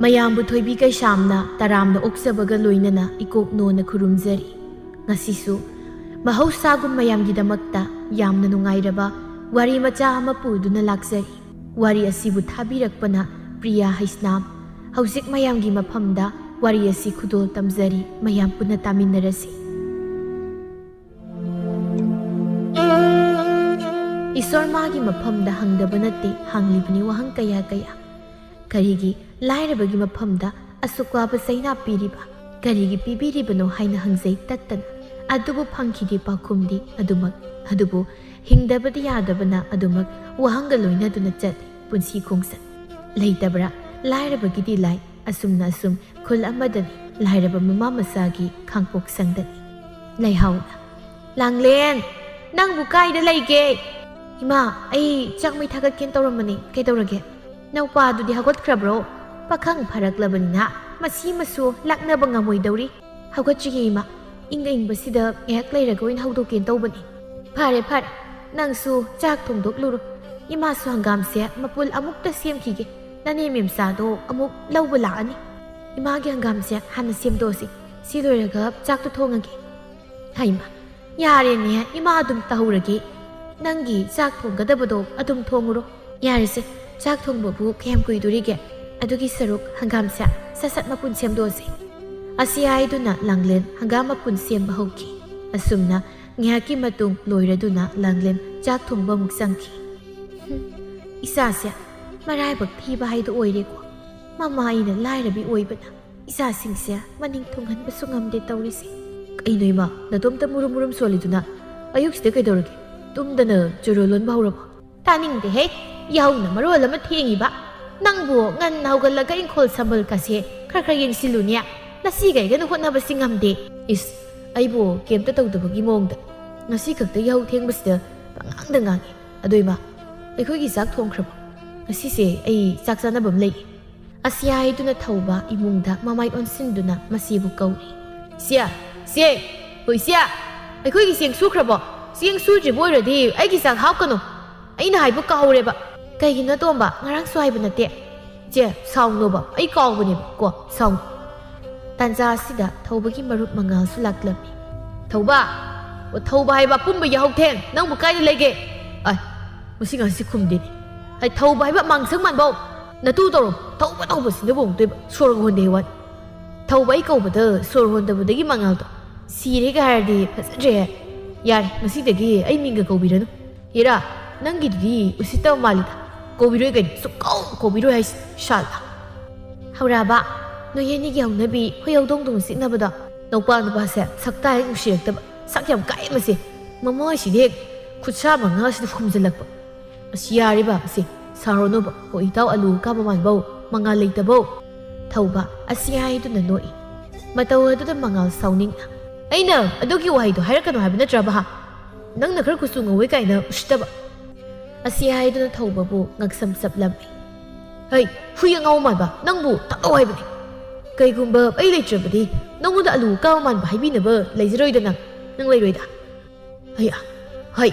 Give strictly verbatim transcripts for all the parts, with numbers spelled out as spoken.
ꯃꯌꯥꯝꯕꯨ ꯊꯣꯏꯕꯤ ꯀꯩꯁꯥꯝꯅ ꯇꯔꯥꯝꯅ ꯑꯣꯛꯆꯕꯒ ꯂꯣꯏꯅꯅ ꯏꯀꯣꯛ ꯅꯣꯟꯅ ꯈꯨꯔꯨꯝꯖꯔꯤ꯫ ꯉꯁꯤꯁꯨ ꯃꯍꯧꯁꯥꯒꯨꯝ ꯃꯌꯥꯝꯒꯤꯗꯃꯛꯇ ꯌꯥꯝꯅ ꯅꯨꯡꯉꯥꯏꯔꯕ ꯋꯥꯔꯤ ꯃꯆꯥ ꯑꯃ ꯄꯨꯗꯨꯅ ꯂꯥꯛꯆꯔꯤ꯫ ꯋꯥꯔꯤ ꯑꯁꯤꯕꯨ ꯊꯥꯕꯤꯔꯛꯄꯅ ꯄ꯭ꯔꯤꯌꯥ ꯍꯩꯁꯅꯥꯝ꯫ ꯍꯧꯖꯤꯛ ꯃꯌꯥꯝꯒꯤ ꯃꯐꯝꯗ ꯋꯥꯔꯤ ꯑꯁꯤ ꯈꯨꯗꯣꯜ ꯇꯝꯖꯔꯤ, ꯃꯌꯥꯝ ꯄꯨꯟꯅ ꯇꯥꯃꯤꯟꯅꯔꯁꯤ꯫ ꯏꯁꯣꯔ ꯃꯥꯒꯤ ꯃꯐꯝꯗ ꯍꯪꯗꯕ ꯅꯠꯇꯦ, ꯍꯪꯂꯤꯕꯅꯤ ꯋꯥꯍꯪ ꯀꯌꯥ ꯀꯌꯥ꯫ ꯀꯔꯤꯒꯤ ꯂꯥꯏꯔꯕꯒꯤ ꯃꯐꯝꯗ ꯑꯁꯨꯛ ꯋꯥꯕ ꯆꯩꯅꯥ ꯄꯤꯔꯤꯕ? ꯀꯔꯤꯒꯤ ꯄꯤꯕꯤꯔꯤꯕꯅꯣ ꯍꯥꯏꯅ ꯍꯪꯖꯩ ꯇꯠꯇꯅ꯫ ꯑꯗꯨꯕꯨ ꯐꯪꯈꯤꯗꯦ ꯄꯥꯎꯈꯨꯝꯗꯤ ꯑꯗꯨꯃꯛ꯫ ꯑꯗꯨꯕꯨ ꯍꯤꯡꯗꯕꯗꯤ ꯌꯥꯗꯕꯅ ꯑꯗꯨꯃꯛ ꯋꯥꯍꯪꯒ ꯂꯣꯏꯅꯗꯨꯅ ꯆꯠꯂꯤ ꯄꯨꯟꯁꯤ ꯈꯣꯡꯆꯠ꯫ ꯂꯩꯇꯕ꯭ꯔꯥ? ꯂꯥꯏꯔꯕꯒꯤꯗꯤ ꯂꯥꯏ꯫ ꯑꯁꯨꯝꯅ ꯑꯁꯨꯝ ꯈꯨꯜ ꯑꯃꯗꯅꯤ, ꯂꯥꯏꯔꯕ ꯃꯃꯥ ꯃꯆꯥꯒꯤ ꯈꯥꯡꯄꯣꯛ ꯁꯪꯗꯅꯤ꯫ ꯂꯩꯍꯥꯎꯅ, "ꯂꯥꯡꯂꯦꯟ, ꯅꯪꯕꯨ ꯀꯥꯏꯗ ꯂꯩꯒꯦ?" "ꯏꯃꯥ, ꯑꯩ ꯆꯥꯛ ꯃꯩ ꯊꯥꯒꯠꯀꯦꯅ ꯇꯧꯔꯝꯕꯅꯤ, ꯀꯩꯗꯧꯔꯒꯦ?" "ꯅꯧꯄꯥꯗꯨꯗꯤ ꯍꯧꯒꯠꯈ꯭ꯔꯕ꯭ꯔꯣ?" "ꯄꯥꯈꯪ ꯐꯔꯛꯂꯕꯅꯤꯅ ꯃꯁꯤ ꯃꯁꯨ ꯂꯥꯛꯅꯕ ꯉꯝꯃꯣꯏꯗꯧꯔꯤ꯫" "ꯍꯧꯒꯠꯇ꯭ꯔꯤꯌꯦ ꯏꯃꯥ, ꯏꯪꯒ ꯏꯪꯕꯁꯤꯗ ꯉꯥꯏꯍꯥꯛ ꯂꯩꯔꯒ ꯑꯣꯏꯅ ꯍꯧꯗꯣꯛꯀꯦꯅ ꯇꯧꯕꯅꯤ꯫" "ꯐꯔꯦ ꯐꯔꯦ, ꯅꯪꯁꯨ ꯆꯥꯛ ꯊꯣꯡꯗꯣꯛꯂꯨꯔꯣ꯫ ꯏꯃꯥꯁꯨ ꯍꯪꯒꯥꯝꯁꯦ ꯃꯄꯨꯜ ꯑꯃꯨꯛꯇ ꯁꯦꯝꯈꯤꯒꯦ, ꯅꯅꯦ ꯃꯦꯝꯆꯥꯗꯣ ꯑꯃꯨꯛ ꯂꯧꯕ ꯂꯥꯛꯑꯅꯤ꯫" "ꯏꯃꯥꯒꯤ ꯍꯪꯒꯥꯝꯁꯦ ꯍꯥꯟꯅ ꯁꯦꯝꯗꯣꯛꯑꯁꯤ, ꯁꯤ ꯂꯣꯏꯔꯒ ꯆꯥꯛꯇꯣ ꯊꯣꯡꯉꯒꯦ꯫" "ꯍꯩꯃꯥ, ꯌꯥꯔꯦꯅꯦ, ꯏꯃꯥ ꯑꯗꯨꯝ ꯇꯧꯍꯧꯔꯒꯦ꯫ ꯅꯪꯒꯤ ꯆꯥꯛ ꯊꯣꯡꯒꯗꯕꯗꯣ ꯑꯗꯨꯝ ꯊꯣꯡꯉꯨꯔꯣ꯫" "ꯌꯥꯔꯦꯁꯦ, ꯆꯥꯛ ꯊꯣꯡꯕꯕꯨ ꯀꯌꯥꯝ ꯀꯨꯏꯗꯣꯔꯤꯒꯦ? ꯑꯗꯨꯒꯤ ꯁꯔꯨꯛ ꯍꯪꯒꯥꯝꯁꯦ ꯁꯠ ꯁꯠ ꯃꯄꯨꯟ ꯁꯦꯝꯗꯣꯛꯑꯁꯦ꯫" ꯑꯁꯤ ꯍꯥꯏꯗꯨꯅ ꯂꯥꯡꯂꯦꯟ ꯍꯪꯒꯥꯝ ꯃꯄꯨꯟ ꯁꯦꯝꯕ ꯍꯧꯈꯤ꯫ ꯑꯁꯨꯝꯅ ꯉꯥꯏꯍꯥꯛꯀꯤ ꯃꯇꯨꯡ ꯂꯣꯏꯔꯗꯨꯅ ꯂꯥꯡꯂꯦꯟ ꯆꯥꯛ ꯊꯣꯡꯕ ꯑꯃꯨꯛ ꯆꯪꯈꯤ꯫ "ꯍꯨꯝ, ꯏꯆꯥꯁꯦ ꯃꯔꯥꯏꯕꯛ ꯊꯤꯕ ꯍꯥꯏꯗꯨ ꯑꯣꯏꯔꯦꯀꯣ꯫ ꯃꯃꯥ ꯑꯩꯅ ꯂꯥꯏꯔꯕꯤ ꯑꯣꯏꯕꯅ ꯏꯆꯥꯁꯤꯡꯁꯦ ꯃꯅꯤꯡ ꯊꯨꯡꯍꯟꯕꯁꯨ ꯉꯝꯗꯦ ꯇꯧꯔꯤꯁꯦ꯫" "ꯀꯩꯅꯣ ꯏꯃꯥ, ꯅꯇꯣꯝꯇ ꯃꯨꯔꯨꯝ ꯃꯨꯔꯨꯝ ꯁꯣꯜꯂꯤꯗꯨꯅ? ꯑꯌꯨꯛꯁꯤꯗ ꯀꯩꯗꯧꯔꯒꯦ? ꯇꯨꯝꯗꯅ ꯆꯨꯔꯣ ꯂꯣꯟꯕ ꯍꯧꯔꯕꯣ?" "ꯇꯥꯅꯤꯡꯗꯦꯍꯦ, ꯌꯥꯍꯧꯅ ꯃꯔꯣꯜ ꯑꯃ ꯊꯦꯡꯉꯤꯕ꯫ ꯅꯪꯕꯨ ꯉꯟꯅ ꯍꯧꯒꯠꯂꯒ ꯏꯪꯈꯣꯜ ꯁꯝꯕꯜ ꯀꯥꯁꯦ ꯈꯔ ꯈꯔ ꯌꯦꯡꯁꯤꯜꯂꯨꯅꯦ꯫ ꯅꯁꯤ ꯀꯩꯒꯅ ꯍꯣꯠꯅꯕꯁꯤ ꯉꯝꯗꯦ꯫" "ꯏꯁ, ꯑꯩꯕꯨ ꯀꯩꯝꯇ ꯇꯧꯗꯕꯒꯤ ꯃꯑꯣꯡꯗ꯫ ꯉꯁꯤ ꯈꯛꯇ ꯌꯥꯍꯧ ꯊꯦꯡꯕꯁꯤꯗ ꯄꯉꯥꯡꯗ ꯉꯥꯡꯉꯤ꯫ ꯑꯗꯣ ꯏꯃꯥ, ꯑꯩꯈꯣꯏꯒꯤ ꯆꯥꯛ ꯊꯣꯡꯈ꯭ꯔꯕꯣ? ꯉꯁꯤꯁꯦ ꯑꯩ ꯆꯥꯛ ꯆꯥꯅꯕ ꯑꯃ ꯂꯩꯌꯦ꯫" ꯑꯁꯤ ꯍꯥꯏꯗꯨꯅ ꯊꯧꯕ ꯏꯃꯨꯡꯗ ꯃꯃꯥꯏ ꯑꯣꯟꯁꯤꯟꯗꯨꯅ ꯃꯆꯦꯕꯨ ꯀꯧꯔꯤ꯫ "ꯏꯆꯦ, ꯏꯆꯦ!" ꯍꯣꯏ ꯏꯆꯦ, ꯑꯩꯈꯣꯏꯒꯤ ꯆꯦꯡ ꯁꯨꯈ꯭ꯔꯕꯣ? ꯆꯦꯡ ꯁꯨꯗ꯭ꯔꯤꯕ ꯑꯣꯏꯔꯗꯤ ꯑꯩꯒꯤ ꯆꯥꯛ ꯍꯥꯞꯀꯅꯨ꯫ ꯑꯩꯅ ꯍꯥꯏꯕ ꯀꯥꯎꯔꯦꯕ꯫ ꯀꯩꯒꯤꯅꯣ ꯇꯣꯝꯕ, ꯉꯔꯥꯡꯁꯨ ꯍꯥꯏꯕ ꯅꯠꯇꯦ? ꯏꯆꯦ, ꯁꯥꯎꯅꯣꯕ, ꯑꯩ ꯀꯥꯎꯕꯅꯦꯕ ꯀꯣ, ꯁꯥꯎꯅꯣ꯫ ꯇꯥꯟꯖꯥ ꯑꯁꯤꯗ ꯊꯧꯕꯒꯤ ꯃꯔꯨꯞ ꯃꯉꯥꯜꯁꯨ ꯂꯥꯛꯂꯝꯃꯤ꯫ ꯊꯧꯕ, ꯑꯣ, ꯊꯧꯕ ꯍꯥꯏꯕ ꯑꯄꯨꯝꯕ ꯌꯥꯍꯧꯊꯦꯡ, ꯅꯪꯕꯨ ꯀꯥꯏꯗ ꯂꯩꯒꯦ? ꯑꯥꯏ, ꯃꯁꯤ ꯉꯁꯤ ꯈꯨꯝꯗꯦꯅꯦ꯫ ꯍꯥꯏ, ꯊꯧꯕ ꯍꯥꯏꯕ ꯃꯥꯡꯁꯪ ꯃꯥꯟꯕꯧ, ꯅꯇꯨ ꯇꯧꯔꯣ, ꯊꯧꯕ ꯊꯧꯕꯁꯤꯅꯕꯨ ꯑꯃꯨꯛꯇꯣꯏꯕ, ꯁꯣꯔꯒ ꯍꯣꯟꯗꯦ ꯍꯥꯏ ꯋꯥꯅꯤ꯫ ꯊꯧꯕ ꯑꯩ ꯀꯧꯕꯗ ꯁꯣꯔ ꯍꯣꯟꯗꯕꯗꯒꯤ ꯃꯉꯥꯜꯗꯣ ꯁꯤꯔꯦꯒ ꯍꯥꯏꯔꯗꯤ ꯐꯖꯗ꯭ꯔꯦꯍꯦ꯫ ꯌꯥꯔꯦ, ꯉꯁꯤꯗꯒꯤ ꯑꯩ ꯃꯤꯡꯒ ꯀꯧꯕꯤꯔꯅꯨ꯫ ꯍꯤꯔꯥ, ꯅꯪꯒꯤꯗꯨꯗꯤ ꯎꯁꯤꯠꯇꯕ ꯃꯥꯜꯂꯤꯗ꯫ ꯀꯧꯕꯤꯔꯣꯏ ꯀꯩꯅꯣ, ꯁꯨꯛꯀꯧ ꯀꯧꯕꯤꯔꯣꯏ ꯍꯥꯏꯁꯤ, ꯁꯥꯜꯂꯥ꯫ ꯍꯧꯔꯛꯑꯕ, ꯅꯣꯏ ꯑꯅꯤꯒꯤ ꯍꯧꯅꯕꯤ ꯍꯨꯏ ꯍꯧꯗꯣꯡꯗꯧꯅ ꯆꯤꯛꯅꯕꯗꯣ꯫ ꯅꯧꯄꯥ ꯅꯨꯄꯥꯁꯦ ꯁꯛꯇꯥ ꯍꯦꯛ ꯅꯨꯡꯁꯤꯔꯛꯇꯕ, ꯁꯛ ꯌꯥꯝ ꯀꯥꯏ ꯃꯁꯤ꯫ ꯃꯃꯥꯏꯁꯤꯗ ꯍꯦꯛ ꯈꯨꯠꯁꯥ ꯃꯉꯥꯁꯤꯅ ꯈꯨꯝꯖꯤꯜꯂꯛꯄ꯫ ꯑꯁ, ꯌꯥꯔꯤꯕ ꯑꯁꯤ, ꯁꯥꯎꯔꯅꯨꯕ꯫ ꯍꯣ, ꯏꯇꯥꯎ ꯑꯂꯨ ꯀꯥꯕ ꯃꯥꯟꯕꯧ, ꯃꯉꯥꯜ ꯂꯩꯇꯕꯧ꯫ ꯊꯧꯕ ꯑꯁꯤ ꯍꯥꯏꯗꯨꯅ ꯅꯣꯛꯏ꯫ ꯃꯇꯧ ꯑꯗꯨꯗ ꯃꯉꯥꯜ ꯁꯥꯎꯅꯤꯡꯅ, "ꯑꯩꯅ ꯑꯗꯨꯒꯤ ꯋꯥꯍꯩꯗꯣ ꯍꯥꯏꯔꯛꯀꯅꯨ ꯍꯥꯏꯕ ꯅꯠꯇ꯭ꯔꯕ ꯍꯥ? ꯅꯪꯅ ꯈꯔ ꯀꯨꯆꯨ ꯉꯧꯋꯦ ꯀꯥꯏꯅ ꯎꯁꯤꯠꯇꯕ?" ꯑꯁꯤ ꯍꯥꯏꯗꯨꯅ ꯊꯧꯕꯕꯨ ꯉꯛꯁꯝ ꯆꯞꯂꯝꯃꯤ꯫ "ꯍꯩ, ꯍꯨꯏ ꯑꯉꯥꯎ ꯃꯥꯟꯕ, ꯅꯪꯕꯨ ꯇꯠꯂꯣ ꯍꯥꯏꯕꯅꯤ꯫ ꯀꯩꯒꯨꯝꯕ ꯑꯩ ꯂꯩꯇ꯭ꯔꯕꯗꯤ ꯅꯪꯉꯣꯟꯗ ꯑꯂꯨ ꯀꯥꯕ ꯃꯥꯟꯕ ꯍꯥꯏꯕꯤꯅꯕ ꯂꯩꯖꯔꯣꯏꯗ ꯅꯪ, ꯅꯪ ꯂꯩꯔꯣꯏꯗ꯫" ꯍꯩ, ꯍꯩ,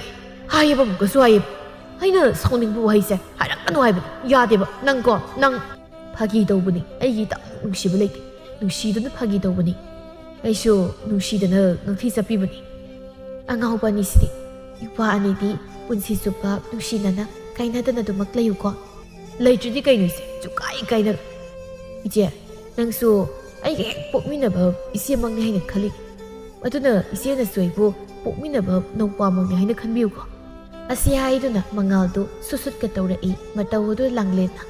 ꯍꯥꯏꯌꯦꯕ, ꯑꯃꯨꯛꯀꯁꯨ ꯍꯥꯏꯌꯦꯕ꯫ ꯑꯩꯅ ꯁꯥꯎꯅꯤꯡꯕ ꯋꯥꯍꯩꯁꯦ ꯍꯥꯏꯔꯛꯀꯅꯨ ꯍꯥꯏꯕꯅꯤ꯫ ꯌꯥꯗꯦꯕ, ꯅꯪꯀꯣ, ꯅꯪ꯫ ꯐꯥꯒꯤ ꯇꯧꯕꯅꯤ, ꯑꯩꯒꯤ ꯇꯥꯃꯣ ꯅꯨꯡꯁꯤꯕ ꯂꯩꯇꯦ꯫ ꯅꯨꯡꯁꯤꯗꯨꯅ ꯐꯥꯒꯤ ꯇꯧꯕꯅꯤ꯫ ꯑꯩꯁꯨ ꯅꯨꯡꯁꯤꯗꯅ ꯉꯛꯊꯤ ꯆꯠꯄꯤꯕꯅꯤ꯫ ꯑꯉꯥꯎꯕ ꯑꯅꯤꯁꯤꯗꯤ, ꯅꯨꯄꯥ ꯑꯅꯤꯗꯤ ꯄꯨꯟꯁꯤ ꯆꯨꯞꯄ ꯅꯨꯡꯁꯤꯅꯅ ꯀꯥꯏꯅꯗꯅ ꯑꯗꯨꯃꯛ ꯂꯩꯌꯨꯀꯣ꯫ ꯂꯩꯇ꯭ꯔꯗꯤ ꯀꯩꯅꯣ ꯏꯆꯦ? ꯆꯨꯀꯥꯏ ꯀꯥꯏꯅ꯫ ꯏꯆꯦ, ꯅꯪꯁꯨ ꯑꯩꯒ ꯍꯦꯛ ꯄꯣꯛꯃꯤꯟꯅꯕ ꯏꯆꯦꯃꯛꯅꯤ ꯍꯥꯏꯅ ꯈꯜꯂꯤ꯫ ꯑꯗꯨꯅ ꯏꯆꯦꯅꯁꯨ ꯑꯩꯕꯨ ꯄꯣꯛꯃꯤꯟꯅꯕ ꯅꯧꯄꯥꯃꯛꯅꯤ ꯍꯥꯏꯅ ꯈꯟꯕꯤꯌꯨꯀꯣ꯫ ꯑꯁꯤ ꯍꯥꯏꯗꯨꯅ ꯃꯉꯥꯜꯗꯨ ꯁꯨꯠ ꯁꯨꯠꯀ ꯇꯧꯔꯛꯏ, ꯃꯇꯧ ꯑꯗꯨ ꯂꯥꯡꯂꯦꯟꯅ꯫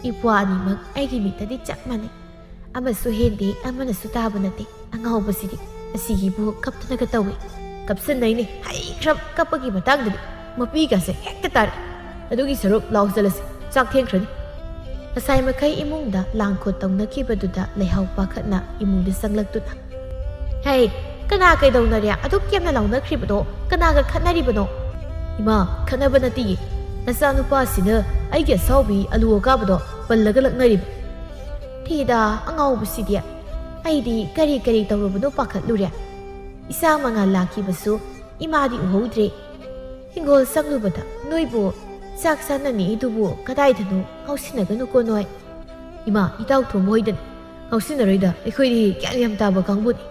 ꯏꯄ꯭ꯋꯥ ꯑꯅꯤꯃꯛ ꯑꯩꯒꯤ ꯃꯤꯠꯇꯗꯤ ꯆꯞ ꯃꯥꯟꯅꯩ꯫ ꯑꯃꯁꯨ ꯍꯦꯟꯗꯦ, ꯑꯃꯅꯁꯨ ꯇꯥꯕ ꯅꯠꯇꯦ꯫ ꯑꯉꯥꯎꯕꯁꯤꯗꯤ꯫ ꯑꯁꯤꯒꯤꯕꯨ ꯀꯞꯇꯅꯒ ꯇꯧꯏ꯫ ꯀꯞꯁꯟꯅꯩꯅꯦ꯫ ꯍꯩꯈ꯭ꯔꯕ ꯀꯞꯄꯒꯤ ꯃꯇꯥꯡꯗꯗꯤ꯫ ꯃꯄꯤꯒꯁꯦ ꯍꯦꯛꯇ ꯇꯥꯔꯦ꯫ ꯑꯗꯨꯒꯤ ꯁꯔꯨꯛ ꯂꯥꯎ ꯆꯠꯂꯁꯤ꯫ ꯆꯥꯛ ꯊꯦꯡꯈ꯭ꯔꯅꯤ꯫ ꯉꯁꯥꯏ ꯃꯈꯩ ꯏꯃꯨꯡꯗ ꯂꯥꯡ ꯈꯣꯠ ꯇꯧꯅꯈꯤꯕꯗꯨꯗ ꯂꯩꯍꯥꯎ ꯄꯥꯈꯠꯅ ꯏꯃꯨꯡꯗ ꯆꯪꯂꯛꯇꯨꯅ, "ꯍꯩ, ꯀꯅꯥ ꯀꯩꯗꯧꯅꯔꯦ? ꯑꯗꯨꯛ ꯌꯥꯝꯅ ꯂꯥꯎꯅꯈ꯭ꯔꯤꯕꯗꯣ? ꯀꯅꯥꯒ ꯈꯠꯅꯔꯤꯕꯅꯣ?" "ꯏꯃꯥ, ꯈꯠꯅꯕ ꯅꯠꯇꯤꯌꯦ꯫ ꯅꯆꯥꯅꯨꯄꯥꯁꯤꯅ ꯑꯩꯒꯤ ꯑꯁꯥꯎꯕꯤ ꯑꯂꯨ ꯑꯀꯥꯕꯗꯣ ꯄꯜꯂꯒ ꯂꯛꯅꯔꯤꯕ꯫" ꯊꯤꯗ ꯑꯉꯥꯎꯕꯁꯤꯗꯤ꯫ ꯑꯩꯗꯤ ꯀꯔꯤ ꯀꯔꯤ ꯇꯧꯔꯨꯕꯅꯣ ꯄꯥꯈꯠꯂꯨꯔꯦ꯫ ꯏꯆꯥ ꯃꯉꯥꯜ ꯂꯥꯛꯈꯤꯕꯁꯨ ꯏꯃꯥꯗꯤ ꯎꯍꯧꯗ꯭ꯔꯦ꯫ ꯍꯤꯡꯒꯣꯜ ꯆꯪꯂꯨꯕꯗ ꯅꯣꯏꯕꯨ ꯆꯥꯛ ꯆꯥꯅꯅꯤꯗꯨꯕꯨ ꯀꯗꯥꯏꯗꯅꯣ? ꯉꯥꯎꯁꯤꯟꯅꯒꯅꯨꯀꯣ ꯅꯣꯏ꯫ ꯏꯃꯥ, ꯏꯇꯥꯎ ꯊꯣꯝꯕ ꯍꯣꯏꯗꯅꯤ꯫ ꯉꯥꯎꯁꯤꯟꯅꯔꯣꯏꯗ, ꯑꯩꯈꯣꯏꯗꯤ ꯒ꯭ꯌꯥꯟ ꯌꯥꯝ ꯇꯥꯕ ꯀꯥꯡꯕꯨꯅꯤ꯫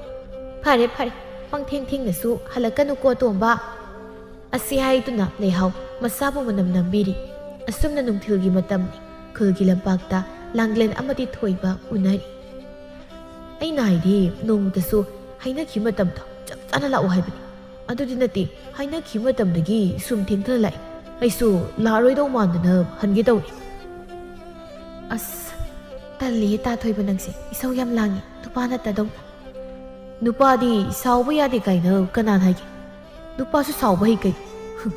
ꯐꯔꯦ ꯐꯔꯦ, ꯄꯪꯊꯦꯡ ꯊꯦꯡꯅꯁꯨ ꯍꯜꯂꯛꯀꯅꯨꯀꯣ ꯇꯣꯝꯕ꯫ ꯑꯁꯤ ꯍꯥꯏꯗꯨꯅ ꯂꯩꯍꯥꯎ ꯃꯁꯥꯕꯨ ꯃꯅꯝ ꯅꯝꯕꯤꯔꯤ꯫ ꯑꯁꯨꯝꯅ ꯅꯨꯡꯊꯤꯜꯒꯤ ꯃꯇꯝꯅꯤ꯫ ꯈꯨꯜꯒꯤ ꯂꯝꯄꯥꯛꯇ ꯂꯥꯡꯂꯦꯟ ꯑꯃꯗꯤ ꯊꯣꯏꯕ ꯎꯅꯔꯤ꯫ ꯑꯩꯅ ꯍꯥꯏꯗꯤ, ꯅꯣꯡꯃꯇꯁꯨ ꯍꯥꯏꯅꯈꯤꯕ ꯃꯇꯝꯗꯣ ꯆꯞ ꯆꯥꯅ ꯂꯥꯛꯎ ꯍꯥꯏꯕꯅꯤ꯫ ꯑꯗꯨꯗꯤ ꯅꯠꯇꯦ, ꯍꯥꯏꯅꯈꯤꯕ ꯃꯇꯝꯗꯒꯤ ꯁꯨꯝ ꯊꯦꯡꯊꯅ ꯂꯥꯛꯑꯦ꯫ ꯑꯩꯁꯨ ꯂꯥꯛꯑꯔꯣꯏꯗꯧ ꯃꯥꯟꯗꯅ ꯍꯟꯒꯦ ꯇꯧꯔꯤ꯫ ꯑꯁ, ꯇꯜꯂꯤꯍꯦ ꯇꯥ ꯊꯣꯏꯕ, ꯅꯪꯁꯦ ꯏꯁꯧ ꯌꯥꯝ ꯂꯥꯡꯉꯤ, ꯅꯨꯄꯥ ꯅꯠꯇꯗꯧꯅ꯫ ꯅꯨꯄꯥꯗꯤ ꯁꯥꯎꯕ ꯌꯥꯗꯦ ꯀꯥꯏꯅ ꯀꯅꯥꯅ ꯍꯥꯏꯒꯦ? ꯅꯨꯄꯥꯁꯨ ꯁꯥꯎꯕ ꯍꯩ ꯀꯩ? ꯍꯨꯝ꯫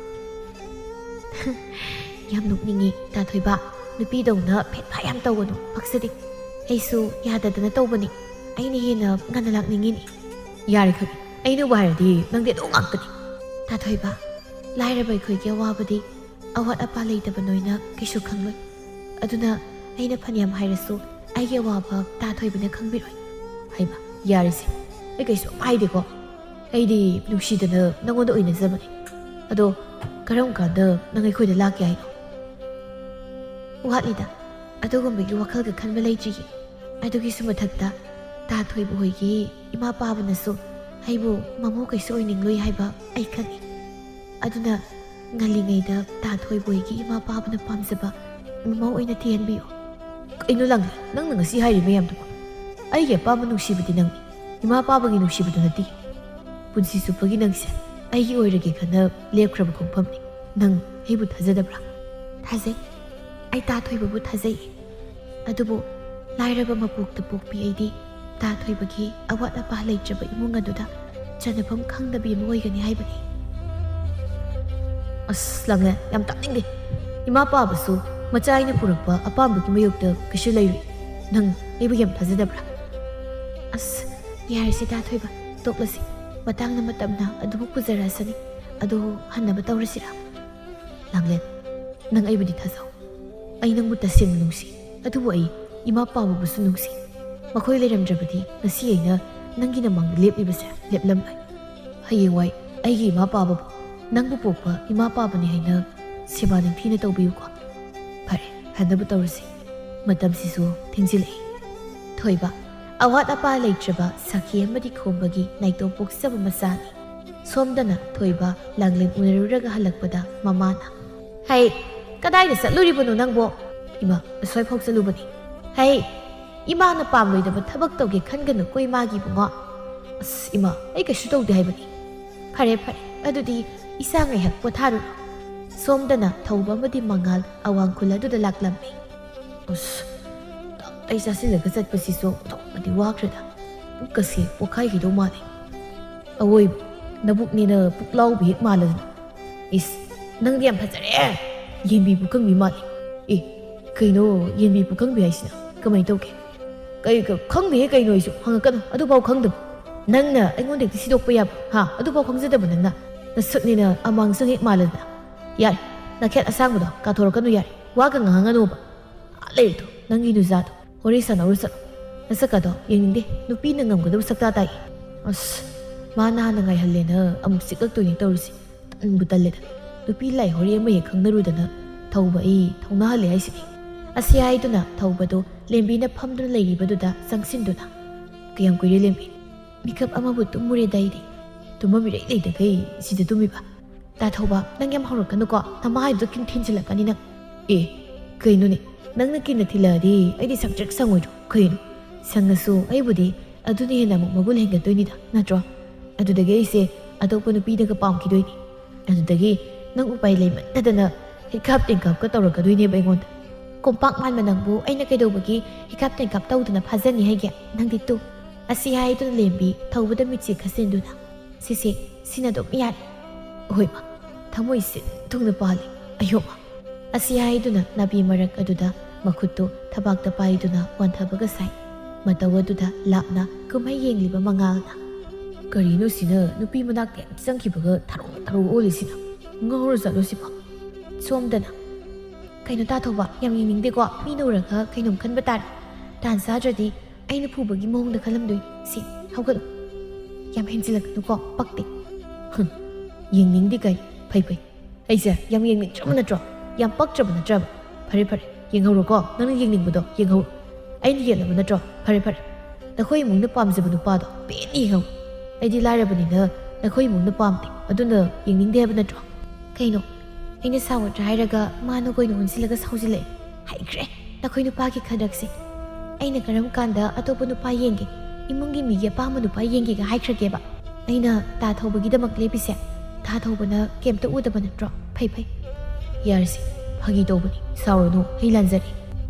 ꯌꯥꯝ ꯅꯣꯛꯅꯤꯡꯉꯤ ꯇꯥ ꯊꯣꯏꯕ꯫ ꯅꯨꯄꯤꯗꯧꯅ ꯐꯦꯠ ꯐꯥ ꯌꯥꯝ ꯇꯧꯒꯅꯨ, ꯄꯛꯆꯗꯦ꯫ ꯑꯩꯁꯨ ꯌꯥꯗꯗꯅ ꯇꯧꯕꯅꯤ꯫ ꯑꯩꯅ ꯍꯦꯟꯅ ꯉꯟꯅ ꯂꯥꯛꯅꯤꯡꯉꯤꯅꯤ꯫ ꯌꯥꯔꯦ ꯈꯪꯉꯦ, ꯑꯩꯅꯕꯨ ꯍꯥꯏꯔꯗꯤ ꯅꯪꯗꯤ ꯑꯗꯨ ꯉꯥꯛꯇꯅꯤ꯫ ꯇꯥ ꯊꯣꯏꯕ, ꯂꯥꯏꯔꯕ ꯑꯩꯈꯣꯏꯒꯤ ꯑꯋꯥꯕꯗꯤ ꯑꯋꯥꯠ ꯑꯄꯥ ꯂꯩꯇꯕ ꯅꯣꯏꯅ ꯀꯩꯁꯨ ꯈꯪꯂꯣꯏ꯫ ꯑꯗꯨꯅ ꯑꯩꯅ ꯐꯅꯌꯥꯝ ꯍꯥꯏꯔꯁꯨ ꯑꯩꯒꯤ ꯑꯋꯥꯕ ꯇꯥ ꯊꯣꯏꯕꯅ ꯈꯪꯕꯤꯔꯣꯏ꯫ ꯍꯩꯃ, ꯌꯥꯔꯦꯁꯦ, ꯑꯩ ꯀꯩꯁꯨ ꯍꯥꯏꯗꯦꯀꯣ꯫ ꯑꯩꯗꯤ ꯅꯨꯡꯁꯤꯗꯅ ꯅꯪꯉꯣꯟꯗ ꯑꯣꯏꯅꯖꯕꯅꯦ꯫ ꯑꯗꯣ ꯀꯔꯝ ꯀꯥꯟꯗ ꯅꯪ ꯑꯩꯈꯣꯏꯗ ꯂꯥꯛꯀꯦ ꯍꯥꯏꯅꯣ? ꯋꯥꯠꯂꯤꯗ, ꯑꯗꯨꯒꯨꯝꯕꯒꯤ ꯋꯥꯈꯜꯒ ꯈꯟꯕ ꯂꯩꯇ꯭ꯔꯤꯌꯦ꯫ ꯑꯗꯨꯒꯤꯁꯨ ꯃꯊꯛꯇ ꯇꯥ ꯊꯣꯏꯕ ꯍꯣꯏꯒꯤ ꯏꯃꯥ ꯄꯥꯕꯅꯁꯨ ꯑꯩꯕꯨ ꯃꯃꯧ ꯀꯩꯁꯨ ꯑꯣꯏꯅꯤꯡꯂꯣꯏ ꯍꯥꯏꯕ ꯑꯩ ꯈꯪꯏ꯫ ꯑꯗꯨꯅ ꯉꯜꯂꯤꯉꯩꯗ ꯇꯥ ꯊꯣꯏꯕ ꯍꯣꯏꯒꯤ ꯏꯃꯥ ꯄꯥꯕꯅ ꯄꯥꯝꯖꯕ ꯃꯃꯧ ꯑꯣꯏꯅ ꯊꯤꯍꯟꯕꯤꯌꯨ꯫ ꯀꯩꯅꯣ ꯂꯥꯡꯂꯦ, ꯅꯪꯅ ꯉꯁꯤ ꯍꯥꯏꯔꯤ ꯃꯌꯥꯝꯗꯨꯕꯣ? ꯑꯩꯒꯤ ꯑꯄꯥꯝꯕ ꯅꯨꯡꯁꯤꯕꯗꯤ ꯅꯪꯅꯤ, ꯏꯃꯥ ꯄꯥꯕꯒꯤ ꯅꯨꯡꯁꯤꯕꯗꯨ ꯅꯠꯇꯦ꯫ ꯄꯨꯟꯁꯤ ꯆꯨꯞꯄꯒꯤ ꯅꯪꯁꯦ ꯑꯩꯒꯤ ꯑꯣꯏꯔꯒꯦ ꯈꯟꯅ ꯂꯦꯞꯈ꯭ꯔꯕ ꯈꯣꯡꯐꯝꯅꯤ꯫ ꯅꯪ ꯑꯩꯕꯨ ꯊꯥꯖꯗꯕ꯭ꯔꯥ? ꯊꯥꯖꯩ꯫ ꯑꯩ ꯇꯥ ꯊꯣꯏꯕꯕꯨ ꯊꯥꯖꯩ꯫ ꯑꯗꯨꯕꯨ ꯂꯥꯏꯔꯕ ꯃꯄꯣꯛꯇ ꯄꯣꯛꯄꯤ ꯑꯩꯗꯤ ꯇꯥ ꯊꯣꯏꯕꯒꯤ ꯑꯋꯥꯠ ꯑꯄꯥ ꯂꯩꯇ꯭ꯔꯕ ꯏꯃꯨꯡ ꯑꯗꯨꯗ ꯆꯟꯅꯐꯝ ꯈꯪꯗꯕꯤ ꯑꯃ ꯑꯣꯏꯒꯅꯤ ꯍꯥꯏꯕꯅꯤ꯫ ꯑꯁ, ꯂꯥꯡꯂꯦꯟ, ꯌꯥꯝ ꯇꯥꯅꯤꯡꯗꯦ꯫ ꯏꯃꯥ ꯄꯥꯕꯁꯨ ꯃꯆꯥ ꯑꯩꯅ ꯄꯨꯔꯛꯄ ꯑꯄꯥꯝꯕꯒꯤ ꯃꯥꯌꯣꯛꯇ ꯀꯩꯁꯨ ꯂꯩꯔꯣꯏ꯫ ꯅꯪ ꯑꯩꯕꯨ ꯌꯥꯝ ꯊꯥꯖꯗꯕ꯭ꯔꯥ? ꯑꯁ, ꯌꯥꯔꯦꯁꯦ ꯇꯥ ꯊꯣꯏꯕ, ꯇꯣꯛꯂꯁꯤ꯫ ꯃꯇꯥꯡꯅ ꯃꯇꯝꯅ ꯑꯗꯨꯕꯨ ꯄꯨꯖꯔꯛꯑꯁꯅꯤ꯫ ꯑꯗꯨ ꯍꯟꯅꯕ ꯇꯧꯔꯁꯤꯔꯥ? ꯂꯥꯡꯂꯦꯟ, ꯅꯪ ꯑꯩꯕꯨꯗꯤ ꯊꯥꯖꯧ꯫ ꯑꯩ ꯅꯪꯕꯨ ꯇꯁꯦꯡꯅ ꯅꯨꯡꯁꯤ꯫ ꯑꯗꯨꯕꯨ ꯑꯩ ꯏꯃꯥ ꯄꯥꯕꯕꯨꯁꯨ ꯅꯨꯡꯁꯤ꯫ ꯃꯈꯣꯏ ꯂꯩꯔꯝꯗ꯭ꯔꯕꯗꯤ ꯉꯁꯤ ꯑꯩꯅ ꯅꯪꯒꯤ ꯅꯃꯥꯡꯗ ꯂꯦꯞꯂꯤꯕꯁꯦ ꯂꯦꯞꯂꯝꯂꯣꯏ꯫ ꯍꯌꯦꯡꯋꯥꯏ ꯑꯩꯒꯤ ꯏꯃꯥ ꯄꯥꯕꯕꯨ ꯅꯪꯕꯨ ꯄꯣꯛꯄ ꯏꯃꯥ ꯄꯥꯕꯅꯤ ꯍꯥꯏꯅ ꯁꯦꯕꯥ ꯅꯤꯡꯊꯤꯅ ꯇꯧꯕꯤꯌꯨꯀꯣ꯫ ꯐꯔꯦ, ꯍꯟꯅꯕ ꯇꯧꯔꯁꯤ꯫ ꯃꯇꯝꯁꯤꯁꯨ ꯊꯦꯡꯖꯤꯜꯂꯛꯏ꯫ ꯊꯣꯏꯕ, ꯑꯋꯥꯠ ꯑꯄꯥ ꯂꯩꯇ꯭ꯔꯕ ꯁꯈꯤ ꯑꯃꯗꯤ ꯈꯣꯝꯕꯒꯤ ꯅꯥꯏꯇꯣꯝ ꯄꯣꯛꯆꯕ ꯃꯆꯥꯅꯤ꯫ ꯁꯣꯝꯗꯅ ꯊꯣꯏꯕ ꯂꯥꯡꯂꯦꯟ ꯎꯅꯔꯨꯔꯒ ꯍꯜꯂꯛꯄꯗ ꯃꯃꯥꯅ, "ꯍꯩ, ꯀꯗꯥꯏꯗ ꯆꯠꯂꯨꯔꯤꯕꯅꯣ ꯅꯪꯕꯣ?" "ꯏꯃꯥ, ꯑꯁ꯭ꯋꯥꯏꯐꯥꯎ ꯆꯠꯂꯨꯕꯅꯤ꯫" "ꯍꯩ, ꯏꯃꯥꯅ ꯄꯥꯝꯂꯣꯏꯗꯕ ꯊꯕꯛ ꯇꯧꯒꯦ ꯈꯟꯒꯅꯨꯀꯣ ꯏꯃꯥꯒꯤ ꯏꯕꯨꯡꯉꯣ꯫" "ꯑꯁ ꯏꯃꯥ, ꯑꯩ ꯀꯩꯁꯨ ꯇꯧꯗꯦ ꯍꯥꯏꯕꯅꯤ꯫" "ꯐꯔꯦ ꯐꯔꯦ, ꯑꯗꯨꯗꯤ ꯏꯆꯥ ꯉꯥꯏꯍꯥꯛ ꯄꯣꯊꯥꯔꯨꯔꯣ꯫" ꯁꯣꯝꯗꯅ ꯊꯧꯕ ꯑꯃꯗꯤ ꯃꯉꯥꯜ ꯑꯋꯥꯡ ꯈꯨꯜ ꯑꯗꯨꯗ ꯂꯥꯛꯂꯝꯃꯤ꯫ ꯑꯁ, ꯑꯩ ꯆꯥꯁꯤꯜꯂꯒ ꯆꯠꯄꯁꯤꯁꯨ ꯑꯣꯟꯊꯣꯛꯅꯗꯤ ꯋꯥꯈ꯭ꯔꯦꯗ꯫ ꯄꯨꯛꯀꯁꯦ ꯄꯣꯛꯈꯥꯏꯈꯤꯗꯧ ꯃꯥꯜꯂꯦ꯫ "ꯑꯋꯣꯏꯕ, ꯅꯕꯨꯛꯅꯦꯅ ꯄꯨꯛꯂꯥꯎꯕꯤ ꯍꯦꯛ ꯃꯥꯜꯂꯗꯅ꯫" "ꯏꯁ, ꯅꯪꯗꯤ ꯌꯥꯝ ꯐꯖꯔꯦ꯫ ꯌꯦꯟꯕꯤ ꯄꯨꯀꯪꯕꯤ ꯃꯥꯜꯂꯦ꯫" "ꯑꯦ, ꯀꯩꯅꯣ ꯌꯦꯟꯕꯤ ꯄꯨꯀꯪꯕꯤ ꯍꯥꯏꯁꯤꯅ? ꯀꯃꯥꯏꯅ ꯇꯧꯒꯦ?" "ꯀꯩ, ꯀ-, ꯈꯪꯗꯦꯍꯦ, ꯀꯩꯅꯣ ꯑꯩꯁꯨ꯫ ꯍꯪꯉꯛꯀꯅꯨ, ꯑꯗꯨꯐꯥꯎ ꯈꯪꯗꯕ꯫ ꯅꯪꯅ ꯑꯩꯉꯣꯟꯗ ꯍꯦꯛꯇ ꯁꯤꯗꯣꯛꯄ ꯌꯥꯕ, ꯍꯥ? ꯑꯗꯨꯐꯥꯎ ꯈꯪꯖꯗꯕ ꯅꯪꯅ꯫ ꯅꯁꯛꯅꯦꯅ ꯑꯃꯥꯡꯁꯪ ꯍꯦꯛ ꯃꯥꯜꯂꯗꯅ꯫ ꯌꯥꯔꯦ, ꯅꯈꯦꯠ ꯑꯁꯥꯡꯕꯗꯣ ꯀꯥꯊꯣꯔꯛꯀꯅꯨ ꯌꯥꯔꯦ꯫ ꯋꯥꯒ ꯉꯥꯡꯉꯅꯣꯕ꯫ ꯑꯥ ꯂꯩꯔꯨꯗꯣ, ꯅꯪꯒꯤ ꯅꯨꯖꯥꯗꯣ꯫ ꯋꯥꯔꯤ ꯁꯥꯟꯅꯧꯔꯨ ꯆꯠꯂꯣ꯫ ꯅꯁꯛꯀꯗꯣ ꯌꯦꯡꯅꯤꯡꯗꯦ, ꯅꯨꯄꯤꯅ ꯉꯝꯒꯗꯕ ꯁꯛꯇꯥ ꯇꯥꯏ꯫" ꯑꯁ, ꯃꯥꯅ ꯍꯥꯟꯅ ꯉꯥꯏꯍꯜꯂꯦꯅ ꯑꯃꯨꯛ ꯆꯤꯛꯂꯛꯇꯣꯏꯅꯤ ꯇꯧꯔꯤꯁꯦ꯫ ꯇꯟꯕꯨ ꯇꯜꯂꯦꯗ꯫ ꯅꯨꯄꯤ ꯂꯥꯏ ꯍꯣꯔꯤ ꯑꯃ ꯍꯦꯛ ꯈꯪꯅꯔꯨꯗꯅ ꯊꯧꯕ ꯑꯩ ꯊꯧꯅꯥꯍꯜꯂꯦ ꯍꯥꯏꯁꯤꯅꯤ꯫ ꯑꯁꯤ ꯍꯥꯏꯗꯨꯅ ꯊꯧꯕꯗꯨ ꯂꯦꯝꯕꯤꯅ ꯐꯝꯗꯨꯅ ꯂꯩꯔꯤꯕꯗꯨꯗ ꯆꯪꯁꯤꯟꯗꯨꯅ, "ꯀꯌꯥꯝ ꯀꯨꯏꯔꯦ ꯂꯦꯝꯕꯤ?" "ꯃꯤꯀꯞ ꯑꯃꯕꯨ ꯇꯨꯝꯃꯨꯔꯦꯗ ꯑꯩꯗꯤ꯫" "ꯇꯨꯝꯕ ꯃꯤꯔꯩ ꯂꯩꯇꯈꯩ ꯁꯤꯗ ꯇꯨꯝꯃꯤꯕ?" "ꯇꯥ ꯊꯧꯕ, ꯅꯪ ꯌꯥꯝ ꯍꯧꯔꯛꯀꯅꯨꯀꯣ, ꯅꯃꯥꯏꯗꯨꯗ ꯀꯤꯟ ꯊꯤꯟꯖꯤꯜꯂꯛꯀꯅꯤ ꯅꯪ꯫" "ꯑꯦ, ꯀꯩꯅꯣꯅꯦ, ꯅꯪꯅ ꯀꯤꯟꯅ ꯊꯤꯜꯂꯛꯑꯗꯤ ꯑꯩꯗꯤ ꯁꯪꯇ꯭ꯔꯤꯛ ꯁꯪꯉꯣꯏꯗ꯭ꯔꯣ? ꯀꯩꯅꯣ? ꯁꯪꯉꯁꯨ ꯑꯩꯕꯨꯗꯤ ꯑꯗꯨꯅ ꯍꯦꯟꯅ ꯑꯃꯨꯛ ꯃꯒꯨꯟ ꯍꯦꯟꯒꯠꯇꯣꯏꯅꯤꯗ, ꯅꯠꯇ꯭ꯔꯣ? ꯑꯗꯨꯗꯒꯤ ꯑꯩꯁꯦ ꯑꯇꯣꯞꯄ ꯅꯨꯄꯤꯗꯒ ꯄꯥꯝꯈꯤꯗꯣꯏꯅꯤ꯫ ꯑꯗꯨꯗꯒꯤ ꯅꯪ ꯎꯄꯥꯏ ꯂꯩꯃꯟꯗꯗꯅ ꯍꯤꯠꯈꯥꯞ ꯇꯦꯡꯀꯥꯞꯀ ꯇꯧꯔꯛꯀꯗꯣꯏꯅꯦꯕ ꯑꯩꯉꯣꯟꯗ꯫ ꯀꯣꯝꯄꯥꯛ ꯃꯥꯟꯕ ꯅꯪꯕꯨ ꯑꯩꯅ ꯀꯩꯗꯧꯕꯒꯤ ꯍꯤꯠꯈꯥꯞ ꯇꯦꯡꯀꯥꯞ ꯇꯧꯗꯅ ꯐꯥꯖꯅꯤ ꯍꯥꯏꯒꯦ? ꯅꯪꯗꯤ ꯇꯨ꯫" ꯑꯁꯤ ꯍꯥꯏꯗꯨꯅ ꯂꯦꯝꯕꯤ ꯊꯧꯕꯗ ꯃꯤꯠꯁꯦ ꯈꯠꯆꯤꯟꯗꯨꯅ, "ꯁꯤꯁꯦ, ꯁꯤꯅ ꯑꯗꯨꯝ ꯌꯥꯔꯦ꯫" ꯍꯣꯏ ꯃꯥ, ꯊꯃꯣꯏ ꯁꯤꯟ ꯊꯨꯡꯅ ꯄꯥꯜꯂꯤ꯫ ꯑꯌꯣ ꯃꯥ꯫ ꯑꯁꯤ ꯍꯥꯏꯗꯨꯅ ꯅꯥꯄꯤ ꯃꯔꯛ ꯑꯗꯨꯗ ꯃꯈꯨꯠꯇꯨ ꯊꯕꯥꯛꯇ ꯄꯥꯏꯗꯨꯅ ꯋꯥꯟꯊꯕꯒ ꯁꯥꯏ꯫ ꯃꯇꯧ ꯑꯗꯨꯗ ꯂꯥꯞꯅ ꯀꯨꯝꯍꯩ ꯌꯦꯡꯂꯤꯕ ꯃꯉꯥꯜꯅ, "ꯀꯔꯤꯅꯣ ꯁꯤꯅ ꯅꯨꯄꯤ ꯃꯅꯥꯛꯇ ꯍꯦꯛ ꯆꯪꯈꯤꯕꯒ ꯊꯔꯣ ꯊꯔꯣ ꯑꯣꯜꯂꯤꯁꯤꯅ? ꯉꯥꯎꯔ ꯖꯥꯠꯂꯣ ꯁꯤꯕꯣ?" ꯁꯣꯝꯗꯅ, "ꯀꯩꯅꯣ ꯇꯥ ꯊꯧꯕ, ꯌꯥꯝ ꯌꯦꯡꯅꯤꯡꯗꯦꯀꯣ, ꯃꯤꯅ ꯎꯔꯒ ꯀꯩꯅꯣꯝ ꯈꯟꯕ ꯇꯥꯔꯦ꯫ ꯇꯥꯟ ꯆꯥꯗ꯭ꯔꯗꯤ ꯑꯩꯅ ꯐꯨꯕꯒꯤ ꯃꯑꯣꯡꯗ ꯈꯜꯂꯝꯗꯣꯏꯅꯤ꯫ ꯁꯤ, ꯍꯧꯒꯠꯂꯨ꯫" ꯌꯥꯝ ꯍꯦꯟꯖꯤꯜꯂꯛꯀꯅꯨꯀꯣ, ꯄꯛꯇꯦ꯫ ꯍꯨꯝ, ꯌꯦꯡꯅꯤꯡꯗꯦ ꯀꯩ? ꯐꯩ ꯐꯩ꯫ ꯑꯩꯁꯦ ꯌꯥꯝ ꯌꯦꯡꯅꯤꯡꯗ꯭ꯔꯕ ꯅꯠꯇ꯭ꯔꯣ? ꯌꯥꯝ ꯄꯛꯇ꯭ꯔꯕ ꯅꯠꯇ꯭ꯔꯕ? ꯐꯔꯦ ꯐꯔꯦ, ꯌꯦꯡꯍꯧꯔꯣꯀꯣ, ꯅꯪꯅ ꯌꯦꯡꯅꯤꯡꯕꯗꯣ ꯌꯦꯡꯍꯧꯔꯣ꯫ ꯑꯩꯅ ꯌꯦꯠꯂꯕ ꯅꯠꯇ꯭ꯔꯣ? ꯐꯔꯦ ꯐꯔꯦ, ꯅꯈꯣꯏ ꯏꯃꯨꯡꯅ ꯄꯥꯝꯖꯕ ꯅꯨꯄꯥꯗꯣ ꯄꯦꯟꯅ ꯌꯦꯡꯍꯧꯔꯣ꯫ ꯑꯩꯗꯤ ꯂꯥꯏꯔꯕꯅꯤꯅ ꯅꯈꯣꯏ ꯏꯃꯨꯡꯅ ꯄꯥꯝꯗꯦ, ꯑꯗꯨꯅ ꯌꯦꯡꯅꯤꯡꯗꯦ ꯍꯥꯏꯕ ꯅꯠꯇ꯭ꯔꯣ? ꯀꯩꯅꯣ, ꯑꯩꯅ ꯁꯥꯎꯒꯗ꯭ꯔꯥ ꯍꯥꯏꯔꯒ ꯃꯥꯅ ꯑꯣꯏꯅ ꯑꯣꯟꯁꯤꯜꯂꯒ ꯁꯥꯎꯖꯤꯜꯂꯛꯑꯦ꯫ ꯍꯩꯈ꯭ꯔꯦ ꯅꯈꯣꯏ ꯅꯨꯄꯥꯒꯤ ꯈꯗ꯭ꯔꯛꯁꯦ꯫ ꯑꯩꯅ ꯀꯔꯝ ꯀꯥꯟꯗ ꯑꯇꯣꯞꯄ ꯅꯨꯄꯥ ꯌꯦꯡꯒꯦ, ꯏꯃꯨꯡꯒꯤ ꯃꯤꯒꯤ ꯑꯄꯥꯝꯕ ꯅꯨꯄꯥ ꯌꯦꯡꯒꯦꯒ ꯍꯥꯏꯈ꯭ꯔꯒꯦꯕ? ꯑꯩꯅ ꯇꯥ ꯊꯧꯕꯒꯤꯗꯃꯛ ꯂꯦꯞꯄꯤꯁꯦ ꯊꯥ ꯊꯧꯕꯅ ꯀꯩꯝꯇ ꯎꯗꯕ ꯅꯠꯇ꯭ꯔꯣ? ꯐꯩ ꯐꯩ꯫ ꯌꯥꯔꯁꯤ, ꯐꯥꯒꯤ ꯇꯧꯕꯅꯤ, ꯁꯥꯎꯔꯅꯨ, ꯑꯩ ꯂꯥꯟꯖꯔꯦ꯫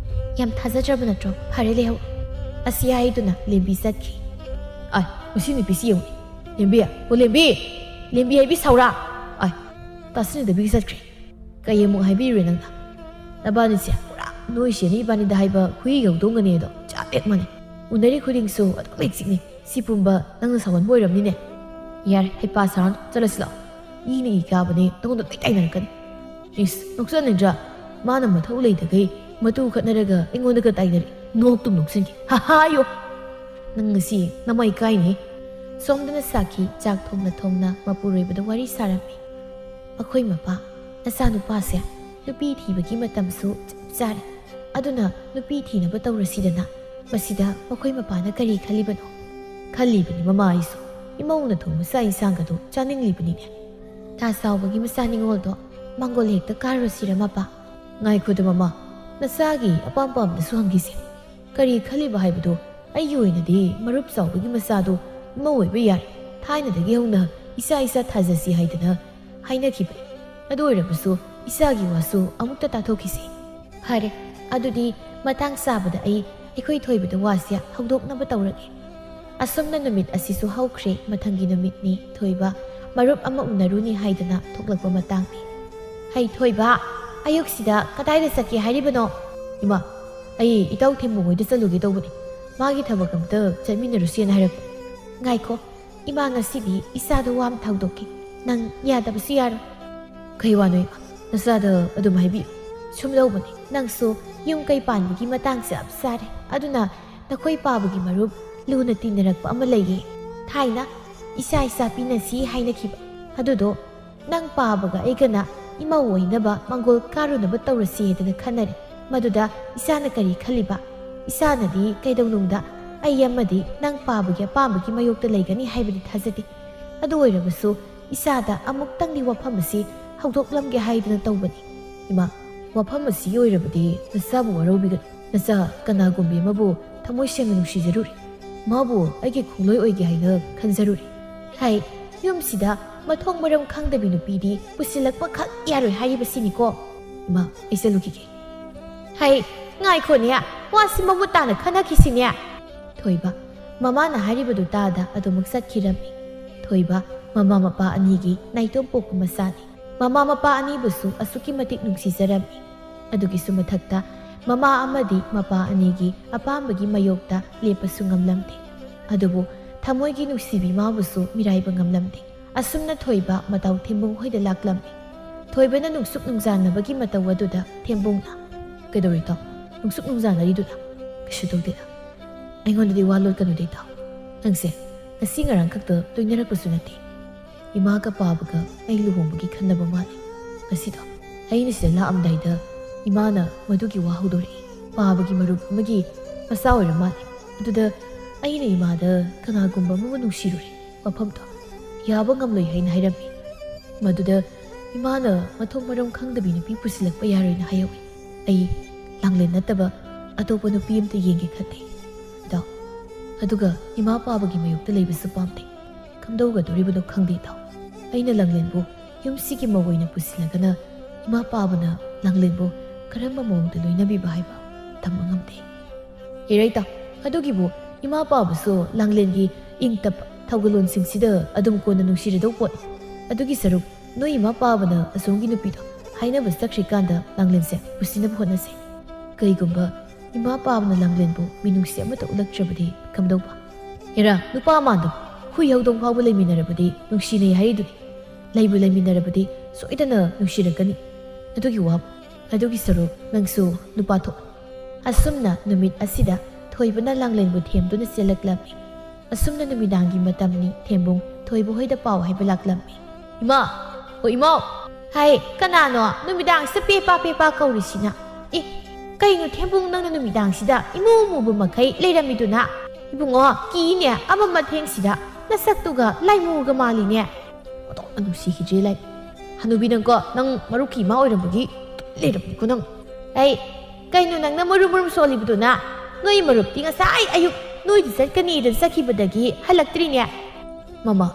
ꯌꯥꯝ ꯊꯥꯖꯗ꯭ꯔꯕ ꯅꯠꯇ꯭ꯔꯣ? ꯐꯔꯦ, ꯂꯩꯍꯧ꯫ ꯑꯁꯤ ꯍꯥꯏꯗꯨꯅ ꯂꯦꯝꯕꯤ ꯆꯠꯈꯤ꯫ ꯑꯥꯏ, ꯃꯁꯤ ꯅꯨꯄꯤꯁꯤ ꯌꯦꯡꯉꯨ꯫ ꯂꯦꯝꯕꯤ, ꯑꯣ ꯂꯦꯝꯕꯤ! ꯂꯦꯝꯕꯤ ꯍꯥꯏꯕꯤ ꯁꯥꯎꯔꯥ! ꯑꯥꯏ, ꯇꯥꯁꯤꯟꯅꯗꯕꯤꯒ ꯆꯠꯈ꯭ꯔꯦ꯫ ꯀꯩ ꯑꯃꯨꯛ ꯍꯥꯏꯕꯤꯔꯨꯔꯦ ꯅꯪꯅ? ꯅꯕꯥꯅꯤꯁꯦ ꯄꯨꯔꯥ ꯅꯣꯏ ꯆꯦꯅ ꯏꯕꯥꯅꯤꯗ ꯍꯥꯏꯕ ꯍꯨꯏꯒ ꯍꯧꯗꯣꯡꯒꯅꯦ ꯑꯗꯣ ꯆꯞ ꯍꯦꯛ ꯃꯥꯟꯅꯩ꯫ ꯎꯅꯔꯤ ꯈꯨꯗꯤꯡꯁꯨ ꯑꯗꯨꯝ ꯍꯦꯛ ꯆꯤꯛꯅꯩ꯫ ꯁꯤ ꯄꯨꯝꯕ ꯅꯪꯅ ꯁꯥꯎꯍꯟꯕ ꯑꯣꯏꯔꯝꯅꯤꯅꯦ꯫ ꯌꯥꯔꯦ, ꯍꯩꯄꯥ ꯁꯥꯔꯅꯨ, ꯆꯠꯂꯁꯤ ꯂꯥꯛꯑꯣ꯫ ꯏꯅ ꯏ ꯀꯥꯕꯅꯦ, ꯅꯉꯣꯟꯗ ꯂꯣꯏ ꯇꯥꯏꯅꯔꯛꯀꯅꯤ꯫ ꯏꯁ, ꯅꯣꯛꯆꯅꯤꯡꯗ꯭ꯔꯥ? ꯃꯥꯅ ꯃꯊꯧ ꯂꯩꯇꯈꯩ ꯃꯇꯨ ꯈꯠꯅꯔꯒ ꯑꯩꯉꯣꯟꯗꯒ ꯇꯥꯏꯅꯔꯦ꯫ ꯅꯣꯛꯇꯨꯝ ꯅꯣꯛꯁꯤꯟꯒꯦ꯫ ꯍꯥ ꯍꯥ ꯌꯣ! ꯅꯪ ꯉꯁꯤ ꯅꯃꯥꯏ ꯀꯥꯏꯅꯤ꯫ ꯁꯣꯝꯗꯅ ꯁꯥꯈꯤ ꯆꯥꯛ ꯊꯣꯡꯅ ꯊꯣꯡꯅ ꯃꯄꯨꯔꯣꯏꯕꯗ ꯋꯥꯔꯤ ꯁꯥꯔꯝꯃꯤ꯫ ꯃꯈꯣꯏ ꯃꯄꯥ, ꯅꯆꯥꯅꯨꯄꯥꯁꯦ ꯅꯨꯄꯤ ꯊꯤꯕꯒꯤ ꯃꯇꯝꯁꯨ ꯆꯞ ꯆꯥꯔꯦ꯫ ꯑꯗꯨꯅ ꯅꯨꯄꯤ ꯊꯤꯅꯕ ꯇꯧꯔꯁꯤꯗꯅ꯫ ꯃꯁꯤꯗ ꯃꯈꯣꯏ ꯃꯄꯥꯅ ꯀꯔꯤ ꯈꯜꯂꯤꯕꯅꯣ? ꯈꯜꯂꯤꯕꯅꯤ ꯃꯃꯥ ꯑꯩꯁꯨ꯫ ꯏꯃꯧꯅ ꯊꯣꯡꯕ ꯆꯥꯛ ꯏꯟꯁꯥꯡꯒꯗꯣ ꯆꯥꯅꯤꯡꯂꯤꯕꯅꯤꯅꯦ꯫ ꯇꯥ ꯆꯥꯎꯕꯒꯤ ꯃꯆꯥ ꯅꯤꯉꯣꯜꯗꯣ ꯃꯥꯡꯒꯣꯜ ꯍꯦꯛꯇ ꯀꯥꯔꯨꯔꯁꯤꯔ ꯃꯄꯥ? ꯉꯥꯏꯈꯣꯗ ꯃꯃꯥ, ꯅꯆꯥꯒꯤ ꯑꯄꯥꯝ ꯄꯥꯝꯗꯁꯨ ꯍꯪꯈꯤꯁꯦ꯫ ꯀꯔꯤ ꯈꯜꯂꯤꯕ ꯍꯥꯏꯕꯗꯨ ꯑꯩꯒꯤ ꯑꯣꯏꯅꯗꯤ ꯃꯔꯨꯞ ꯆꯥꯎꯕꯒꯤ ꯃꯆꯥꯗꯨ ꯏꯃꯧ ꯑꯣꯏꯕ ꯌꯥꯔꯦ꯫ ꯊꯥꯏꯅꯗꯒꯤ ꯍꯧꯅ ꯏꯆꯥ ꯏꯆꯥ ꯊꯥꯖꯁꯤ ꯍꯥꯏꯗꯅ ꯍꯥꯏꯅꯈꯤꯕꯅꯤ꯫ ꯑꯗꯨ ꯑꯣꯏꯔꯕꯁꯨ ꯏꯆꯥꯒꯤ ꯋꯥꯁꯨ ꯑꯃꯨꯛꯇ ꯇꯥꯊꯣꯛꯈꯤꯁꯤ꯫ ꯐꯔꯦ, ꯑꯗꯨꯗꯤ ꯃꯇꯥꯡ ꯆꯥꯕꯗ ꯑꯩ ꯑꯩꯈꯣꯏ ꯊꯣꯏꯕꯗ ꯋꯥꯁꯦ ꯍꯧꯗꯣꯛꯅꯕ ꯇꯧꯔꯒꯦ꯫ ꯑꯁꯨꯝꯅ ꯅꯨꯃꯤꯠ ꯑꯁꯤꯁꯨ ꯍꯧꯈ꯭ꯔꯦ꯫ ꯃꯊꯪꯒꯤ ꯅꯨꯃꯤꯠꯅꯤ ꯊꯣꯏꯕ ꯃꯔꯨꯞ ꯑꯃ ꯎꯅꯔꯨꯅꯤ ꯍꯥꯏꯗꯅ ꯊꯣꯛꯂꯛꯄ ꯃꯇꯥꯡꯅꯤ꯫ ꯍꯩ ꯊꯣꯏꯕ, ꯑꯌꯨꯛꯁꯤꯗ ꯀꯗꯥꯏꯗ ꯆꯠꯀꯦ ꯍꯥꯏꯔꯤꯕꯅꯣ? ꯏꯃꯥ, ꯑꯩ ꯏꯇꯥꯎ ꯊꯦꯝꯕꯨ ꯍꯣꯏꯗ ꯆꯠꯂꯨꯒꯦ ꯇꯧꯕꯅꯤ꯫ ꯃꯥꯒꯤ ꯊꯕꯛ ꯑꯝꯇ ꯆꯠꯃꯤꯟꯅꯔꯨꯁꯦꯅ ꯍꯥꯏꯔꯛꯄ꯫ ꯉꯥꯏꯈꯣ, ꯏꯃꯥ ꯉꯁꯤꯗꯤ ꯏꯆꯥꯗꯣ ꯋꯥ ꯑꯃ ꯊꯧꯗꯣꯛꯀꯦ꯫ ꯅꯪ ꯌꯥꯗꯕꯁꯨ ꯌꯥꯔꯣꯏ꯫ ꯀꯩ ꯋꯥꯅꯣ ꯏꯃꯥ? ꯅꯆꯥꯗ ꯑꯗꯨꯝ ꯍꯥꯏꯕꯤꯌꯨ꯫ ꯁꯨꯝ ꯂꯧꯕꯅꯤ, ꯅꯪꯁꯨ ꯌꯨꯝ ꯀꯩ ꯄꯥꯟꯕꯒꯤ ꯃꯇꯥꯡ ꯆꯞ ꯆꯥꯔꯦ꯫ ꯑꯗꯨꯅ ꯅꯈꯣꯏ ꯄꯥꯕꯒꯤ ꯃꯔꯨꯞ ꯂꯨꯅ ꯇꯤꯟꯅꯔꯛꯄ ꯑꯃ ꯂꯩꯌꯦ꯫ ꯊꯥꯏꯅ ꯏꯁꯥ ꯏꯁꯥ ꯄꯤꯅꯁꯤ ꯍꯥꯏꯅꯈꯤꯕ꯫ ꯑꯗꯨꯗꯣ ꯅꯪ ꯄꯥꯕꯒ ꯑꯩꯒꯅ ꯏꯃꯧ ꯑꯣꯏꯅꯕ ꯃꯪꯒꯣꯜ ꯀꯥꯔꯨꯅꯕ ꯇꯧꯔꯁꯤ ꯍꯥꯏꯗꯅ ꯈꯟꯅꯔꯦ꯫ ꯃꯗꯨꯗ ꯏꯁꯥꯅ ꯀꯔꯤ ꯈꯜꯂꯤꯕ? ꯏꯁꯥꯅꯗꯤ ꯀꯩꯗꯧꯅꯨꯡꯗ ꯑꯩ ꯑꯃꯗꯤ ꯅꯪ ꯄꯥꯕꯒꯤ ꯑꯄꯥꯝꯕꯒꯤ ꯃꯥꯌꯣꯛꯇ ꯂꯩꯒꯅꯤ ꯍꯥꯏꯕꯗꯤ ꯊꯥꯖꯗꯦ꯫ ꯑꯗꯨ ꯑꯣꯏꯔꯕꯁꯨ ꯏꯁꯥꯗ ꯑꯃꯨꯛꯇꯪꯗꯤ ꯋꯥꯐꯝ ꯑꯁꯤ ꯍꯧꯗꯣꯛꯂꯝꯒꯦ ꯍꯥꯏꯗꯅ ꯇꯧꯕꯅꯤ꯫ ꯏꯃꯥ, ꯋꯥꯐꯝ ꯑꯁꯤꯒꯤ ꯑꯣꯏꯔꯕꯗꯤ ꯅꯆꯥꯕꯨ ꯋꯥꯔꯧꯕꯤꯒꯅꯨ꯫ ꯅꯆꯥ ꯀꯅꯥꯒꯨꯝꯕꯤ ꯑꯃꯕꯨ ꯊꯃꯣꯏ ꯁꯦꯡꯅ ꯅꯨꯡꯁꯤꯖꯔꯨꯔꯤ꯫ ꯃꯥꯕꯨ ꯑꯩꯒꯤ ꯈꯣꯡꯂꯣꯏ ꯑꯣꯏꯒꯦ ꯍꯥꯏꯅ ꯈꯟꯖꯔꯨꯔꯤ꯫ ꯍꯥꯏ, ꯌꯨꯝꯁꯤꯗ ꯃꯊꯣꯡ ꯃꯔꯝ ꯈꯪꯗꯕꯤ ꯅꯨꯄꯤꯗꯤ ꯄꯨꯁꯤꯜꯂꯛꯄ ꯈꯛ ꯌꯥꯔꯣꯏ ꯍꯥꯏꯔꯤꯕꯁꯤꯅꯤꯀꯣ꯫ ꯏꯃꯥ, ꯑꯩ ꯆꯠꯂꯨꯈꯤꯒꯦ꯫ ꯍꯩ, ꯉꯥꯏꯈꯣꯅꯦ, ꯋꯥꯁꯤ ꯃꯃꯨꯠ ꯇꯥꯅ ꯈꯟꯅꯈꯤꯁꯤꯅꯦ꯫ ꯊꯣꯏꯕ, ꯃꯃꯥꯅ ꯍꯥꯏꯔꯤꯕꯗꯨ ꯇꯥꯗ ꯑꯗꯨꯃꯛ ꯆꯠꯈꯤꯔꯝꯃꯤ꯫ ꯊꯣꯏꯕ, ꯃꯃꯥ ꯃꯄꯥ ꯑꯅꯤꯒꯤ ꯅꯥꯏꯇꯣꯝ ꯄꯣꯛꯄ ꯃꯆꯥꯅꯤ꯫ ꯃꯃꯥ ꯃꯄꯥ ꯑꯅꯤꯕꯨꯁꯨ ꯑꯁꯨꯛꯀꯤ ꯃꯇꯤꯛ ꯅꯨꯡꯁꯤꯖꯔꯝꯃꯤ꯫ ꯑꯗꯨꯒꯤꯁꯨ ꯃꯊꯛꯇ ꯃꯃꯥ ꯑꯃꯗꯤ ꯃꯄꯥ ꯑꯅꯤꯒꯤ ꯑꯄꯥꯝꯕꯒꯤ ꯃꯥꯌꯣꯛꯇ ꯂꯦꯞꯄꯁꯨ ꯉꯝꯂꯝꯗꯦ꯫ ꯑꯗꯨꯕꯨ ꯊꯃꯣꯏꯒꯤ ꯅꯨꯡꯁꯤꯕꯤ ꯃꯥꯕꯨꯁꯨ ꯃꯤꯔꯥꯏꯕ ꯉꯝꯂꯝꯗꯦ꯫ ꯑꯁꯨꯝꯅ ꯊꯣꯏꯕ ꯃꯇꯥꯎ ꯊꯦꯝꯕꯨꯡ ꯍꯣꯏꯗ ꯂꯥꯛꯂꯝꯃꯤ꯫ ꯊꯣꯏꯕꯅ ꯅꯨꯡꯁꯨꯛ ꯅꯨꯡꯖꯥꯟꯅꯕꯒꯤ ꯃꯇꯧ ꯑꯗꯨꯗ ꯊꯦꯝꯕꯨꯡꯅ, "ꯀꯩꯗꯧꯔꯤ ꯇꯥꯎ? ꯅꯨꯡꯁꯨꯛ ꯅꯨꯡꯖꯥꯟꯅꯔꯤꯗꯨꯅ?" "ꯀꯩꯁꯨ ꯇꯧꯗꯦꯗ꯫ ꯑꯩꯉꯣꯟꯗꯗꯤ ꯋꯥ ꯂꯣꯠꯀꯅꯨꯗ ꯏꯇꯥꯎ꯫ ꯅꯪꯁꯦ ꯉꯁꯤ ꯉꯔꯥꯡ ꯈꯛꯇ ꯂꯣꯏꯅꯔꯛꯄꯁꯨ ꯅꯠꯇꯦ꯫ ꯏꯃꯥꯒ ꯄꯥꯕꯒ ꯑꯩ ꯂꯨꯍꯣꯡꯕꯒꯤ ꯈꯟꯅꯕ ꯃꯥꯜꯂꯤ꯫ ꯉꯁꯤꯗꯣ ꯑꯩꯅ ꯁꯤꯗ ꯂꯥꯛꯑꯝꯗꯥꯏꯗ ꯏꯃꯥꯅ ꯃꯗꯨꯒꯤ ꯋꯥ ꯍꯧꯗꯣꯔꯛꯏ꯫ ꯄꯥꯕꯒꯤ ꯃꯔꯨꯞ ꯑꯃꯒꯤ ꯃꯆꯥ ꯑꯣꯏꯔ ꯃꯥꯜꯂꯤ꯫ ꯑꯗꯨꯗ ꯑꯩꯅ ꯏꯃꯥꯗ ꯀꯅꯥꯒꯨꯝꯕ ꯑꯃꯕꯨ ꯅꯨꯡꯁꯤꯔꯨꯔꯦ꯫ ꯃꯐꯝꯗꯣ ꯌꯥꯕ ꯉꯝꯂꯣꯏ ꯍꯥꯏꯅ ꯍꯥꯏꯔꯝꯃꯤ꯫ ꯃꯗꯨꯗ ꯏꯃꯥꯅ ꯃꯊꯣꯡ ꯃꯔꯝ ꯈꯪꯗꯕꯤ ꯅꯨꯄꯤ ꯄꯨꯁꯤꯜꯂꯛꯄ ꯌꯥꯔꯣꯏꯅ ꯍꯥꯏꯍꯧꯏ꯫ ꯑꯩ ꯂꯥꯡꯂꯦꯟ ꯅꯠꯇꯕ ꯑꯇꯣꯞꯄ ꯅꯨꯄꯤ ꯑꯃꯇ ꯌꯦꯡꯒꯦ ꯈꯟꯗꯦ ꯏꯇꯥꯎ꯫ ꯑꯗꯨꯒ ꯏꯃꯥ ꯄꯥꯕꯒꯤ ꯃꯥꯌꯣꯛꯇ ꯂꯩꯕꯁꯨ ꯄꯥꯝꯗꯦ꯫ ꯀꯝꯗꯧꯒꯗꯧꯔꯤꯕꯅꯣ ꯈꯪꯗꯦ ꯏꯇꯥꯎ꯫ ꯑꯩꯅ ꯂꯥꯡꯂꯦꯟꯕꯨ ꯌꯨꯝꯁꯤꯒꯤ ꯃꯧ ꯑꯣꯏꯅ ꯄꯨꯁꯤꯜꯂꯒꯅ ꯏꯃꯥ ꯄꯥꯕꯅ ꯂꯥꯡꯂꯦꯟꯕꯨ ꯀꯔꯝꯕ ꯃꯑꯣꯡꯗ ꯂꯣꯏꯅꯕꯤꯕ ꯍꯥꯏꯕ ꯇꯝꯕ ꯉꯝꯗꯦ꯫ ꯍꯦꯔꯥ ꯏꯇꯥꯎ, ꯑꯗꯨꯒꯤꯕꯨ ꯏꯃꯥ ꯄꯥꯕꯁꯨ ꯂꯥꯡꯂꯦꯟꯒꯤ ꯏꯪ ꯇꯞꯄ ꯊꯧꯒꯜꯂꯣꯟꯁꯤꯡꯁꯤꯗ ꯑꯗꯨꯝ ꯀꯣꯟꯅ ꯅꯨꯡꯁꯤꯔꯗꯧ ꯄꯣꯠꯅꯤ꯫ ꯑꯗꯨꯒꯤ ꯁꯔꯨꯛ ꯅꯣꯏ ꯏꯃꯥ ꯄꯥꯕꯅ ꯑꯁꯣꯝꯒꯤ ꯅꯨꯄꯤꯗꯣ ꯍꯥꯏꯅꯕ ꯆꯠꯈ꯭ꯔꯤꯀꯥꯟꯗ ꯂꯥꯡꯂꯦꯟꯁꯦ ꯄꯨꯁꯤꯟꯅꯕ ꯍꯣꯠꯅꯁꯦ꯫ ꯀꯩꯒꯨꯝꯕ ꯏꯃꯥ ꯄꯥꯕꯅ ꯂꯥꯡꯂꯦꯟꯕꯨ ꯃꯤꯅꯨꯡꯁꯤ ꯑꯃꯠꯇ ꯎꯠꯂꯛꯇ꯭ꯔꯕꯗꯤ ꯀꯝꯗꯧꯕ? ꯍꯦꯔꯥ, ꯅꯨꯄꯥ ꯑꯃꯗꯣ ꯍꯨꯏ ꯍꯧꯗꯣꯡ ꯐꯥꯎꯕ ꯂꯩꯃꯤꯟꯅꯔꯕꯗꯤ ꯅꯨꯡꯁꯤꯅꯩ ꯍꯥꯏꯔꯤꯗꯨꯅꯤ꯫ ꯂꯩꯕꯨ ꯂꯩꯃꯤꯟꯅꯔꯕꯗꯤ ꯁꯣꯏꯗꯅ ꯅꯨꯡꯁꯤꯔꯛꯀꯅꯤ꯫ ꯑꯗꯨꯒꯤ ꯋꯥꯕꯨ, ꯑꯗꯨꯒꯤ ꯁꯔꯨꯛ ꯅꯪꯁꯨ ꯅꯨꯄꯥ ꯊꯣꯛ꯫ ꯑꯁꯨꯝꯅ ꯅꯨꯃꯤꯠ ꯑꯁꯤꯗ ꯊꯣꯏꯕꯅ ꯂꯥꯡꯂꯦꯟꯕꯨ ꯊꯦꯝꯗꯨꯅ ꯆꯦꯜꯂꯛꯂꯝꯃꯤ꯫ ꯑꯁꯨꯝꯅ ꯅꯨꯃꯤꯗꯥꯡꯒꯤ ꯃꯇꯝꯅꯤ꯫ ꯊꯦꯝꯕꯨꯡ ꯊꯣꯏꯕ ꯍꯣꯏꯗ ꯄꯥꯎ ꯍꯥꯏꯕ ꯂꯥꯛꯂꯝꯃꯤ꯫ "ꯏꯃꯥ! ꯑꯣ ꯏꯃꯥꯎ!" "ꯍꯥꯏ, ꯀꯅꯥꯅꯣ ꯅꯨꯃꯤꯗꯥꯡꯁꯤꯗ ꯄꯦ ꯄꯥ ꯄꯦ ꯄꯥ ꯀꯧꯔꯤꯁꯤꯅ? ꯑꯦ, ꯀꯩꯅꯣ ꯊꯦꯝꯕꯨꯡ, ꯅꯪꯅ ꯅꯨꯃꯤꯗꯥꯡꯁꯤꯗ ꯏꯃꯨ ꯃꯨꯕ ꯃꯈꯩ ꯂꯩꯔꯝꯃꯤꯗꯨꯅ? ꯏꯕꯨꯡꯉꯣ, ꯀꯤꯅꯦ, ꯑꯃꯝ ꯑꯊꯦꯡꯁꯤꯗ ꯅꯁꯛꯇꯨꯒ ꯂꯥꯏꯃꯨꯒ ꯃꯥꯜꯂꯤꯅꯦ꯫ ꯑꯣꯟꯊꯣꯛꯅ ꯅꯨꯡꯁꯤꯈꯤꯗ꯭ꯔꯦ ꯂꯥꯏ꯫ ꯍꯅꯨꯕꯤ, ꯅꯪꯀꯣ, ꯅꯪ ꯃꯔꯨꯞꯀꯤ ꯏꯃꯥ ꯑꯣꯏꯔꯝꯕꯒꯤ ꯂꯩꯔꯝꯅꯤꯀꯣ ꯅꯪ꯫ ꯑꯩ, ꯀꯩꯅꯣ ꯅꯪꯅ ꯃꯨꯔꯨꯝ ꯃꯨꯔꯨꯝ ꯁꯣꯜꯂꯤꯕꯗꯨꯅ? ꯅꯣꯏ ꯃꯔꯨꯞꯇꯤ ꯉꯁꯥꯏ ꯑꯌꯨꯛ ꯅꯣꯏꯗ ꯆꯠꯀꯅꯤꯗ ꯆꯠꯈꯤꯕꯗꯒꯤ ꯍꯜꯂꯛꯇ꯭ꯔꯤꯅꯦ?" "ꯃꯃꯥ,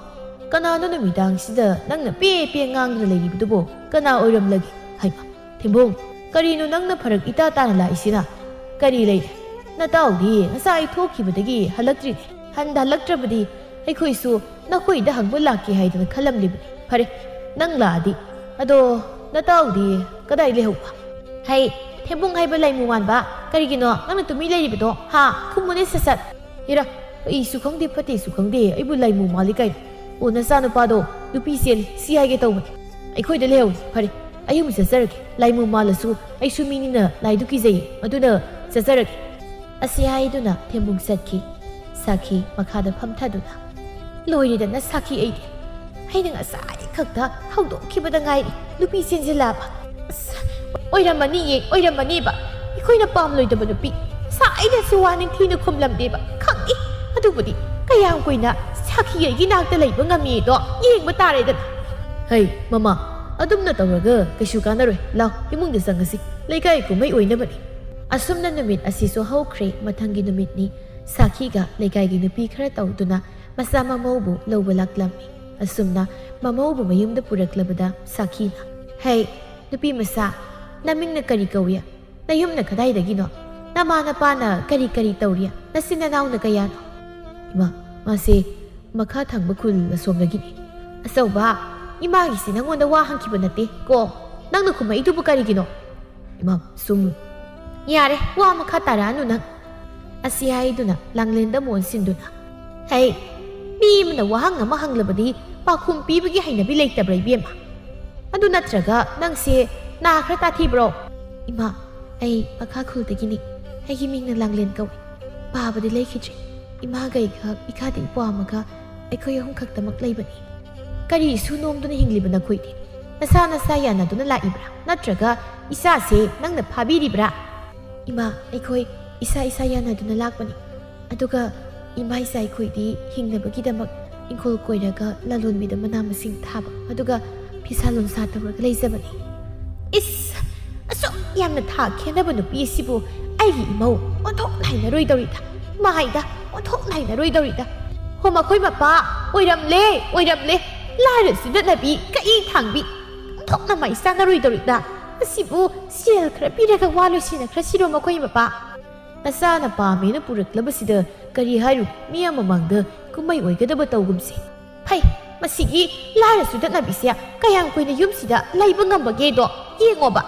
ꯀꯅꯥꯅꯣ ꯅꯨꯃꯤꯗꯥꯡꯁꯤꯗ ꯅꯪꯅ ꯄꯦ ꯄꯦ ꯉꯥꯡꯗꯨꯅ ꯂꯩꯔꯤꯕꯗꯨꯕꯣ? ꯀꯅꯥ ꯑꯣꯏꯔꯝꯂꯒꯦ?" "ꯍꯩꯃꯥ, ꯊꯦꯝꯕꯨꯡ, ꯀꯔꯤꯅꯣ ꯅꯪꯅ ꯐꯔꯛ ꯏꯇꯥ ꯇꯥꯅ ꯂꯥꯛꯏꯁꯤꯅ? ꯀꯔꯤ ꯂꯩꯔꯦ? ꯅꯇꯥꯎꯗꯤ ꯉꯁꯥꯏ ꯊꯣꯛꯈꯤꯕꯗꯒꯤ ꯍꯜꯂꯛꯇ꯭ꯔꯤꯅꯦ꯫ ꯍꯟꯗ ꯍꯜꯂꯛꯇ꯭ꯔꯕꯗꯤ ꯑꯩꯈꯣꯏꯁꯨ ꯅꯈꯣꯏꯗ ꯍꯪꯕ ꯂꯥꯛꯀꯦ ꯍꯥꯏꯗꯅ ꯈꯜꯂꯝꯂꯤꯕꯅꯤ꯫ ꯐꯔꯦ, ꯅꯪ ꯂꯥꯛꯑꯗꯤ꯫ ꯑꯗꯣ ꯅꯇꯥꯎꯗꯤ ꯀꯗꯥꯏ ꯂꯩꯍꯧꯕ?" "ꯍꯩ, ꯊꯦꯝꯕꯨꯡ ꯍꯥꯏꯕ ꯂꯥꯏꯃꯨ ꯃꯥꯟꯕ, ꯀꯔꯤꯒꯤꯅꯣ ꯅꯪꯅ ꯇꯨꯃꯤꯟ ꯂꯩꯔꯤꯕꯗꯣ? ꯍꯥ? ꯈꯨꯝꯃꯨꯅꯦ ꯁꯠ ꯁꯠ!" "ꯏꯔꯥ, ꯐꯩꯁꯨ ꯈꯪꯗꯦ, ꯐꯠꯇꯦꯁꯨ ꯈꯪꯗꯦ, ꯑꯩꯕꯨ ꯂꯥꯏꯃꯨ ꯃꯥꯜꯂꯤ ꯀꯥꯏꯅ꯫ ꯑꯣ, ꯅꯆꯥꯅꯨꯄꯥꯗꯣ ꯅꯨꯄꯤ ꯆꯦꯜꯂꯤ, ꯁꯤ ꯍꯥꯏꯒꯦ ꯇꯧꯕꯅꯤ꯫ ꯑꯩꯈꯣꯏꯗ ꯂꯩꯍꯧꯏ꯫ ꯐꯔꯦ, ꯑꯩ ꯑꯃꯨꯛ ꯆꯠꯆꯔꯒꯦ꯫ ꯂꯥꯏꯃꯨ ꯃꯥꯜꯂꯁꯨ ꯑꯩꯁꯨ ꯃꯤꯅꯤꯅ ꯂꯥꯏꯗꯨ ꯀꯤꯖꯩꯌꯦ, ꯑꯗꯨꯅ ꯆꯠꯆꯔꯒꯦ꯫" ꯑꯁꯤ ꯍꯥꯏꯗꯨꯅ ꯊꯦꯝꯕꯨꯡ ꯆꯠꯈꯤ꯫ ꯁꯥꯈꯤ ꯃꯈꯥꯗ ꯐꯝꯊꯗꯨꯅ, "ꯂꯣꯏꯔꯦꯗꯅ ꯁꯥꯈꯤ ꯑꯩꯗꯤ꯫ ꯑꯩꯅ ꯉꯁꯥꯏ ꯈꯛꯇ ꯍꯧꯗꯣꯛꯈꯤꯕꯗ ꯉꯥꯏꯔꯤ, ꯅꯨꯄꯤ ꯆꯦꯟꯁꯤꯜꯂꯛꯑꯕ꯫ ꯑꯁ, ꯑꯣꯏꯔꯝꯃꯅꯤꯌꯦ, ꯑꯣꯏꯔꯝꯃꯅꯤꯕ꯫ ꯑꯩꯈꯣꯏꯅ ꯄꯥꯝꯂꯣꯏꯗꯕ ꯅꯨꯄꯤ꯫ ꯉꯁꯥꯏꯗꯁꯨ ꯋꯥ ꯅꯤꯡꯊꯤꯅ ꯈꯨꯝꯂꯝꯗꯦꯕ꯫ ꯈꯪꯏ꯫ ꯑꯗꯨꯕꯨꯗꯤ ꯀꯌꯥꯝ ꯀꯨꯏꯅ ꯁꯥꯈꯤ ꯑꯩꯒꯤ ꯅꯥꯛꯇ ꯂꯩꯕ ꯉꯝꯃꯤꯗꯣ ꯌꯦꯡꯕ ꯇꯥꯔꯦꯗꯅ꯫" "ꯍꯩ, ꯃꯃꯥ, ꯑꯗꯨꯝꯅ ꯇꯧꯔꯒ ꯀꯩꯁꯨ ꯀꯥꯟꯅꯔꯣꯏ꯫ ꯂꯥꯎ, ꯏꯃꯨꯡꯗ ꯆꯪꯉꯁꯤ꯫ ꯂꯩꯀꯥꯏ ꯀꯨꯝꯍꯩ ꯑꯣꯏꯅꯕꯅꯤ꯫" ꯑꯁꯨꯝꯅ ꯅꯨꯃꯤꯠ ꯑꯁꯤꯁꯨ ꯍꯧꯈ꯭ꯔꯦ꯫ ꯃꯊꯪꯒꯤ ꯅꯨꯃꯤꯠꯅꯤ꯫ ꯁꯥꯈꯤꯒ ꯂꯩꯀꯥꯏꯒꯤ ꯅꯨꯄꯤ ꯈꯔ ꯇꯧꯗꯨꯅ ꯃꯆꯥ ꯃꯃꯧꯕꯨ ꯂꯧꯕ ꯂꯥꯛꯂꯝꯃꯤ꯫ ꯑꯁꯨꯝꯅ ꯃꯃꯧꯕꯨ ꯃꯌꯨꯝꯗ ꯄꯨꯔꯛꯂꯕꯗ ꯁꯥꯈꯤꯅ, "ꯍꯩ, ꯅꯨꯄꯤ ꯃꯆꯥ, ꯅꯃꯤꯡꯅ ꯀꯔꯤ ꯀꯧꯏ? ꯅꯌꯨꯝꯅ ꯀꯗꯥꯏꯗꯒꯤꯅꯣ? ꯅꯃꯥ ꯅꯄꯥꯅ ꯀꯔꯤ ꯀꯔꯤ ꯇꯧꯔꯤ? ꯅꯆꯤꯟ ꯅꯅꯥꯎꯅ ꯀꯌꯥꯅꯣ?" "ꯏꯃꯥ, ꯃꯥꯁꯦ ꯃꯈꯥ ꯊꯪꯕ ꯈꯨꯜ ꯑꯁꯣꯝꯗꯒꯤꯅꯤ꯫" "ꯑꯆꯧꯕ, ꯏꯃꯥꯒꯤꯁꯤ ꯅꯪꯉꯣꯟꯗ ꯋꯥ ꯍꯪꯈꯤꯕ ꯅꯠꯇꯦ ꯀꯣ? ꯅꯪꯅ ꯈꯨꯝꯃꯛꯏꯗꯨꯕꯨ ꯀꯔꯤꯒꯤꯅꯣ?" "ꯏꯃꯥ, ꯁꯨꯝ꯫" "ꯌꯥꯔꯦ, ꯋꯥ ꯃꯈꯥ ꯇꯥꯔꯛꯑꯅꯨ ꯅꯪ꯫" ꯑꯁꯤ ꯍꯥꯏꯗꯨꯅ ꯂꯥꯡꯂꯦꯟꯗ ꯑꯃꯨꯛ ꯑꯣꯟꯁꯤꯟꯗꯨꯅ, "ꯍꯩ, ꯃꯤ ꯑꯃꯅ ꯋꯥꯍꯪ ꯑꯃ ꯍꯪꯂꯕꯗꯤ ꯄꯥꯎꯈꯨꯝ ꯄꯤꯕꯒꯤ ꯍꯩꯅꯕꯤ ꯂꯩꯇꯕ꯭ꯔꯥ ꯏꯕꯦꯝꯃ? ꯑꯗꯨ ꯅꯠꯇ꯭ꯔꯒ ꯅꯪꯁꯦ ꯅꯥ ꯈꯔ ꯇꯥꯊꯤꯕ꯭ꯔꯣ?" "ꯏꯃꯥ, ꯑꯩ ꯃꯈꯥ ꯈꯨꯜꯗꯒꯤꯅꯤ꯫ ꯑꯩꯒꯤ ꯃꯤꯡꯅ ꯂꯥꯡꯂꯦꯟ ꯀꯧꯏ꯫ ꯄꯥꯕꯗꯤ ꯂꯩꯈꯤꯗ꯭ꯔꯤ꯫" ꯏꯃꯥꯒ ꯑꯩꯒ ꯏꯈꯥꯗ ꯏꯄ꯭ꯋꯥ ꯑꯃꯒ ꯑꯩꯈꯣꯏ ꯑꯍꯨꯝ ꯈꯛꯇꯃꯛ ꯂꯩꯕꯅꯤ꯫ ꯀꯔꯤ ꯏꯁꯨ ꯅꯣꯝꯗꯨꯅ ꯍꯤꯡꯂꯤꯕ ꯅꯈꯣꯏꯗꯤ? ꯅꯁꯥ ꯅꯁꯥ ꯌꯥꯅꯗꯨꯅ ꯂꯥꯛꯏꯕ꯭ꯔꯥ? ꯅꯠꯇ꯭ꯔꯒ ꯏꯆꯥꯁꯦ ꯅꯪꯅ ꯐꯥꯕꯤꯔꯤꯕ꯭ꯔꯥ? ꯏꯃꯥ, ꯑꯩꯈꯣꯏ ꯏꯁꯥ ꯏꯁꯥ ꯌꯥꯅꯗꯨꯅ ꯂꯥꯛꯄꯅꯤ꯫ ꯑꯗꯨꯒ ꯏꯃꯥ ꯏꯆꯥ ꯑꯩꯈꯣꯏꯗꯤ ꯍꯤꯡꯅꯕꯒꯤꯗꯃꯛ ꯏꯪꯈꯣꯜ ꯀꯣꯏꯔꯒ ꯂꯂꯣꯟꯕꯤꯗ ꯃꯅꯥ ꯃꯁꯤꯡ ꯊꯥꯕ, ꯑꯗꯨꯒ ꯐꯤꯁꯥ ꯂꯣꯟꯁꯥ ꯇꯧꯔꯒ ꯂꯩꯖꯕꯅꯤ꯫ ꯏꯁ! ꯑꯁꯨꯛ ꯌꯥꯝꯅ ꯊꯥ ꯈꯦꯠꯅꯕ ꯅꯨꯄꯤ ꯑꯁꯤꯕꯨ ꯑꯩꯒꯤ ꯏꯃꯧ ꯑꯣꯟꯊꯣꯛꯅ ꯍꯩꯅꯔꯣꯏꯗꯧꯔꯤꯗ꯫ ꯃꯥꯏꯗ ꯑꯣꯟꯊꯣꯛꯅ ꯍꯩꯅꯔꯣꯏꯗꯧꯔꯤꯗ꯫ ꯍꯣ, ꯃꯈꯣꯏ ꯃꯄꯥ, ꯑꯣꯏꯔꯝꯂꯦ, ꯑꯣꯏꯔꯝꯂꯦ꯫ ꯂꯥꯏꯔ ꯁꯤꯗꯠꯅꯕꯤ, ꯀꯛꯏ ꯊꯥꯡꯕꯤ, ꯑꯣꯟꯊꯣꯛꯅ ꯃꯥꯏ ꯆꯥꯅꯔꯣꯏꯗꯧꯔꯤꯗ꯫ ꯑꯁꯤꯕꯨ ꯁꯦꯜ ꯈꯔ ꯄꯤꯔꯒ ꯋꯥ ꯂꯣꯏꯁꯤꯟꯅꯈ꯭ꯔꯁꯤꯔꯣ ꯃꯈꯣꯏ ꯃꯄꯥ? ꯅꯆꯥꯅ ꯄꯥꯝꯃꯦꯅ ꯄꯨꯔꯛꯂꯕꯁꯤꯗ ꯀꯔꯤ ꯍꯥꯏꯔꯨ? ꯃꯤ ꯑꯃꯃꯥꯡꯗ ꯀꯨꯝꯍꯩ ꯑꯣꯏꯒꯗꯕ ꯇꯧꯒꯨꯝꯁꯤ꯫ ꯐꯩ, ꯃꯁꯤꯒꯤ ꯂꯥꯏꯔ ꯁꯨꯗꯠꯅꯕꯤꯁꯦ ꯀꯌꯥꯝ ꯀꯨꯏꯅ ꯌꯨꯝꯁꯤꯗ ꯂꯩꯕ ꯉꯝꯕꯒꯦꯗꯣ ꯌꯦꯡꯉꯣꯕ꯫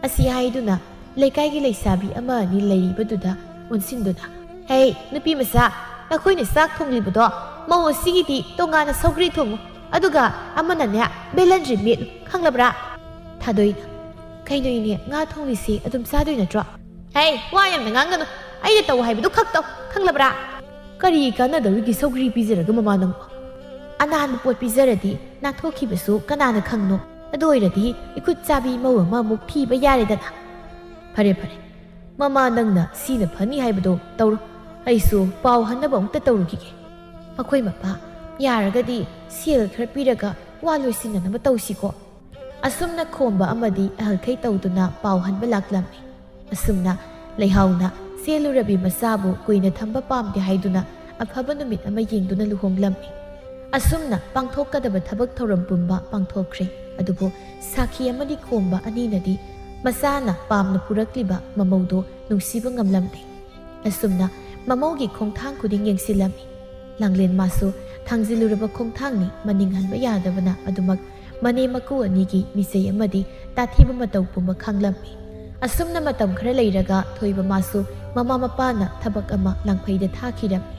ꯑꯁꯤ ꯍꯥꯏꯗꯨꯅ ꯂꯩꯀꯥꯏꯒꯤ ꯂꯩꯁꯥꯕꯤ ꯑꯃ ꯑꯅꯤ ꯂꯩꯔꯤꯕꯗꯨꯗ ꯑꯣꯟꯁꯤꯟꯗꯨꯅ, "ꯍꯦ, ꯅꯨꯄꯤ ꯃꯆꯥ, ꯅꯈꯣꯏꯅ ꯆꯥꯛ ꯊꯣꯡꯂꯤꯕꯗꯣ ꯃꯧ ꯑꯁꯤꯒꯤꯗꯤ ꯇꯣꯉꯥꯟꯅ ꯁꯧꯒ꯭ꯔꯤ ꯊꯣꯡꯉꯨ, ꯑꯗꯨꯒ ꯑꯃꯅꯅꯦ ꯕꯦꯂꯟꯗ꯭ꯔꯤ ꯃꯦꯠꯂꯨ, ꯈꯪꯂꯕ꯭ꯔꯥ?" ꯊꯥꯗꯣꯏꯅ, "ꯀꯩꯅꯣ ꯏꯅꯦ, ꯉꯥ ꯊꯣꯡꯂꯤꯁꯤ ꯑꯗꯨꯝ ꯆꯥꯗꯣꯏ ꯅꯠꯇ꯭ꯔꯣ?" "ꯍꯦ, ꯋꯥ ꯌꯥꯝꯅ ꯉꯥꯡꯒꯅꯨ, ꯑꯩꯅ ꯇꯧ ꯍꯥꯏꯕꯗꯨ ꯈꯛ ꯇꯧ, ꯈꯪꯂꯕ꯭ꯔꯥ?" "ꯀꯔꯤ ꯀꯥꯟꯅꯗꯧꯔꯤꯒꯦ ꯁꯧꯒ꯭ꯔꯤ ꯄꯤꯖꯔꯒ ꯃꯃꯥ ꯅꯪꯕꯣ? ꯑꯅꯥꯟꯕ ꯄꯣꯠ ꯄꯤꯖꯔꯗꯤ ꯅꯥꯟꯊꯣꯛꯈꯤꯕꯁꯨ ꯀꯅꯥꯅ ꯈꯪꯅꯣ? ꯑꯗꯨ ꯑꯣꯏꯔꯗꯤ ꯏꯈꯨꯠ ꯆꯥꯕꯤ ꯃꯧ ꯑꯃ ꯑꯃꯨꯛ ꯊꯤꯕ ꯌꯥꯔꯦꯗꯅ꯫ ꯐꯔꯦ ꯐꯔꯦ, ꯃꯃꯥ ꯅꯪꯅ ꯁꯤꯅ ꯐꯅꯤ ꯍꯥꯏꯕꯗꯣ ꯇꯧꯔꯣ, ꯑꯩꯁꯨ ꯄꯥꯎ ꯍꯟꯅꯕ ꯑꯃꯨꯛꯇ ꯇꯧꯔꯨꯈꯤꯒꯦ꯫ ꯃꯈꯣꯏ ꯃꯄꯥ, ꯌꯥꯔꯒꯗꯤ ꯁꯦꯜ ꯈꯔ ꯄꯤꯔꯒ ꯋꯥ ꯂꯣꯏꯁꯤꯟꯅꯅꯕ ꯇꯧꯁꯤꯀꯣ?" ꯑꯁꯨꯝꯅ ꯈꯣꯝꯕ ꯑꯃꯗꯤ ꯑꯍꯜꯈꯩ ꯇꯧꯗꯨꯅ ꯄꯥꯎ ꯍꯟꯕ ꯂꯥꯛꯂꯝꯃꯤ꯫ ꯑꯁꯨꯝꯅ ꯂꯩꯍꯥꯎꯅ ꯆꯦꯜꯂꯨꯔꯕꯤ ꯃꯆꯥꯕꯨ ꯀꯨꯏꯅ ꯊꯝꯕ ꯄꯥꯝꯗꯦ ꯍꯥꯏꯗꯨꯅ ꯑꯐꯕ ꯅꯨꯃꯤꯠ ꯑꯃ ꯌꯦꯡꯗꯨꯅ ꯂꯨꯍꯣꯡꯂꯝꯃꯤ꯫ ꯑꯁꯨꯝꯅ ꯄꯥꯡꯊꯣꯛꯀꯗꯕ ꯊꯕꯛ ꯊꯧꯔꯝ ꯄꯨꯝꯕ ꯄꯥꯡꯊꯣꯛꯈ꯭ꯔꯦ꯫ ꯑꯗꯨꯕꯨ ꯁꯥꯈꯤ ꯑꯃꯗꯤ ꯈꯣꯝꯕ ꯑꯅꯤꯅꯗꯤ ꯃꯆꯥꯅ ꯄꯥꯝꯅ ꯄꯨꯔꯛꯂꯤꯕ ꯃꯃꯧꯗꯨ ꯅꯨꯡꯁꯤꯕ ꯉꯝꯂꯝꯗꯦ꯫ ꯑꯁꯨꯝꯅ ꯃꯃꯧꯒꯤ ꯈꯣꯡꯊꯥꯡ ꯈꯨꯗꯤꯡ ꯌꯦꯡꯁꯤꯜꯂꯝꯃꯤ꯫ ꯂꯥꯡꯂꯦꯟ ꯃꯥꯁꯨ ꯊꯥꯡꯖꯤꯜꯂꯨꯔꯕ ꯈꯣꯡꯊꯥꯡꯅꯤ, ꯃꯅꯤꯡ ꯍꯟꯕ ꯌꯥꯗꯕꯅ ꯑꯗꯨꯃꯛ ꯃꯅꯦꯝ ꯃꯀꯨ ꯑꯅꯤꯒꯤ ꯃꯤꯆꯩ ꯑꯃꯗꯤ ꯇꯥꯊꯤꯕ ꯃꯇꯧ ꯄꯨꯝꯕ ꯈꯪꯂꯝꯃꯤ꯫ ꯑꯁꯨꯝꯅ ꯃꯇꯝ ꯈꯔ ꯂꯩꯔꯒ ꯊꯣꯏꯕ ꯃꯥꯁꯨ ꯃꯃꯥ ꯃꯄꯥꯅ ꯊꯕꯛ ꯑꯃ ꯂꯥꯡꯐꯩꯗ ꯊꯥꯈꯤꯔꯝꯃꯤ꯫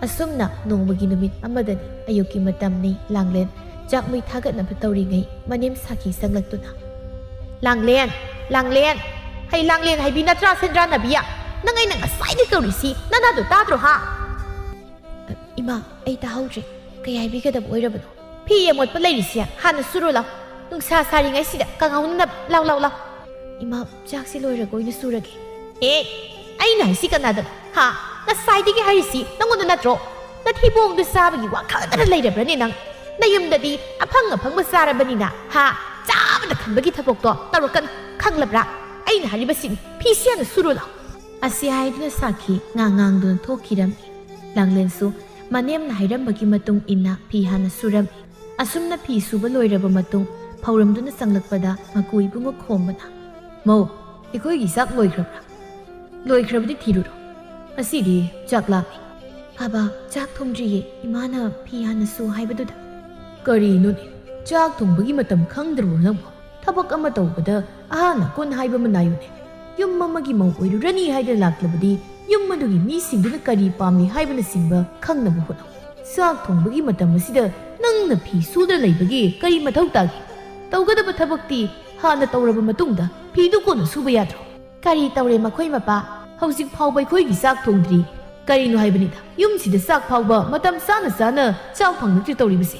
ꯑꯁꯨꯝꯅ ꯅꯣꯡꯃꯒꯤ ꯅꯨꯃꯤꯠ ꯑꯃꯗꯅꯤ, ꯑꯌꯨꯛꯀꯤ ꯃꯇꯝꯅꯤ, ꯂꯥꯡꯂꯦꯟ ꯆꯥꯛꯃꯩ ꯊꯥꯒꯠꯅꯕ ꯇꯧꯔꯤꯉꯩ ꯃꯅꯦꯝ ꯁꯥꯈꯤ ꯆꯪꯂꯛꯇꯨꯅ, "ꯂꯥꯡꯂꯦꯟ! ꯂꯥꯡꯂꯦꯟ! ꯍꯩ, ꯂꯥꯡꯂꯦꯟ ꯍꯥꯏꯕꯤ ꯅꯠꯇ꯭ꯔꯥ, ꯁꯦꯟꯗ꯭ꯔꯥ ꯅꯥꯕꯤ? ꯅꯪ ꯑꯩꯅ ꯉꯁꯥꯏꯗꯩ ꯀꯧꯔꯤꯁꯤ ꯅꯅꯥꯗꯣ ꯇꯥꯗ꯭ꯔꯣ, ꯍꯥ?" ꯏꯃꯥ, ꯑꯩ ꯇꯥꯍꯧꯗ꯭ꯔꯦ꯫ ꯀꯩ ꯍꯥꯏꯕꯤꯒꯗꯕ ꯑꯣꯏꯔꯕꯅꯣ? ꯐꯤ ꯑꯃꯣꯠꯄ ꯂꯩꯔꯤꯁꯦ ꯍꯥꯟꯅ ꯁꯨꯔꯣ ꯂꯥꯎ꯫ ꯅꯨꯡꯁꯥ ꯁꯥꯔꯤꯉꯩꯁꯤꯗ ꯀꯪꯍꯧꯅꯅꯕ꯫ ꯂꯥꯎ, ꯂꯥꯎ, ꯂꯥꯎ꯫ ꯏꯃꯥ, ꯆꯥꯛꯁꯦ ꯂꯣꯏꯔꯒ ꯑꯣꯏꯅ ꯁꯨꯔꯒꯦ꯫ ꯑꯦ, ꯑꯩꯅ ꯍꯥꯏꯁꯤ ꯀꯅꯥꯗꯅꯣ? ꯍꯥ? ꯉꯁꯥꯏꯗꯒꯤ ꯍꯥꯏꯔꯤꯁꯤ ꯅꯪꯉꯣꯟꯗ ꯅꯠꯇ꯭ꯔꯣ? ꯅꯊꯤꯕꯣꯡꯗꯨ ꯆꯥꯕꯒꯤ ꯋꯥ ꯈꯛꯇꯗ ꯂꯩꯔꯕ꯭ꯔꯅꯦ ꯅꯪ? ꯅꯌꯨꯝꯗꯗꯤ ꯑꯐꯪ ꯑꯐꯪꯕ ꯆꯥꯔꯕꯅꯤꯅ, ꯍꯥ? ꯆꯥꯕꯗ ꯈꯟꯕꯒꯤ ꯊꯕꯛꯇꯣ ꯇꯧꯔꯛꯀꯅꯨ, ꯈꯪꯂꯕ꯭ꯔꯥ? ꯑꯩꯅ ꯍꯥꯏꯔꯤꯕꯁꯤꯅꯤ, ꯐꯤꯁꯦ ꯍꯥꯟꯅ ꯁꯨꯔꯣ ꯂꯥꯎ꯫ ꯑꯁꯤ ꯍꯥꯏꯗꯨꯅ ꯁꯥꯈꯤ ꯉꯥꯡ ꯉꯥꯡꯗꯨꯅ ꯊꯣꯛꯈꯤꯔꯝꯃꯤ꯫ ꯂꯥꯡꯂꯦꯟꯁꯨ ꯃꯅꯦꯝꯅ ꯍꯥꯏꯔꯝꯕꯒꯤ ꯃꯇꯨꯡ ꯏꯟꯅ ꯐꯤ ꯍꯥꯟꯅ ꯁꯨꯔꯝꯃꯤ꯫ ꯑꯁꯨꯝꯅ ꯐꯤ ꯁꯨꯕ ꯂꯣꯏꯔꯕ ꯃꯇꯨꯡ ꯐꯧꯔꯝꯗꯨꯅ ꯆꯪꯂꯛꯄꯗ ꯃꯀꯨ ꯏꯕꯨꯡꯉꯣ ꯈꯣꯝꯕꯅ, "ꯃꯧ, ꯑꯩꯈꯣꯏꯒꯤ ꯆꯥꯛ ꯂꯣꯏꯈ꯭ꯔꯕ꯭ꯔꯥ?" "ꯂꯣꯏꯈ꯭ꯔꯕꯗꯤ ꯊꯤꯔꯨꯔꯣ꯫ ꯉꯁꯤꯗꯤ ꯆꯥꯛ ꯂꯥꯝꯃꯤ꯫" "ꯕꯥꯕꯥ, ꯆꯥꯛ ꯊꯣꯡꯗ꯭ꯔꯤꯌꯦ, ꯏꯃꯥꯅ ꯐꯤ ꯍꯥꯟꯅ ꯁꯨ ꯍꯥꯏꯕꯗꯨꯗ꯫" "ꯀꯔꯤꯅꯣꯅꯦ? ꯆꯥꯛ ꯊꯣꯡꯕꯒꯤ ꯃꯇꯝ ꯈꯪꯗ꯭ꯔꯕꯣ ꯅꯪꯕꯣ? ꯊꯕꯛ ꯑꯃ ꯇꯧꯕꯗ ꯑꯍꯥꯟ ꯑꯀꯣꯟ ꯍꯥꯏꯕ ꯑꯃ ꯅꯥꯏꯌꯨꯅꯦ꯫ ꯌꯨꯝ ꯑꯃꯒꯤ ꯃꯧ ꯑꯣꯏꯔꯨꯔꯅꯤ ꯍꯥꯏꯗꯅ ꯂꯥꯛꯂꯕꯗꯤ ꯌꯨꯝ ꯑꯗꯨꯒꯤ ꯃꯤꯁꯤꯡꯗꯨꯅ ꯀꯔꯤ ꯄꯥꯝꯂꯤ ꯍꯥꯏꯕꯅꯆꯤꯡꯕ ꯈꯪꯅꯕ ꯍꯣꯠꯅꯧ꯫ ꯆꯥꯛ ꯊꯣꯡꯕꯒꯤ ꯃꯇꯝ ꯑꯁꯤꯗ ꯅꯪꯅ ꯐꯤ ꯁꯨꯗꯅ ꯂꯩꯕꯒꯤ ꯀꯔꯤ ꯃꯊꯧ ꯇꯥꯒꯦ? ꯇꯧꯒꯗꯕ ꯊꯕꯛꯇꯤ ꯍꯥꯟꯅ ꯇꯧꯔꯕ ꯃꯇꯨꯡꯗ ꯐꯤꯗꯨ ꯀꯣꯟꯅ ꯁꯨꯕ ꯌꯥꯗ꯭ꯔꯣ?" "ꯀꯔꯤ ꯇꯧꯔꯦ ꯃꯈꯣꯏ ꯃꯄꯥ? ꯍꯧꯖꯤꯛ ꯐꯥꯎꯕ ꯑꯩꯈꯣꯏꯒꯤ ꯆꯥꯛ ꯊꯣꯡꯗ꯭ꯔꯤ꯫ ꯀꯔꯤꯅꯣ ꯍꯥꯏꯕꯅꯤꯗ, ꯌꯨꯝꯁꯤꯗ ꯆꯥꯛ ꯐꯥꯎꯕ ꯃꯇꯝ ꯆꯥꯅ ꯆꯥꯅ ꯆꯥꯛ ꯐꯪꯂꯛꯇ꯭ꯔꯤ ꯇꯧꯔꯤꯕꯁꯦ?"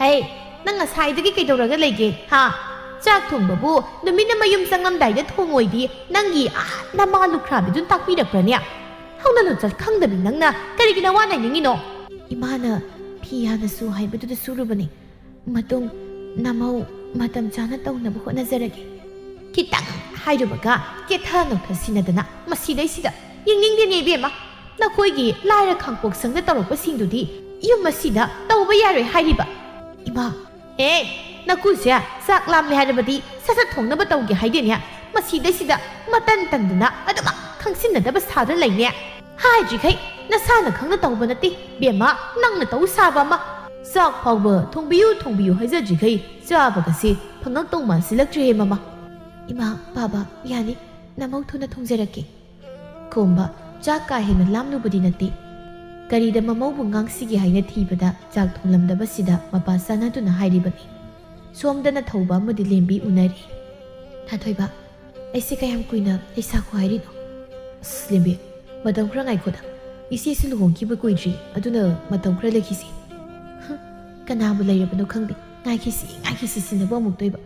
"ꯍꯦ, ꯅꯪ ꯉꯁꯥꯏꯗꯒꯤ ꯀꯩꯗꯧꯔꯒ ꯂꯩꯒꯦ, ꯍꯥ? ꯆꯥꯛ ꯊꯣꯡꯕꯕꯨ ꯅꯨꯃꯤꯠ ꯑꯃ ꯌꯨꯝ ꯆꯪꯂꯝꯗꯥꯏꯗ ꯊꯣꯡꯉꯣꯏꯗꯤ ꯅꯪꯒꯤ ꯑꯥ ꯅꯃꯥ ꯂꯨꯈ꯭ꯔꯥꯕꯤꯗꯨꯅ ꯇꯥꯛꯄꯤꯔꯛꯄ꯭ꯔꯅꯦ? ꯍꯧꯅ ꯂꯣꯟꯆꯠ ꯈꯪꯗꯕꯤ ꯅꯪꯅ ꯀꯔꯤꯒꯤ ꯅꯋꯥ ꯅꯥꯏꯅꯤꯡꯉꯤꯅꯣ?" "ꯏꯃꯥꯅ ꯐꯤ ꯍꯥꯟꯅ ꯁꯨ ꯍꯥꯏꯕꯗꯨꯗ ꯁꯨꯔꯨꯕꯅꯤ꯫ ꯃꯇꯨꯡ ꯅꯃꯧ ꯃꯇꯝ ꯆꯥꯅ ꯇꯧꯅꯕ ꯍꯣꯠꯅꯖꯔꯒꯦ꯫" ꯈꯤꯇꯪ ꯍꯥꯏꯔꯨꯕꯒ ꯀꯦꯊ ꯅꯧꯊ ꯁꯤꯟꯅꯗꯅ ꯃꯁꯤꯗꯩꯁꯤꯗ ꯌꯦꯡꯅꯤꯡꯗꯦꯅꯦ ꯏꯕꯦꯝꯃ꯫ ꯅꯈꯣꯏꯒꯤ ꯂꯥꯏꯔ ꯈꯥꯡꯄꯣꯛ ꯁꯪꯗ ꯇꯧꯔꯛꯄꯁꯤꯡꯗꯨꯗꯤ ꯌꯨꯝ ꯑꯁꯤꯗ ꯇꯧꯕ ꯌꯥꯔꯣꯏ ꯍꯥꯏꯔꯤꯕ꯫ ꯏꯃꯥ! ꯑꯦ, ꯅꯀꯨꯁꯦ ꯆꯥꯛ ꯂꯥꯝꯂꯦ ꯍꯥꯏꯔꯕꯗꯤ ꯁꯠ ꯁꯠ ꯊꯣꯡꯅꯕ ꯇꯧꯒꯦ ꯍꯥꯏꯗꯦꯅꯦ꯫ ꯃꯁꯤꯗꯩꯁꯤꯗ ꯃꯇꯟ ꯇꯟꯗꯅ ꯑꯗꯨꯃꯛ ꯈꯪꯁꯤꯟꯅꯗꯕ ꯁꯥꯗꯨꯅ ꯂꯩꯅꯦ꯫ ꯍꯥꯏꯗ꯭ꯔꯤꯈꯩ ꯅꯁꯥꯅ ꯈꯪꯅ ꯇꯧꯕ ꯅꯠꯇꯦ ꯏꯕꯦꯝꯃ, ꯅꯪꯅ ꯇꯧ ꯁꯥꯕ ꯑꯃ꯫ ꯆꯥꯛ ꯐꯥꯎꯕ ꯊꯣꯡꯕꯤꯌꯨ ꯊꯣꯡꯕꯤꯌꯨ ꯍꯥꯏꯖꯗ꯭ꯔꯤꯈꯩ ꯆꯥꯕꯒꯁꯦ ꯐꯪꯉꯛꯇꯧ ꯃꯥꯟꯁꯤꯜꯂꯛꯇ꯭ꯔꯦꯍꯦ ꯃꯃꯥ꯫ ꯏꯃꯥ, ꯕꯥꯕꯥ, ꯌꯥꯅꯤ, ꯅꯃꯧ ꯊꯨꯅ ꯊꯣꯡꯖꯔꯛꯀꯦ꯫ ꯈꯣꯝꯕ ꯆꯥꯛ ꯀꯥ ꯍꯦꯟꯅ ꯂꯥꯝꯂꯨꯕꯗꯤ ꯅꯠꯇꯦ꯫ ꯀꯔꯤꯗ ꯃꯃꯧꯕꯨ ꯉꯥꯡꯁꯤꯒꯦ ꯍꯥꯏꯅ ꯊꯤꯕꯗ ꯆꯥꯛ ꯊꯣꯡꯂꯝꯗꯕꯁꯤꯗ ꯃꯄꯥ ꯆꯥꯟꯅꯗꯨꯅ ꯍꯥꯏꯔꯤꯕꯅꯤ꯫ ꯁꯣꯝꯗꯅ ꯊꯧꯕ ꯑꯃꯗꯤ ꯂꯦꯝꯕꯤ ꯎꯅꯔꯤ꯫ "ꯊꯥꯊꯣꯏꯕ, ꯑꯩꯁꯦ ꯀꯌꯥꯝ ꯀꯨꯏꯅ ꯂꯩꯁꯥꯈꯣ ꯍꯥꯏꯔꯤꯅꯣ?" "ꯑꯁ, ꯂꯦꯝꯕꯤ, ꯃꯇꯝ ꯈꯔ ꯉꯥꯏꯈꯣꯗ꯫ ꯏꯆꯦꯁꯨ ꯂꯨꯍꯣꯡꯈꯤꯕ ꯀꯨꯏꯗ꯭ꯔꯤ, ꯑꯗꯨꯅ ꯃꯇꯝ ꯈꯔ ꯂꯩꯈꯤꯁꯤ꯫ ꯍꯨꯝ, ꯀꯅꯥꯕꯨ ꯂꯩꯔꯕꯅꯣ ꯈꯪꯗꯦ꯫ ꯉꯥꯏꯈꯤꯁꯤ, ꯉꯥꯏꯈꯤꯁꯤ ꯁꯤꯟꯅꯕ ꯑꯃꯨꯛꯇꯣꯏꯕ꯫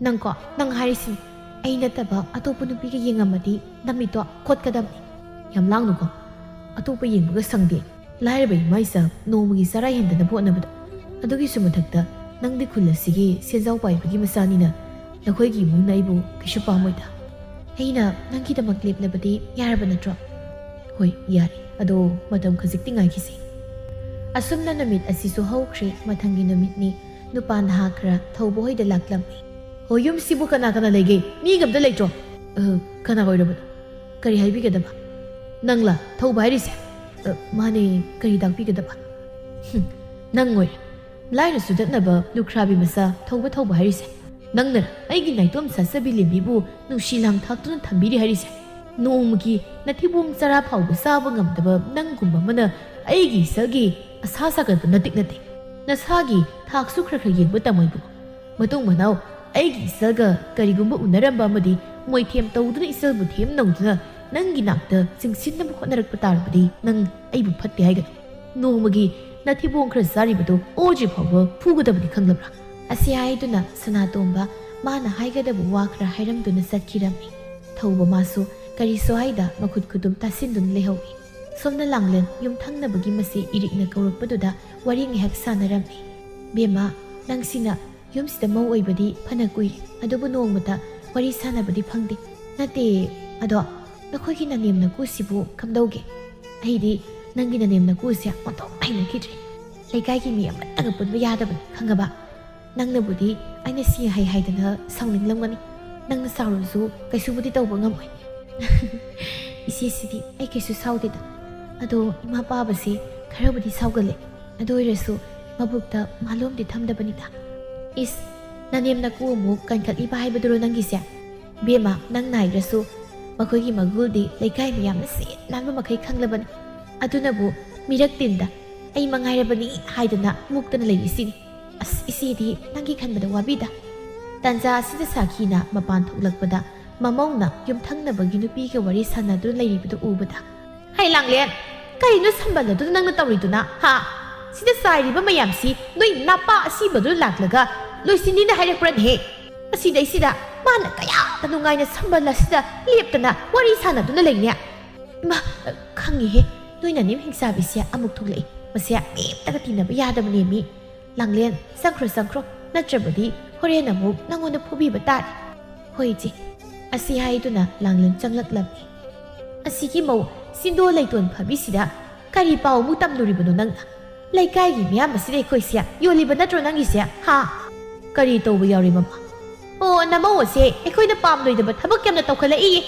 ꯅꯪꯀꯣ, ꯅꯪ ꯍꯥꯏꯔꯤꯁꯤꯅꯤ꯫ ꯑꯩ ꯅꯠꯇꯕ ꯑꯇꯣꯞꯄ ꯅꯨꯄꯤꯒ ꯌꯦꯡꯉꯝꯃꯗꯤ ꯅꯃꯤꯠꯇꯣ ꯈꯣꯠꯀꯗꯕꯅꯤ꯫ ꯌꯥꯝ ꯂꯥꯡꯅꯨꯀꯣ꯫ ꯑꯇꯣꯞꯄ ꯌꯦꯡꯕꯒ ꯁꯪꯗꯦ꯫ ꯂꯥꯏꯔꯕ ꯏꯃꯥ ꯏꯆꯥ ꯅꯣꯡꯃꯒꯤ ꯆꯔꯥ ꯍꯦꯟꯗꯅꯕ ꯍꯣꯠꯅꯕꯗ꯫ ꯑꯗꯨꯒꯤꯁꯨ ꯃꯊꯛꯇ ꯅꯪꯗꯤ ꯈꯨꯜ ꯑꯁꯤꯒꯤ ꯁꯦꯟꯖꯥꯎ ꯄꯥꯏꯕꯒꯤ ꯃꯆꯥꯅꯤꯅ ꯅꯈꯣꯏꯒꯤ ꯏꯃꯨꯡꯅ ꯑꯩꯕꯨ ꯀꯩꯁꯨ ꯄꯥꯝꯃꯣꯏꯗ꯫ ꯑꯩꯅ ꯅꯪꯒꯤꯗꯃꯛ ꯂꯦꯞꯂꯕꯗꯤ ꯌꯥꯔꯕ ꯅꯠꯇ꯭ꯔꯣ? ꯍꯣꯏ, ꯌꯥꯔꯦ꯫ ꯑꯗꯣ ꯃꯇꯝ ꯈꯖꯤꯛꯇꯤ ꯉꯥꯏꯈꯤꯁꯤ꯫ ꯑꯁꯨꯝꯅ ꯅꯨꯃꯤꯠ ꯑꯁꯤꯁꯨ ꯍꯧꯈ꯭ꯔꯦ꯫ ꯃꯊꯪꯒꯤ ꯅꯨꯃꯤꯠꯅꯤ꯫ ꯅꯨꯄꯥ ꯅꯍꯥ ꯈꯔ ꯊꯧꯕ ꯍꯣꯏꯗ ꯂꯥꯛꯂꯝꯃꯤ꯫ "ꯍꯣ, ꯌꯨꯝꯁꯤꯕꯨ ꯀꯅꯥ ꯀꯅꯥ ꯂꯩꯒꯦ? ꯃꯤꯒ ꯑꯝꯇ ꯂꯩꯇ꯭ꯔꯣ?" "ꯑ, ꯀꯅꯥ ꯑꯣꯏꯔꯕꯅꯣ? ꯀꯔꯤ ꯍꯥꯏꯕꯤꯒꯗꯕ?" "ꯅꯪꯂꯥ ꯊꯧꯕ ꯍꯥꯏꯔꯤꯁꯦ?" "ꯑ, ꯃꯥꯅꯦ, ꯀꯔꯤ ꯇꯥꯛꯄꯤꯒꯗꯕ?" "ꯍꯨꯝ, ꯅꯪ ꯑꯣꯏꯔꯦ꯫ ꯂꯥꯏꯔ ꯁꯨꯗꯠꯅꯕ ꯂꯨꯈ꯭ꯔꯥꯕꯤ ꯃꯆꯥ ꯊꯧꯕ ꯊꯧꯕ ꯍꯥꯏꯔꯤꯁꯦ? ꯅꯪꯅ ꯑꯩꯒꯤ ꯅꯥꯏꯇꯣꯝ ꯁꯥꯠꯆꯕꯤ ꯂꯦꯝꯕꯤꯕꯨ ꯅꯨꯡꯁꯤ ꯂꯥꯡ ꯊꯥꯛꯇꯨꯅ ꯊꯝꯕꯤꯔꯤ ꯍꯥꯏꯔꯤꯁꯦ? ꯅꯣꯡꯃꯒꯤ ꯅꯊꯤꯕꯣꯡ ꯆꯔꯥ ꯐꯥꯎꯕ ꯆꯥꯕ ꯉꯝꯗꯕ ꯅꯪꯒꯨꯝꯕ ꯑꯃꯅ ꯑꯩꯒꯤ ꯏꯆꯜꯒꯤ ꯑꯁꯥ ꯁꯥꯒꯠꯄ ꯅꯇꯤꯛ ꯅꯠꯇꯦ꯫ ꯅꯁꯥꯒꯤ ꯊꯥꯛꯁꯨ ꯈꯔ ꯈꯔ ꯌꯦꯡꯕ ꯇꯝꯃꯣ ꯏꯕꯨꯡꯉꯣ꯫ ꯃꯇꯨꯡ ꯃꯅꯥꯎ ꯑꯩꯒꯤ ꯏꯆꯜꯒ ꯀꯔꯤꯒꯨꯝꯕ ꯎꯅꯔꯝꯕ ꯑꯃꯗꯤ ꯃꯣꯏꯊꯦꯝ ꯇꯧꯗꯨꯅ ꯏꯆꯜꯕꯨ ꯊꯦꯝ ꯅꯧꯗꯨꯅ ꯅꯪꯒꯤ ꯅꯥꯛꯇ ꯆꯤꯡꯁꯤꯟꯅꯕ ꯍꯣꯠꯅꯔꯛꯄ ꯇꯥꯔꯕꯗꯤ ꯅꯪ ꯑꯩꯕꯨ ꯐꯠꯇꯦ ꯍꯥꯏꯒꯅꯤ꯫ ꯅꯣꯡꯃꯒꯤ ꯅꯊꯤꯕꯣꯡ ꯈꯔ ꯆꯥꯔꯤꯕꯗꯨ ꯑꯣꯗ꯭ꯔꯤ ꯐꯥꯎꯕ ꯐꯨꯒꯗꯕꯅꯤ, ꯈꯪꯂꯕ꯭ꯔꯥ?" ꯑꯁꯤ ꯍꯥꯏꯗꯨꯅ ꯁꯅꯥꯇꯣꯝꯕ ꯃꯥꯅ ꯍꯥꯏꯒꯗꯕ ꯋꯥ ꯈꯔ ꯍꯥꯏꯔꯝꯗꯨꯅ ꯆꯠꯈꯤꯔꯝꯃꯤ꯫ ꯊꯧꯕ ꯃꯥꯁꯨ ꯀꯔꯤꯁꯨ ꯍꯥꯏꯗ ꯃꯈꯨꯠ ꯈꯨꯗꯨꯝ ꯇꯥꯁꯤꯟꯗꯨꯅ ꯂꯩꯍꯧꯏ꯫ ꯁꯣꯝꯅ ꯂꯥꯡꯂꯦꯟ ꯌꯨꯝꯊꯪꯅꯕꯒꯤ ꯃꯆꯦ ꯏꯔꯤꯛꯅ ꯀꯧꯔꯛꯄꯗꯨꯗ ꯋꯥꯔꯤ ꯉꯥꯏꯍꯥꯛ ꯁꯥꯟꯅꯔꯝꯃꯤ꯫ "ꯕꯦꯝꯃ, ꯅꯪꯁꯤꯅ ꯌꯨꯝꯁꯤꯗ ꯃꯧ ꯑꯣꯏꯕꯗꯤ ꯐꯅ ꯀꯨꯏꯔꯦ, ꯑꯗꯨꯕꯨ ꯅꯣꯡꯃꯇ ꯋꯥꯔꯤ ꯁꯥꯟꯅꯕꯗꯤ ꯐꯪꯗꯦ꯫" "ꯅꯠꯇꯦ, ꯑꯗꯣ ꯅꯈꯣꯏꯒꯤ ꯅꯅꯦꯝ ꯅꯀꯨꯁꯤꯕꯨ ꯀꯝꯗꯧꯒꯦ? ꯑꯩꯗꯤ ꯅꯪꯒꯤ ꯅꯅꯦꯝ ꯅꯀꯨꯁꯦ ꯑꯣꯟꯊꯣꯛ ꯍꯩꯅꯈꯤꯗ꯭ꯔꯦ꯫ ꯂꯩꯀꯥꯏꯒꯤ ꯃꯤ ꯑꯃꯠꯇꯒ ꯄꯨꯟꯕ ꯌꯥꯗꯕꯅꯤ, ꯈꯪꯉꯕ? ꯅꯪꯅꯕꯨꯗꯤ ꯑꯩꯅ ꯁꯤ ꯍꯥꯏ ꯍꯥꯏꯗꯅ ꯁꯥꯎꯅꯤꯡꯂꯝꯒꯅꯤ꯫ ꯅꯪꯅ ꯁꯥꯎꯔꯁꯨ ꯀꯩꯁꯨꯕꯨꯗꯤ ꯇꯧꯕ ꯉꯝꯃꯣꯏ꯫" "ꯏꯆꯦꯁꯤꯗꯤ ꯑꯩ ꯀꯩꯁꯨ ꯁꯥꯎꯗꯦꯗ꯫ ꯑꯗꯣ ꯏꯃꯥ ꯄꯥꯕꯁꯦ ꯈꯔꯕꯨꯗꯤ ꯁꯥꯎꯒꯜꯂꯦ꯫ ꯑꯗꯨ ꯑꯣꯏꯔꯁꯨ ꯃꯕꯨꯛꯇ ꯃꯥꯂꯣꯝꯗꯤ ꯊꯝꯗꯕꯅꯤꯗ꯫" "ꯏꯁ, ꯅꯅꯦꯝ ꯅꯀꯨ ꯑꯃꯨꯛ ꯀꯟꯈꯠꯂꯤꯕ ꯍꯥꯏꯕꯗꯨꯔꯣ ꯅꯪꯒꯤꯁꯦ? ꯕꯦꯝꯃ, ꯅꯪ ꯅꯥꯏꯗ꯭ꯔꯁꯨ ꯃꯈꯣꯏꯒꯤ ꯃꯒꯨꯜꯗꯤ ꯂꯩꯀꯥꯏ ꯃꯤꯌꯥꯝꯅ ꯁꯤꯠ ꯅꯥꯟꯕ ꯃꯈꯩ ꯈꯪꯂꯕꯅꯤ꯫ ꯑꯗꯨꯅꯕꯨ ꯃꯤꯔꯛ ꯇꯤꯟꯗ ꯑꯩ ꯃꯉꯥꯏꯔꯕꯅꯤ ꯍꯥꯏꯗꯅ ꯃꯨꯛꯇꯅ ꯂꯩꯔꯤꯁꯤꯅꯤ꯫ ꯑꯁ, ꯏꯆꯦꯗꯤ ꯅꯪꯒꯤ ꯈꯟꯕꯗ ꯋꯥꯕꯤꯗ꯫" ꯇꯥꯟꯖꯥ ꯑꯁꯤꯗ ꯁꯥꯈꯤꯅ ꯃꯄꯥꯟ ꯊꯣꯛꯂꯛꯄꯗ ꯃꯃꯧꯅ ꯌꯨꯝꯊꯪꯅꯕꯒꯤ ꯅꯨꯄꯤꯒ ꯋꯥꯔꯤ ꯁꯥꯟꯅꯗꯨꯅ ꯂꯩꯔꯤꯕꯗꯨ ꯎꯕꯗ, "ꯍꯩ ꯂꯥꯡꯂꯦꯟ, ꯀꯔꯤꯅꯣ ꯁꯝꯕꯜ ꯑꯗꯨꯗ ꯅꯪꯅ ꯇꯧꯔꯤꯗꯨꯅ? ꯍꯥ? ꯁꯤꯗ ꯆꯥꯏꯔꯤꯕ ꯃꯌꯥꯝꯁꯤ ꯅꯣꯏ ꯅꯄꯥ ꯑꯁꯤꯕꯗꯨ ꯂꯥꯛꯂꯒ ꯂꯣꯏꯁꯤꯟꯅꯤꯅ ꯍꯥꯏꯔꯛꯄ꯭ꯔꯅꯦꯍꯦ? ꯑꯁꯤꯗꯩꯁꯤꯗ ꯃꯥꯅ ꯀꯌꯥꯗ ꯅꯨꯡꯉꯥꯏꯅ ꯁꯝꯕꯜ ꯑꯁꯤꯗ ꯂꯦꯞꯇꯅ ꯋꯥꯔꯤ ꯁꯥꯟꯅꯗꯨꯅ ꯂꯩꯅꯦ? ꯏꯃꯥ, ꯈꯪꯉꯤꯍꯦ, ꯅꯣꯏ ꯅꯅꯦꯝ ꯍꯤꯡꯆꯥꯕꯤꯁꯦ ꯑꯃꯨꯛ ꯊꯣꯛꯂꯛꯏ꯫ ꯃꯁꯦ ꯃꯤ ꯑꯝꯇꯒ ꯇꯤꯟꯅꯕ ꯌꯥꯗꯕꯅꯦ ꯃꯤ꯫ ꯂꯥꯡꯂꯦꯟ, ꯆꯪꯈ꯭ꯔꯣ, ꯆꯪꯈ꯭ꯔꯣ, ꯅꯠꯇ꯭ꯔꯕꯗꯤ ꯍꯣꯔꯦꯟ ꯑꯃꯨꯛ ꯅꯪꯉꯣꯟꯗ ꯐꯨꯕꯤꯕ ꯇꯥꯔꯦ꯫ ꯍꯣꯏ ꯏꯆꯦ꯫ ꯑꯁꯤ ꯍꯥꯏꯗꯨꯅ ꯂꯥꯡꯂꯦꯟ ꯆꯪꯂꯛꯂꯝꯃꯤ꯫ ꯑꯁꯤꯒꯤ ꯃꯧ ꯁꯤꯟꯗꯣ ꯂꯩꯇꯣꯟ ꯐꯥꯕꯤꯁꯤꯗ ꯀꯔꯤ ꯄꯥꯎ ꯑꯃꯨꯛ ꯇꯝꯂꯨꯔꯤꯕꯅꯣ ꯅꯪꯅ? ꯂꯩꯀꯥꯏꯒꯤ ꯃꯤꯌꯥꯝ ꯑꯁꯤꯗ ꯑꯩꯈꯣꯏꯁꯦ ꯌꯣꯜꯂꯤꯕ ꯅꯠꯇ꯭ꯔꯣ ꯅꯪꯒꯤꯁꯦ? ꯍꯥ? ꯀꯔꯤ ꯇꯧꯕ ꯌꯥꯎꯔꯤ ꯃꯃꯥ? ꯑꯣ, ꯅꯃꯧ ꯑꯁꯦ ꯑꯩꯈꯣꯏꯅ ꯄꯥꯝꯂꯣꯏꯗꯕ ꯊꯕꯛ ꯌꯥꯝꯅ ꯇꯧꯈꯠꯂꯛꯏꯌꯦ꯫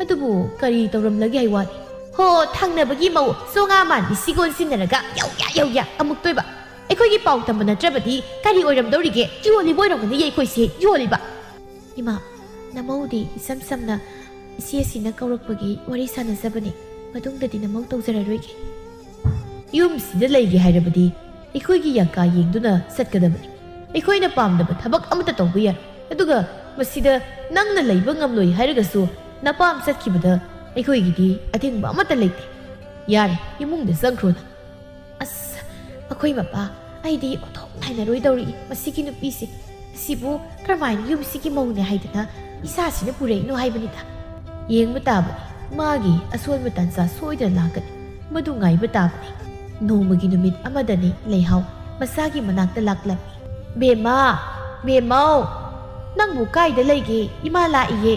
ꯑꯗꯨꯕꯨ ꯀꯔꯤ ꯇꯧꯔꯝꯂꯒꯦ ꯍꯥꯏ ꯋꯥꯅꯤ? ꯍꯣ, ꯊꯪꯅꯕꯒꯤ ꯃꯧ ꯆꯣꯉꯥ ꯃꯥꯟꯕꯤꯁꯤꯒ ꯑꯣꯟꯁꯤꯟꯅꯔꯒ ꯌꯧꯌꯥ ꯌꯧꯌꯥ ꯑꯃꯨꯛꯇꯣꯏꯕ꯫ ꯑꯩꯈꯣꯏꯒꯤ ꯄꯥꯎ ꯇꯝꯕ ꯅꯠꯇ꯭ꯔꯕꯗꯤ ꯀꯔꯤ ꯑꯣꯏꯔꯝꯗꯧꯔꯤꯒꯦ? ꯌꯣꯜꯂꯤꯕ ꯑꯣꯏꯔꯝꯒꯅꯤꯌꯦ ꯑꯩꯈꯣꯏꯁꯦ, ꯌꯣꯜꯂꯤꯕ꯫ ꯏꯃꯥ, ꯅꯃꯧꯗꯤ ꯏꯁꯝ ꯁꯝꯅ ꯏꯆꯦ ꯑꯁꯤꯅ ꯀꯧꯔꯛꯄꯒꯤ ꯋꯥꯔꯤ ꯁꯥꯟꯅꯖꯕꯅꯤ꯫ ꯃꯇꯨꯡꯗꯗꯤ ꯅꯃꯧ ꯇꯧꯖꯔꯔꯣꯏꯒꯦ꯫ ꯌꯨꯝꯁꯤꯗ ꯂꯩꯒꯦ ꯍꯥꯏꯔꯕꯗꯤ ꯑꯩꯈꯣꯏꯒꯤ ꯌꯥꯀꯥ ꯌꯦꯡꯗꯨꯅ ꯆꯠꯀꯗꯕꯅꯤ꯫ ꯑꯩꯈꯣꯏꯅ ꯄꯥꯝꯗꯕ ꯊꯕꯛ ꯑꯃꯠꯇ ꯇꯧꯕ ꯌꯥꯔꯣꯏ꯫ ꯑꯗꯨꯒ ꯃꯁꯤꯗ ꯅꯪꯅ ꯂꯩꯕ ꯉꯝꯂꯣꯏ ꯍꯥꯏꯔꯒꯁꯨ ꯅꯄꯥꯝ ꯆꯠꯈꯤꯕꯗ ꯑꯩꯈꯣꯏꯒꯤꯗꯤ ꯑꯊꯤꯡꯕ ꯑꯃꯠꯇ ꯂꯩꯇꯦ꯫ ꯌꯥꯔꯦ, ꯏꯃꯨꯡꯗ ꯆꯪꯈ꯭ꯔꯣ ꯅꯪ꯫ ꯑꯁ, ꯑꯩꯈꯣꯏ ꯃꯄꯥ, ꯑꯩꯗꯤ ꯑꯣꯟꯊꯣꯛ ꯅꯥꯏꯅꯔꯣꯏꯗꯧꯔꯤ ꯃꯁꯤꯒꯤ ꯅꯨꯄꯤꯁꯦ꯫ ꯑꯁꯤꯕꯨ ꯀꯔꯝꯍꯥꯏꯅ ꯌꯨꯝꯁꯤꯒꯤ ꯃꯧꯅꯦ ꯍꯥꯏꯗꯅ ꯏꯆꯥꯁꯤꯅ ꯄꯨꯔꯛꯏꯅꯣ ꯍꯥꯏꯕꯅꯤꯗ꯫ ꯌꯦꯡꯕ ꯇꯥꯕꯅꯤ, ꯃꯥꯒꯤ ꯑꯁꯣꯟꯕ ꯇꯥꯟꯖꯥ ꯁꯣꯏꯗꯅ ꯂꯥꯛꯀꯅꯤ꯫ ꯃꯗꯨ ꯉꯥꯏꯕ ꯇꯥꯕꯅꯤ꯫ ꯅꯣꯡꯃꯒꯤ ꯅꯨꯃꯤꯠ ꯑꯃꯗꯅꯤ ꯂꯩꯍꯥꯎ ꯃꯆꯥꯒꯤ ꯃꯅꯥꯛꯇ ꯂꯥꯛꯂꯝꯃꯤ꯫ "ꯕꯦꯝꯃ, ꯕꯦꯝꯃꯧ, ꯅꯪꯕꯨ ꯀꯥꯏꯗ ꯂꯩꯒꯦ? ꯏꯃꯥ ꯂꯥꯛꯏꯌꯦ꯫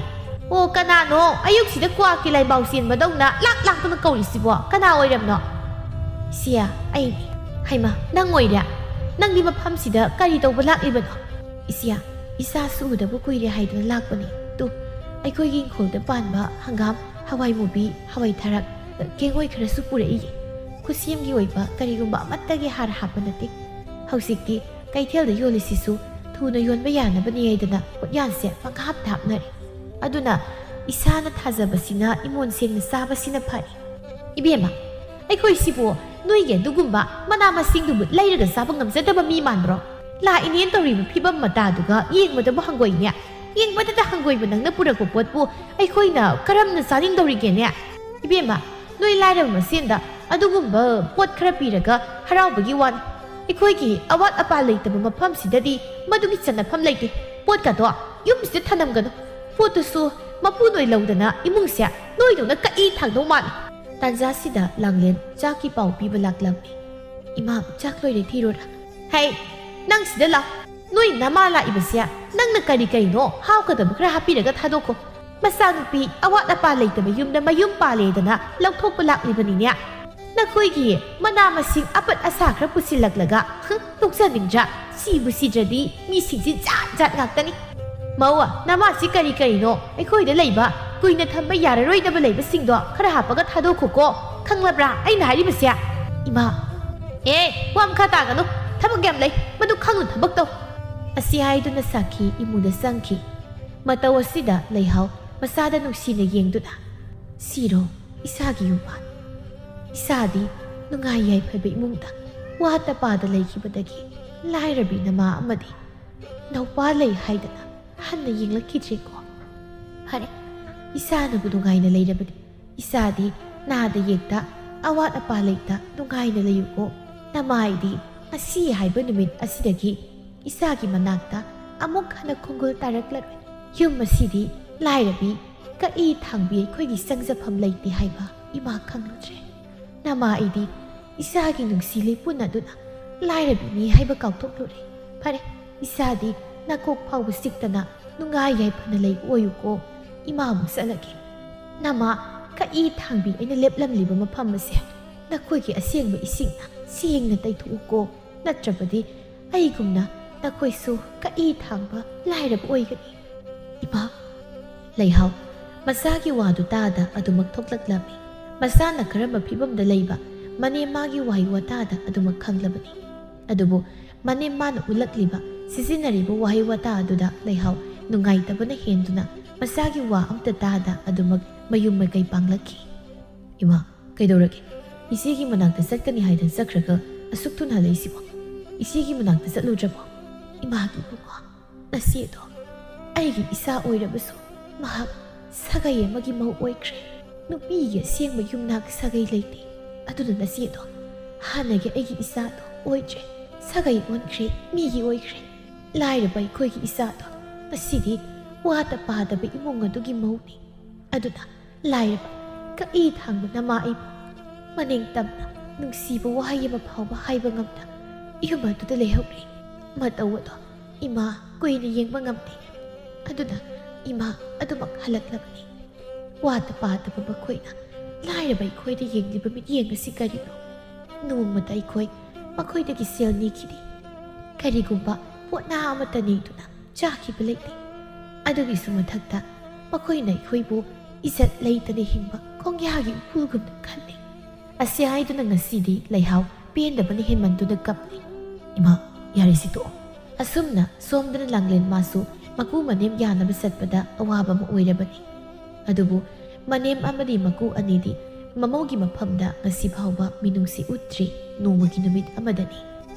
ꯑꯣ, ꯀꯅꯥꯅꯣ ꯑꯌꯨꯛꯁꯤꯗ ꯀ꯭ꯋꯥꯛꯀꯤ ꯂꯥꯏꯕꯥꯎ ꯆꯦꯟꯕꯗꯧꯅ ꯂꯥꯛ ꯂꯥꯛꯇꯅ ꯀꯧꯔꯤꯁꯤꯕꯣ? ꯀꯅꯥ ꯑꯣꯏꯔꯝꯅꯣ?" "ꯏꯆꯦ, ꯑꯩꯅꯤ꯫" "ꯍꯩꯃꯥ, ꯅꯪ ꯑꯣꯏꯔꯦ? ꯅꯪꯗꯤ ꯃꯐꯝꯁꯤꯗ ꯀꯔꯤ ꯇꯧꯕ ꯂꯥꯛꯂꯤꯕꯅꯣ?" "ꯏꯆꯦ, ꯏꯆꯥꯁꯨ ꯎꯗꯕ ꯀꯨꯏꯔꯦ ꯍꯥꯏꯗꯨꯅ ꯂꯥꯛꯄꯅꯤ꯫ ꯇꯨ, ꯑꯩꯈꯣꯏꯒꯤ ꯏꯪꯈꯣꯜꯗ ꯄꯥꯟꯕ ꯍꯪꯒꯥꯝ, ꯍꯋꯥꯏ ꯃꯨꯕꯤ, ꯍꯋꯥꯏ ꯊꯔꯥꯛ, ꯀꯦꯡꯉꯣꯏ ꯈꯔꯁꯨ ꯄꯨꯔꯛꯏꯌꯦ꯫ ꯈꯨꯠꯁꯦꯝꯒꯤ ꯑꯣꯏꯕ ꯀꯔꯤꯒꯨꯝꯕ ꯑꯃꯠꯇꯒꯤ ꯍꯥꯔ ꯍꯥꯞꯄ ꯅꯠꯇꯦ꯫ ꯍꯧꯖꯤꯛꯇꯤ ꯀꯩꯊꯦꯜꯗ ꯌꯣꯜꯂꯤꯁꯤꯁꯨ ꯊꯨꯅ ꯌꯣꯟꯕ ꯌꯥꯅꯕꯅꯤ ꯍꯥꯏꯗꯅ ꯄꯣꯠꯌꯥꯟꯁꯦ ꯄꯪꯍꯥꯞꯇ ꯍꯥꯞꯅꯔꯦ꯫ ꯑꯗꯨꯅ ꯏꯁꯥꯅ ꯊꯥꯖꯕꯁꯤꯅ ꯏꯃꯣꯟ ꯁꯦꯡꯅ ꯆꯥꯕꯁꯤꯅ ꯐꯔꯦ꯫" "ꯏꯕꯦꯝꯃ, ꯑꯩꯈꯣꯏꯁꯤꯕꯨ ꯅꯣꯏꯒꯤ ꯑꯗꯨꯒꯨꯝꯕ ꯃꯅꯥ ꯃꯁꯤꯡꯗꯨꯕꯨ ꯂꯩꯔꯒ ꯆꯥꯕ ꯉꯝꯖꯗꯕ ꯃꯤ ꯃꯥꯟꯕ꯭ꯔꯣ? ꯂꯥꯛꯏꯅꯦꯅ ꯇꯧꯔꯤꯕ ꯐꯤꯕꯝ ꯃꯇꯥꯗꯨꯒ ꯌꯦꯡꯕꯗꯕꯨ ꯍꯪꯒꯣꯏꯅꯦ꯫ ꯌꯦꯡꯕꯗꯇ ꯍꯪꯒꯣꯏꯕ ꯅꯪꯅ ꯄꯨꯔꯛꯄ ꯄꯣꯠꯄꯨ ꯑꯩꯈꯣꯏꯅ ꯀꯔꯝꯅ ꯆꯥꯅꯤꯡꯗꯧꯔꯤꯒꯦꯅꯦ? ꯏꯕꯦꯝꯃ, ꯅꯣꯏ ꯂꯥꯏꯔꯕ ꯃꯁꯦꯟꯗ ꯑꯗꯨꯒꯨꯝꯕ ꯄꯣꯠ ꯈꯔ ꯄꯤꯔꯒ ꯍꯔꯥꯎꯕꯒꯤ ꯋꯥꯅꯤ꯫ ꯑꯩꯈꯣꯏꯒꯤ ꯑꯋꯥꯠ ꯑꯄꯥ ꯂꯩꯇꯕ ꯃꯐꯝꯁꯤꯗꯗꯤ ꯃꯗꯨꯒꯤ ꯆꯟꯅꯐꯝ ꯂꯩꯇꯦ꯫ ꯄꯣꯠꯀꯗꯣ ꯌꯨꯝꯁꯤꯗ ꯊꯅꯝꯒꯅꯨ꯫ ꯄꯣꯠꯇꯨꯁꯨ ꯃꯄꯨ ꯅꯣꯏ ꯂꯧꯗꯅ ꯏꯃꯨꯡꯁꯦ ꯅꯣꯏꯗꯧꯅ ꯀꯛꯏ ꯊꯥꯡꯗꯧ ꯃꯥꯜꯂꯤ꯫ ꯇꯥꯟꯖꯥꯁꯤꯗ ꯂꯥꯡꯂꯦꯟ ꯆꯥꯛꯀꯤ ꯄꯥꯎ ꯄꯤꯕ ꯂꯥꯛꯂꯝꯃꯤ꯫ "ꯏꯃꯥ, ꯆꯥꯛ ꯂꯣꯏꯔꯦ, ꯊꯤꯔꯨꯔꯥ?" "ꯍꯩ, ꯅꯪ ꯁꯤꯗ ꯂꯥꯛ꯫ ꯅꯣꯏ ꯅꯃꯥ ꯂꯥꯛꯏꯕꯁꯦ ꯅꯪꯅ ꯀꯔꯤ ꯀꯔꯤꯅꯣ ꯍꯥꯎꯒꯗꯕ ꯈꯔ ꯍꯥꯞꯄꯤꯔꯒ ꯊꯥꯗꯣꯛꯈꯣ꯫ ꯃꯆꯥꯅꯨꯄꯤ ꯑꯋꯥꯠ ꯑꯄꯥ ꯂꯩꯇꯕ ꯌꯨꯝꯗ ꯃꯌꯨꯝ ꯄꯥꯜꯂꯦꯗꯅ ꯂꯧꯊꯣꯛꯄ ꯂꯥꯛꯂꯤꯕꯅꯤꯅꯦ꯫ ꯅꯈꯣꯏꯒꯤ ꯃꯅꯥ ꯃꯁꯤꯡ ꯑꯄꯠ ꯑꯁꯥ ꯈꯔ ꯄꯨꯁꯤꯜꯂꯛꯂꯒ, ꯍꯨꯝ, ꯇꯣꯛꯆꯅꯤꯡꯗ꯭ꯔꯥ? ꯁꯤꯕꯨ ꯁꯤꯗ꯭ꯔꯗꯤ ꯃꯤꯁꯤꯡꯁꯤ ꯖꯥꯠ ꯖꯥꯠ ꯉꯥꯛꯇꯅꯤ꯫ ꯃꯧ, ꯅꯃꯥꯁꯤ ꯀꯔꯤ ꯀꯔꯤꯅꯣ ꯑꯩꯈꯣꯏꯗ ꯂꯩꯕ ꯀꯨꯏꯅ ꯊꯝꯕ ꯌꯥꯔꯔꯣꯏꯗꯕ ꯂꯩꯕꯁꯤꯡꯗꯣ ꯈꯔ ꯍꯥꯞꯄꯒ ꯊꯥꯗꯣꯛꯈꯣꯀꯣ꯫ ꯈꯪꯂꯕ꯭ꯔꯥ ꯑꯩꯅ ꯍꯥꯏꯔꯤꯕꯁꯦ?" "ꯏꯃꯥ!" "ꯑꯦ, ꯋꯥ ꯃꯈꯥ ꯇꯥꯒꯅꯨ꯫ ꯊꯕꯛ ꯌꯥꯝ ꯂꯩ꯫ ꯃꯗꯨ ꯈꯪꯅ ꯊꯕꯛ ꯇꯧ꯫" ꯑꯁꯤ ꯍꯥꯏꯗꯨꯅ ꯁꯥꯈꯤ ꯏꯃꯨꯡꯗ ꯆꯪꯈꯤ꯫ ꯃꯇꯧ ꯑꯁꯤꯗ ꯂꯩꯍꯥꯎ ꯃꯆꯥꯗ ꯅꯨꯡꯁꯤꯅ ꯌꯦꯡꯗꯨꯅ, "ꯁꯤꯔꯣ ꯏꯁꯥꯒꯤ ꯌꯨꯝꯕꯥꯟ? ꯏꯁꯥꯗꯤ ꯅꯨꯡꯉꯥꯏ ꯌꯥꯏꯐꯕ ꯏꯃꯨꯡꯗ ꯋꯥꯠꯇ ꯄꯥꯗ ꯂꯩꯈꯤꯕꯗꯒꯤ ꯂꯥꯏꯔꯕꯤ ꯅꯃꯥ ꯑꯃꯗꯤ ꯅꯧꯄꯥ ꯂꯩ ꯍꯥꯏꯗꯅ ꯍꯟꯅ ꯌꯦꯡꯂꯛꯈꯤꯗ꯭ꯔꯦꯀꯣ꯫ ꯐꯔꯦ, ꯏꯁꯥꯅꯕꯨ ꯅꯨꯡꯉꯥꯏꯅ ꯂꯩꯔꯕꯗꯤ ꯏꯁꯥꯗꯤ ꯅꯥꯗ ꯌꯦꯛꯇ ꯑꯋꯥꯠ ꯑꯄꯥ ꯂꯩꯇ ꯅꯨꯡꯉꯥꯏꯅ ꯂꯩꯌꯨꯀꯣ꯫ ꯅꯃꯥꯏꯗꯤ ꯉꯁꯤ ꯍꯥꯏꯕ ꯅꯨꯃꯤꯠ ꯑꯁꯤꯗꯒꯤ ꯏꯁꯥꯒꯤ ꯃꯅꯥꯛꯇ ꯑꯃꯨꯛ ꯍꯟꯅ ꯈꯣꯡꯒꯨꯜ ꯇꯥꯔꯛꯂꯔꯣꯏ꯫ ꯌꯨꯝ ꯑꯁꯤꯗꯤ ꯂꯥꯏꯔꯕꯤ, ꯀꯛꯏ ꯊꯥꯡꯕꯤ ꯑꯩꯈꯣꯏꯒꯤ ꯆꯪꯖꯐꯝ ꯂꯩꯇꯦ ꯍꯥꯏꯕ ꯏꯃꯥ ꯈꯪꯂꯨꯗ꯭ꯔꯦ꯫ ꯅꯃꯥ ꯑꯩꯗꯤ ꯏꯁꯥꯒꯤ ꯅꯨꯡꯁꯤ ꯂꯩꯄꯨꯅꯗꯨꯅ ꯂꯥꯏꯔꯕꯤꯅꯤ ꯍꯥꯏꯕ ꯀꯥꯎꯊꯣꯛꯂꯨꯔꯦ꯫ ꯐꯔꯦ, ꯏꯁꯥꯗꯤ ꯅꯀꯣꯛ ꯐꯥꯎꯕ ꯆꯤꯛꯇꯅ ꯅꯨꯡꯉꯥꯏ ꯌꯥꯏꯐꯅ ꯂꯩꯕ ꯑꯣꯏꯌꯨꯀꯣ꯫ ꯏꯃꯥ ꯑꯃꯨꯛ ꯆꯠꯂꯒꯦ꯫ ꯅꯃꯥ, ꯀꯛꯏ ꯊꯥꯡꯕꯤ ꯑꯩꯅ ꯂꯦꯞꯂꯝꯂꯤꯕ ꯃꯐꯝ ꯑꯁꯦ ꯅꯈꯣꯏꯒꯤ ꯑꯁꯦꯡꯕ ꯏꯁꯤꯡꯅ ꯁꯦꯡꯅ ꯇꯩꯊꯣꯛꯎꯀꯣ꯫ ꯅꯠꯇ꯭ꯔꯕꯗꯤ ꯑꯩꯒꯨꯝꯅ ꯅꯈꯣꯏꯁꯨ ꯀꯛꯏ ꯊꯥꯡꯕ ꯂꯥꯏꯔꯕ ꯑꯣꯏꯒꯅꯤ꯫ ꯏꯃꯥ!" ꯂꯩꯍꯥꯎ ꯃꯆꯥꯒꯤ ꯋꯥꯗꯨ ꯇꯥꯗ ꯑꯗꯨꯃꯛ ꯊꯣꯛꯂꯛꯂꯝꯃꯤ꯫ ꯃꯆꯥꯅ ꯀꯔꯝꯕ ꯐꯤꯕꯝꯗ ꯂꯩꯕ ꯃꯅꯦꯝꯃꯥꯒꯤ ꯋꯥꯍꯩ ꯋꯥꯇꯥꯗ ꯑꯗꯨꯃꯛ ꯈꯪꯂꯕꯅꯤ꯫ ꯑꯗꯨꯕꯨ ꯃꯅꯦꯝꯃꯥꯅ ꯎꯠꯂꯛꯂꯤꯕ, ꯁꯤꯖꯤꯟꯅꯔꯤꯕ ꯋꯥꯍꯩ ꯋꯥꯇꯥ ꯑꯗꯨꯗ ꯂꯩꯍꯥꯎ ꯅꯨꯡꯉꯥꯏꯇꯕꯅ ꯍꯦꯟꯗꯨꯅ ꯃꯆꯥꯒꯤ ꯋꯥ ꯑꯝꯇ ꯇꯥꯗ ꯑꯗꯨꯃꯛ ꯃꯌꯨꯝ ꯃꯀꯩ ꯄꯥꯡꯂꯛꯈꯤ꯫ "ꯏꯃꯥ, ꯀꯩꯗꯧꯔꯒꯦ? ꯏꯆꯦꯒꯤ ꯃꯅꯥꯛꯇ ꯆꯠꯀꯅꯤ ꯍꯥꯏꯗꯅ ꯆꯠꯈ꯭ꯔꯒ ꯑꯁꯨꯛ ꯊꯨꯅ ꯍꯜꯂꯛꯏꯁꯤꯕꯣ? ꯏꯆꯦꯒꯤ ꯃꯅꯥꯛꯇ ꯆꯠꯂꯨꯗ꯭ꯔꯕꯣ? ꯏꯃꯥꯒꯤ ꯏꯕꯨꯡꯉꯣ, ꯅꯆꯦꯗꯣ ꯑꯩꯒꯤ ꯏꯆꯥ ꯑꯣꯏꯔꯕꯁꯨ ꯃꯍꯥꯛ ꯁꯥꯒꯩ ꯑꯃꯒꯤ ꯃꯧ ꯑꯣꯏꯈ꯭ꯔꯦ꯫ ꯅꯨꯄꯤꯒꯤ ꯑꯁꯦꯡꯕ ꯌꯨꯝꯅꯥꯛ ꯁꯥꯒꯩ ꯂꯩꯇꯦ꯫ ꯑꯗꯨꯅ ꯅꯆꯦꯗꯣ ꯍꯥꯟꯅꯒꯤ ꯑꯩꯒꯤ ꯏꯆꯥꯗꯣ ꯑꯣꯏꯗ꯭ꯔꯦ, ꯁꯥꯒꯩ ꯑꯣꯟꯈ꯭ꯔꯦ, ꯃꯤꯒꯤ ꯑꯣꯏꯈ꯭ꯔꯦ꯫ ꯂꯥꯏꯔꯕ ꯑꯩꯈꯣꯏꯒꯤ ꯏꯆꯥꯗꯣ ꯉꯁꯤꯗꯤ ꯋꯥꯗ ꯄꯥꯗꯕ ꯏꯃꯨꯡ ꯑꯗꯨꯒꯤ ꯃꯧꯅꯤ꯫ ꯑꯗꯨꯅ ꯂꯥꯏꯔꯕ ꯀꯛꯏ ꯊꯥꯡꯕ ꯅꯃꯥ ꯑꯩꯕꯨ ꯃꯅꯤꯡ ꯇꯝꯅ ꯅꯨꯡꯁꯤꯕ ꯋꯥꯍꯩ ꯑꯃ ꯐꯥꯎꯕ ꯍꯥꯏꯕ ꯉꯝꯗ ꯌꯨꯝ ꯑꯗꯨꯗ ꯂꯩꯍꯧꯔꯦ꯫ ꯃꯇꯧ ꯑꯗꯣ ꯏꯃꯥ ꯀꯨꯏꯅ ꯌꯦꯡꯕ ꯉꯝꯗꯦ꯫ ꯑꯗꯨꯅ ꯏꯃꯥ ꯑꯗꯨꯃꯛ ꯍꯜꯂꯛꯂꯕꯅꯤ꯫ ꯋꯥꯗ ꯄꯥꯗꯕ ꯃꯈꯣꯏꯅ ꯂꯥꯏꯔꯕ ꯑꯩꯈꯣꯏꯗ ꯌꯦꯡꯂꯤꯕ ꯃꯤꯠꯌꯦꯡ ꯑꯁꯤ ꯀꯔꯤꯅꯣ? ꯅꯣꯡꯃꯇ ꯑꯩꯈꯣꯏ ꯃꯈꯣꯏꯗꯒꯤ ꯁꯦꯜ ꯅꯤꯈꯤꯗꯦ꯫ ꯀꯔꯤꯒꯨꯝꯕ ꯄꯣꯠꯅꯥ ꯑꯃꯠꯇ ꯅꯤꯗꯨꯅ ꯆꯥꯈꯤꯕ ꯂꯩꯇꯦ꯫ ꯑꯗꯨꯒꯤꯁꯨ ꯃꯊꯛꯇ ꯃꯈꯣꯏꯅ ꯑꯩꯈꯣꯏꯕꯨ ꯏꯖꯠ ꯂꯩꯇꯅ ꯍꯤꯡꯕ ꯈꯣꯡꯌꯥꯒꯤ ꯎꯐꯨꯜꯒꯨꯝꯅ ꯈꯜꯂꯤ꯫ ꯑꯁꯤ ꯍꯥꯏꯗꯨꯅ ꯉꯁꯤꯗꯤ ꯂꯩꯍꯥꯎ ꯄꯦꯟꯗꯕꯅ ꯍꯦꯟꯃꯟꯗꯨꯅ ꯀꯞꯂꯤ꯫ ꯏꯃꯥ, ꯌꯥꯔꯦ, ꯁꯤ ꯇꯣꯛꯑꯣ꯫ ꯑꯁꯨꯝꯅ ꯁꯣꯝꯗꯅ ꯂꯥꯡꯂꯦꯟ ꯃꯥꯁꯨ ꯃꯀꯨ ꯃꯅꯦꯝ ꯌꯥꯅꯕ ꯆꯠꯄꯗ ꯑꯋꯥꯕ ꯑꯃ ꯑꯣꯏꯔꯕꯅꯤ꯫ ꯑꯗꯨꯕꯨ ꯃꯅꯦꯝ ꯑꯃꯗꯤ ꯃꯀꯨ ꯑꯅꯤꯗꯤ ꯃꯃꯧꯒꯤ ꯃꯐꯝꯗ ꯉꯁꯤ ꯐꯥꯎꯕ ꯃꯤꯅꯨꯡꯁꯤ ꯎꯠꯇ꯭ꯔꯤ꯫ ꯅꯣꯡꯃꯒꯤ ꯅꯨꯃꯤꯠ ꯑꯃꯗꯅꯤ꯫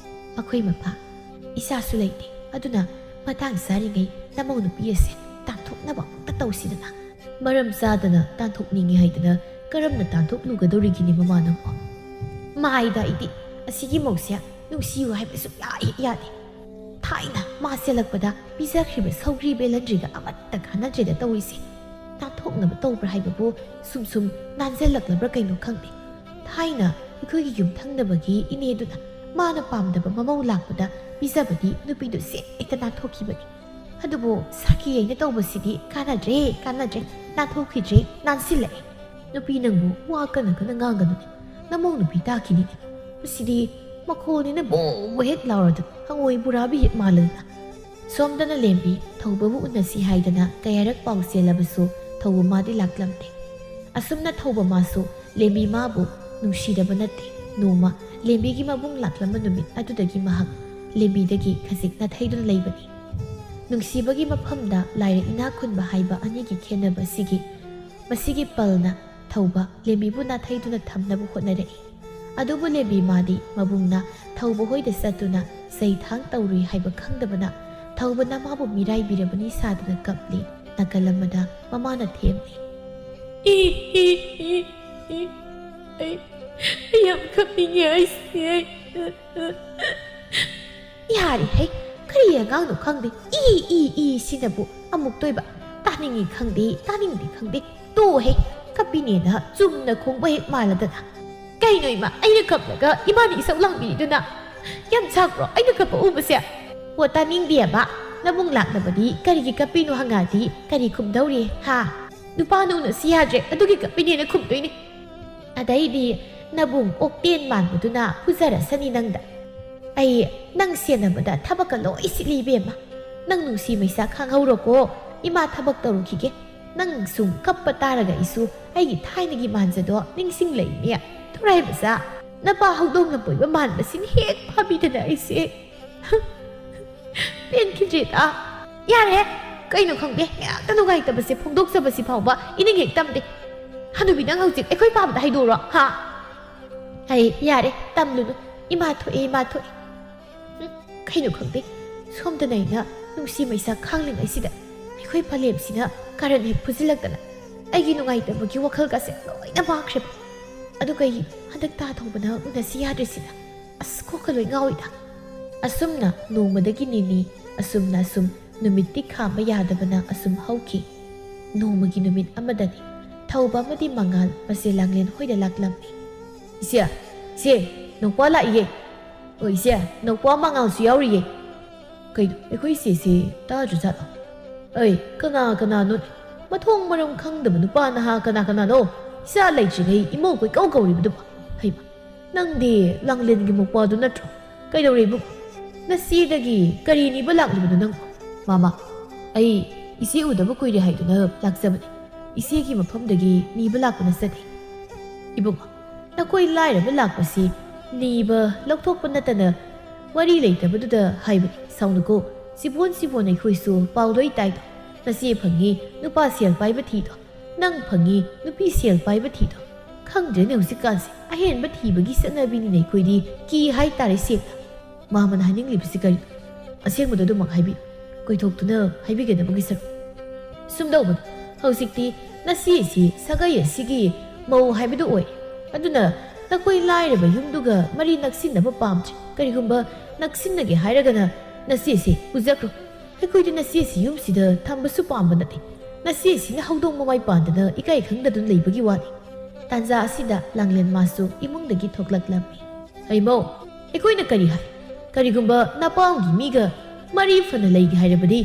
"ꯑꯩꯈꯣꯏ ꯃꯄꯥ, ꯏꯆꯥꯁꯨ ꯂꯩꯇꯦ, ꯑꯗꯨꯅ ꯃꯇꯥꯡ ꯆꯥꯔꯤꯉꯩ ꯅꯃꯧ ꯅꯨꯄꯤ ꯑꯁꯦ ꯇꯥꯟꯊꯣꯛꯅꯕ ꯑꯃꯨꯛꯇ ꯇꯧꯁꯤꯗꯅ꯫" "ꯃꯔꯝ ꯆꯥꯗꯅ ꯇꯥꯟꯊꯣꯛꯅꯤꯡꯉꯤ ꯍꯥꯏꯗꯅ ꯀꯔꯝꯅ ꯇꯥꯟꯊꯣꯛꯂꯨꯒꯗꯧꯔꯤꯒꯤꯅꯤ ꯃꯃꯥ ꯅꯪꯕꯣ?" "ꯃꯥꯏꯗ ꯑꯩꯗꯤ ꯑꯁꯤꯒꯤ ꯃꯧꯁꯦ ꯅꯨꯡꯁꯤꯌꯨ ꯍꯥꯏꯕ ꯁꯨꯛꯌꯥ ꯍꯦꯛ ꯌꯥꯗꯦ꯫ ꯊꯥꯏꯅ ꯃꯥ ꯆꯦꯜꯂꯛꯄꯗ ꯄꯤꯖꯈ꯭ꯔꯤꯕ ꯁꯧꯒ꯭ꯔꯤ ꯕꯦꯂꯟꯗ꯭ꯔꯤꯒ ꯑꯃꯠꯇ ꯀꯥꯟꯅꯗ꯭ꯔꯦꯗ ꯇꯧꯔꯤꯁꯦ꯫ ꯇꯥꯟꯊꯣꯛꯅꯕ ꯇꯧꯕ꯭ꯔꯥ ꯍꯥꯏꯕꯕꯨ ꯁꯨꯝ ꯁꯨꯝ ꯅꯥꯟꯖꯜꯂꯛꯂꯕ꯭ꯔꯥ ꯀꯩꯅꯣ ꯈꯪꯗꯦ꯫ ꯊꯥꯏꯅ ꯑꯩꯈꯣꯏꯒꯤ ꯌꯨꯝꯊꯪꯅꯕꯒꯤ ꯏꯅꯦꯗꯨꯅ ꯃꯥꯅ ꯄꯥꯝꯗꯕ ꯃꯃꯧ ꯂꯥꯛꯄꯗ ꯄꯤꯖꯕꯗꯤ ꯅꯨꯄꯤꯗꯨ ꯁꯦꯠ ꯍꯦꯛꯇ ꯅꯥꯟꯊꯣꯛꯈꯤꯕꯅꯤ꯫ ꯑꯗꯨꯕꯨ ꯁꯥꯈꯤ ꯑꯩꯅ ꯇꯧꯕꯁꯤꯗꯤ ꯀꯥꯟꯅꯗ꯭ꯔꯦ, ꯀꯥꯟꯅꯗ꯭ꯔꯦ, ꯅꯥꯟꯊꯣꯛꯈꯤꯗ꯭ꯔꯦ, ꯅꯥꯟꯁꯤꯜꯂꯛꯑꯦ꯫ ꯅꯨꯄꯤ ꯅꯪꯕꯨ ꯋꯥ ꯀꯟꯅ ꯀꯟꯅ ꯉꯥꯡꯒꯅꯨꯅꯦ, ꯅꯃꯧ ꯅꯨꯄꯤ ꯇꯥꯈꯤꯅꯤꯅꯦ꯫ ꯃꯁꯤꯗꯤ ꯃꯈꯣꯜꯅꯤꯅ ꯕꯣ ꯍꯦꯛ ꯂꯥꯎꯔꯗꯅ ꯍꯪꯉꯣꯏ ꯕꯨꯔꯥꯕꯤ ꯍꯦꯛ ꯃꯥꯜꯂꯗꯅ꯫" ꯁꯣꯝꯗꯅ ꯂꯦꯝꯕꯤ ꯊꯧꯕꯕꯨ ꯎꯅꯁꯤ ꯍꯥꯏꯗꯅ ꯀꯌꯥꯔꯛ ꯄꯥꯎ ꯆꯦꯜꯂꯕꯁꯨ ꯊꯧꯕ ꯃꯥꯗꯤ ꯂꯥꯛꯂꯝꯗꯦ꯫ ꯑꯁꯨꯝꯅ ꯊꯧꯕ ꯃꯥꯁꯨ ꯂꯦꯝꯕꯤ ꯃꯥꯕꯨ ꯅꯨꯡꯁꯤꯗꯕ ꯅꯠꯇꯦ꯫ ꯅꯣꯡꯃ ꯂꯦꯝꯕꯤꯒꯤ ꯃꯕꯨꯡ ꯂꯥꯛꯂꯝꯕ ꯅꯨꯃꯤꯠ ꯑꯗꯨꯗꯒꯤ ꯃꯍꯥꯛ ꯂꯦꯝꯕꯤꯗꯒꯤ ꯈꯖꯤꯛ ꯅꯥꯊꯩꯗꯨꯅ ꯂꯩꯕꯅꯤ꯫ ꯅꯨꯡꯁꯤꯕꯒꯤ ꯃꯐꯝꯗ ꯂꯥꯏꯔ ꯏꯅꯥꯛ ꯈꯨꯟꯕ ꯍꯥꯏꯕ ꯑꯅꯤꯒꯤ ꯈꯦꯟꯅꯕ ꯑꯁꯤꯒꯤ ꯃꯁꯤꯒꯤ ꯄꯜꯅ ꯊꯧꯕ ꯂꯦꯝꯕꯤꯕꯨ ꯅꯥꯊꯩꯗꯨꯅ ꯊꯝꯅꯕ ꯍꯣꯠꯅꯔꯛꯏ꯫ ꯑꯗꯨꯕꯨ ꯂꯦꯝꯕꯤ ꯃꯥꯗꯤ ꯃꯕꯨꯡꯅ ꯊꯧꯕ ꯍꯣꯏꯗ ꯆꯠꯇꯨꯅ ꯆꯩ ꯊꯥꯡ ꯇꯧꯔꯨꯏ ꯍꯥꯏꯕ ꯈꯪꯗꯕꯅ ꯊꯧꯕꯅ ꯃꯥꯕꯨ ꯃꯤꯔꯥꯏꯕꯤꯔꯕꯅꯤ ꯁꯥꯗꯅ ꯀꯞꯂꯤ꯫ ꯅꯥꯀꯜ ꯑꯃꯗ ꯃꯃꯥꯅ ꯊꯦꯝꯂꯤ꯫ "ꯏ, ꯏ, ꯏ, ꯏ, ꯑꯩ ꯑꯩ ꯌꯥꯝ ꯀꯞꯅꯤꯡꯉꯦ ꯑꯩꯁꯦ꯫ ꯌꯥꯔꯦꯍꯦ, ꯀꯔꯤ ꯑꯉꯥꯡꯅꯣ ꯈꯪꯗꯦ, ꯏ ꯏ ꯏ ꯁꯤꯅꯕꯨ꯫ ꯑꯃꯨꯛꯇꯣꯏꯕ, ꯇꯥꯅꯤꯡꯉꯤ ꯈꯪꯗꯦ, ꯇꯥꯅꯤꯡꯗꯦ ꯈꯪꯗꯦ꯫ ꯇꯣꯛꯑꯣꯍꯦ, ꯀꯞꯄꯤꯅꯦꯅ ꯆꯨꯝꯅ ꯈꯣꯡꯕ ꯍꯦꯛ ꯃꯥꯜꯂꯗꯅ꯫ ꯀꯩꯅꯣ ꯏꯃꯥ, ꯑꯩꯅ ꯀꯞꯂꯒ ꯏꯃꯥꯅ ꯏꯁꯧ ꯂꯥꯡꯕꯤꯔꯤꯗꯨꯅ? ꯌꯥꯝ ꯁꯥꯡꯕ꯭ꯔꯣ ꯑꯩꯅ ꯀꯞꯄ ꯎꯕꯁꯦ? ꯑꯣ, ꯇꯥꯅꯤꯡꯗꯦꯕ꯫ ꯅꯕꯨꯡ ꯂꯥꯛꯅꯕꯗꯤ ꯀꯔꯤꯒꯤ ꯀꯞꯄꯤꯅꯣ ꯍꯪꯉꯛꯑꯗꯤ ꯀꯔꯤ ꯈꯨꯝꯗꯧꯔꯤ, ꯍꯥ? ꯅꯨꯄꯥꯅ ꯎꯅꯁꯤ ꯌꯥꯗ꯭ꯔꯦ, ꯑꯗꯨꯒꯤ ꯀꯞꯄꯤꯅꯦꯅ ꯈꯨꯝꯗꯣꯏꯅꯦ꯫ ꯑꯗꯩꯗꯤ ꯅꯕꯨꯡ ꯑꯣꯛꯇꯦꯟ ꯃꯥꯟꯕꯗꯨꯅ ꯐꯨꯖꯔꯁꯅꯤ ꯅꯪꯗ꯫ ꯑꯩ ꯅꯪ ꯁꯦꯟꯅꯕꯗ ꯊꯕꯛꯀ ꯂꯣꯏ ꯁꯤꯠꯂꯤ ꯏꯕꯦꯝꯃ꯫ ꯅꯪ ꯅꯨꯡꯁꯤ ꯃꯩꯁꯥ ꯈꯥꯡꯍꯧꯔꯣꯀꯣ, ꯏꯃꯥ ꯊꯕꯛ ꯇꯧꯔꯨꯈꯤꯒꯦ꯫ ꯅꯪ ꯁꯨꯝ ꯀꯞꯄ ꯇꯥꯔꯒ ꯑꯩꯁꯨ ꯑꯩꯒꯤ ꯊꯥꯏꯅꯒꯤ ꯃꯥꯟꯖꯗꯣ ꯅꯤꯡꯁꯤꯡꯂꯛꯏꯅꯦ꯫ ꯊꯣꯔꯥꯏꯕꯆꯥ, ꯅꯄꯥ ꯍꯧꯗꯣꯡ ꯂꯝꯄꯣꯏꯕ ꯃꯥꯟꯕꯁꯤꯅ ꯍꯦꯛ ꯐꯥꯕꯤꯗꯅ ꯑꯩꯁꯦ ꯄꯦꯟꯈꯤꯗ꯭ꯔꯦꯗ꯫ ꯌꯥꯔꯦ, ꯀꯩꯅꯣ ꯈꯪꯗꯦ, ꯍꯦꯛꯇ ꯅꯨꯡꯉꯥꯏꯇꯕꯁꯦ ꯐꯣꯡꯗꯣꯛꯆꯕꯁꯤ ꯐꯥꯎꯕ ꯏꯅꯤꯡ ꯍꯦꯛ ꯇꯝꯗꯦ꯫ ꯍꯅꯨꯕꯤ, ꯅꯪ ꯍꯧꯖꯤꯛ ꯑꯩꯈꯣꯏ ꯄꯥꯕꯗ ꯍꯥꯏꯗꯣꯛꯎꯔꯣ, ꯍꯥ? ꯑꯩ ꯌꯥꯔꯦ, ꯇꯝꯂꯨꯅꯨ꯫ ꯏꯃꯥ ꯊꯣꯛꯑꯦ, ꯏꯃꯥ ꯊꯣꯛꯑꯦ꯫ ꯎꯝ, ꯀꯩꯅꯣ ꯈꯪꯗꯦ, ꯁꯣꯝꯗꯅ ꯑꯩꯅ ꯅꯨꯡꯁꯤ ꯃꯩꯁꯥ ꯈꯥꯡꯂꯤꯉꯩꯁꯤꯗ ꯑꯩꯈꯣꯏ ꯄꯂꯦꯝꯁꯤꯅ ꯀꯔꯟ ꯍꯦꯛ ꯐꯨꯖꯤꯜꯂꯛꯇꯅ ꯑꯩꯒꯤ ꯅꯨꯡꯉꯥꯏꯇꯕꯒꯤ ꯋꯥꯈꯜꯒꯁꯦ ꯂꯣꯏꯅ ꯃꯥꯡꯈ꯭ꯔꯦꯕ꯫ ꯑꯗꯨ ꯀꯩꯒꯤ ꯍꯟꯗꯛ ꯇꯥ ꯊꯧꯕꯅ ꯎꯅꯁꯤ ꯌꯥꯗ꯭ꯔꯤꯁꯤꯅ? ꯑꯁ, ꯀꯣꯛꯀ ꯂꯣꯏ ꯉꯥꯎꯏꯗ꯫ ꯑꯁꯨꯝꯅ ꯅꯣꯡꯃꯗꯒꯤ ꯅꯤꯅꯤ, ꯑꯁꯨꯝꯅ ꯑꯁꯨꯝ ꯅꯨꯃꯤꯠꯇꯤ ꯈꯥꯝꯕ ꯌꯥꯗꯕꯅ ꯑꯁꯨꯝ ꯍꯧꯈꯤ꯫ ꯅꯣꯡꯃꯒꯤ ꯅꯨꯃꯤꯠ ꯑꯃꯗꯅꯤ ꯊꯧꯕ ꯑꯃꯗꯤ ꯃꯉꯥꯜ ꯃꯆꯦ ꯂꯥꯡꯂꯦꯟ ꯍꯣꯏꯗ ꯂꯥꯛꯂꯝꯃꯤ꯫ "ꯏꯆꯦ, ꯏꯆꯦ, ꯅꯧꯄꯥ ꯂꯥꯛꯏꯌꯦ꯫ ꯑꯣ ꯏꯆꯦ, ꯅꯧꯄꯥ ꯃꯉꯥꯜꯁꯨ ꯌꯥꯎꯔꯤꯌꯦ꯫ ꯀꯩꯅꯣ, ꯑꯩꯈꯣꯏ ꯏꯆꯦꯁꯤ ꯇꯥꯗ꯭ꯔꯖꯥꯠꯂꯣ? ꯑꯩ, ꯀꯅꯥ ꯀꯅꯥꯅꯣ? ꯃꯊꯣꯡ ꯃꯔꯝ ꯈꯪꯗꯕ ꯅꯨꯄꯥ ꯅꯍꯥ ꯀꯅꯥ ꯀꯅꯥꯅꯣ? ꯏꯆꯥ ꯂꯩꯇ꯭ꯔꯤꯉꯩ ꯏꯃꯧ ꯀꯣꯏꯀꯧ ꯀꯧꯔꯤꯕꯗꯨꯕꯨ? ꯍꯩꯃꯥ, ꯅꯪꯗꯤ ꯂꯥꯡꯂꯦꯟꯒꯤ ꯃꯧꯄ꯭ꯋꯥꯗꯨ ꯅꯠꯇ꯭ꯔꯣ? ꯀꯩꯗꯧꯔꯦ ꯏꯕꯨꯡ? ꯅꯆꯦꯗꯒꯤ ꯀꯔꯤ ꯅꯤꯕ ꯂꯥꯛꯂꯤꯕꯅꯣ ꯅꯪ?" "ꯃꯥꯃ, ꯑꯩ ꯏꯆꯦ ꯎꯗꯕ ꯀꯨꯏꯔꯦ ꯍꯥꯏꯗꯨꯅ ꯂꯥꯛꯆꯕꯅꯤ꯫ ꯏꯆꯦꯒꯤ ꯃꯐꯝꯗꯒꯤ ꯅꯤꯕ ꯂꯥꯛꯄ ꯅꯠꯆꯗꯦ꯫ ꯏꯕꯨꯡ, ꯅꯈꯣꯏ ꯂꯥꯏꯔꯕ ꯂꯥꯛꯄꯁꯤ ꯅꯤꯕ ꯂꯧꯊꯣꯛꯄ ꯅꯠꯇꯅ ꯋꯥꯔꯤ ꯂꯩꯇꯕꯗꯨꯗ ꯍꯥꯏꯕꯅꯤ꯫ ꯁꯥꯎꯅꯨꯀꯣ, ꯆꯤꯕꯣꯟ ꯆꯤꯕꯣꯟ ꯑꯩꯈꯣꯏꯁꯨ ꯄꯥꯎ ꯂꯣꯏ ꯇꯥꯏꯗꯣ꯫ ꯅꯆꯦ ꯐꯪꯉꯤ, ꯅꯨꯄꯥ ꯁꯦꯜ ꯄꯥꯏꯕ ꯊꯤꯗꯣ꯫ ꯅꯪ ꯐꯪꯉꯤ, ꯅꯨꯄꯤ ꯁꯦꯜ ꯄꯥꯏꯕ ꯊꯤꯗꯣ꯫ ꯈꯪꯗ꯭ꯔꯦꯅꯦ ꯍꯧꯖꯤꯛꯀꯥꯟꯁꯦ꯫ ꯑꯍꯦꯟꯕ ꯊꯤꯕꯒꯤ ꯆꯠꯅꯕꯤꯅꯤꯅꯦ ꯑꯩꯈꯣꯏꯗꯤ꯫ ꯀꯤ ꯍꯥꯏꯇꯥꯔꯦ ꯁꯦꯡꯅ꯫ ꯃꯥꯃꯅ ꯍꯥꯏꯅꯤꯡꯂꯤꯕꯁꯤ ꯀꯔꯤꯅꯣ? ꯑꯁꯦꯡꯕꯗꯣ ꯑꯗꯨꯃꯛ ꯍꯥꯏꯕꯤꯌꯨ꯫ ꯀꯣꯏꯊꯣꯛꯇꯨꯅ ꯍꯥꯏꯕꯤꯒꯗꯕꯒꯤ ꯁꯔꯨꯛ꯫ ꯁꯨꯝꯗꯧꯕꯅꯤ, ꯍꯧꯖꯤꯛꯇꯤ ꯅꯆꯦꯁꯤ ꯁꯥꯒꯩ ꯑꯁꯤꯒꯤ ꯃꯧ ꯍꯥꯏꯕꯗꯨ ꯑꯣꯏ꯫ ꯑꯗꯨꯅ ꯑꯩꯈꯣꯏ ꯂꯥꯏꯔꯕ ꯌꯨꯝꯗꯨꯒ ꯃꯔꯤ ꯅꯛꯁꯤꯟꯅꯕ ꯄꯥꯝꯗ꯭ꯔꯦ꯫ ꯀꯔꯤꯒꯨꯝꯕ ꯅꯛꯁꯤꯟꯅꯒꯦ ꯍꯥꯏꯔꯒꯅ ꯅꯆꯦꯁꯦ ꯄꯨꯖꯈ꯭ꯔꯣ꯫ ꯑꯩꯈꯣꯏꯗꯤ ꯅꯆꯦꯁꯤ ꯌꯨꯝꯁꯤꯗ ꯊꯝꯕꯁꯨ ꯄꯥꯝꯕ ꯅꯠꯇꯦ꯫ ꯅꯆꯦꯁꯤꯅ ꯍꯧꯗꯣꯡ ꯃꯃꯥꯏ ꯄꯥꯟꯗꯅ ꯏꯀꯥꯏ ꯈꯪꯗꯗꯨꯅ ꯂꯩꯕꯒꯤ ꯋꯥꯅꯤ꯫ ꯇꯥꯟꯖꯥ ꯑꯁꯤꯗ ꯂꯥꯡꯂꯦꯟ ꯃꯥꯁꯨ ꯏꯃꯨꯡꯗꯒꯤ ꯊꯣꯛꯂꯛꯂꯝꯃꯤ꯫ "ꯍꯩꯃꯧ, ꯑꯩꯈꯣꯏꯅ ꯀꯔꯤ ꯍꯥꯏ? ꯀꯔꯤꯒꯨꯝꯕ ꯅꯄꯥꯝꯒꯤ ꯃꯤꯒ ꯃꯔꯤ ꯐꯅ ꯂꯩꯒꯦ ꯍꯥꯏꯔꯕꯗꯤ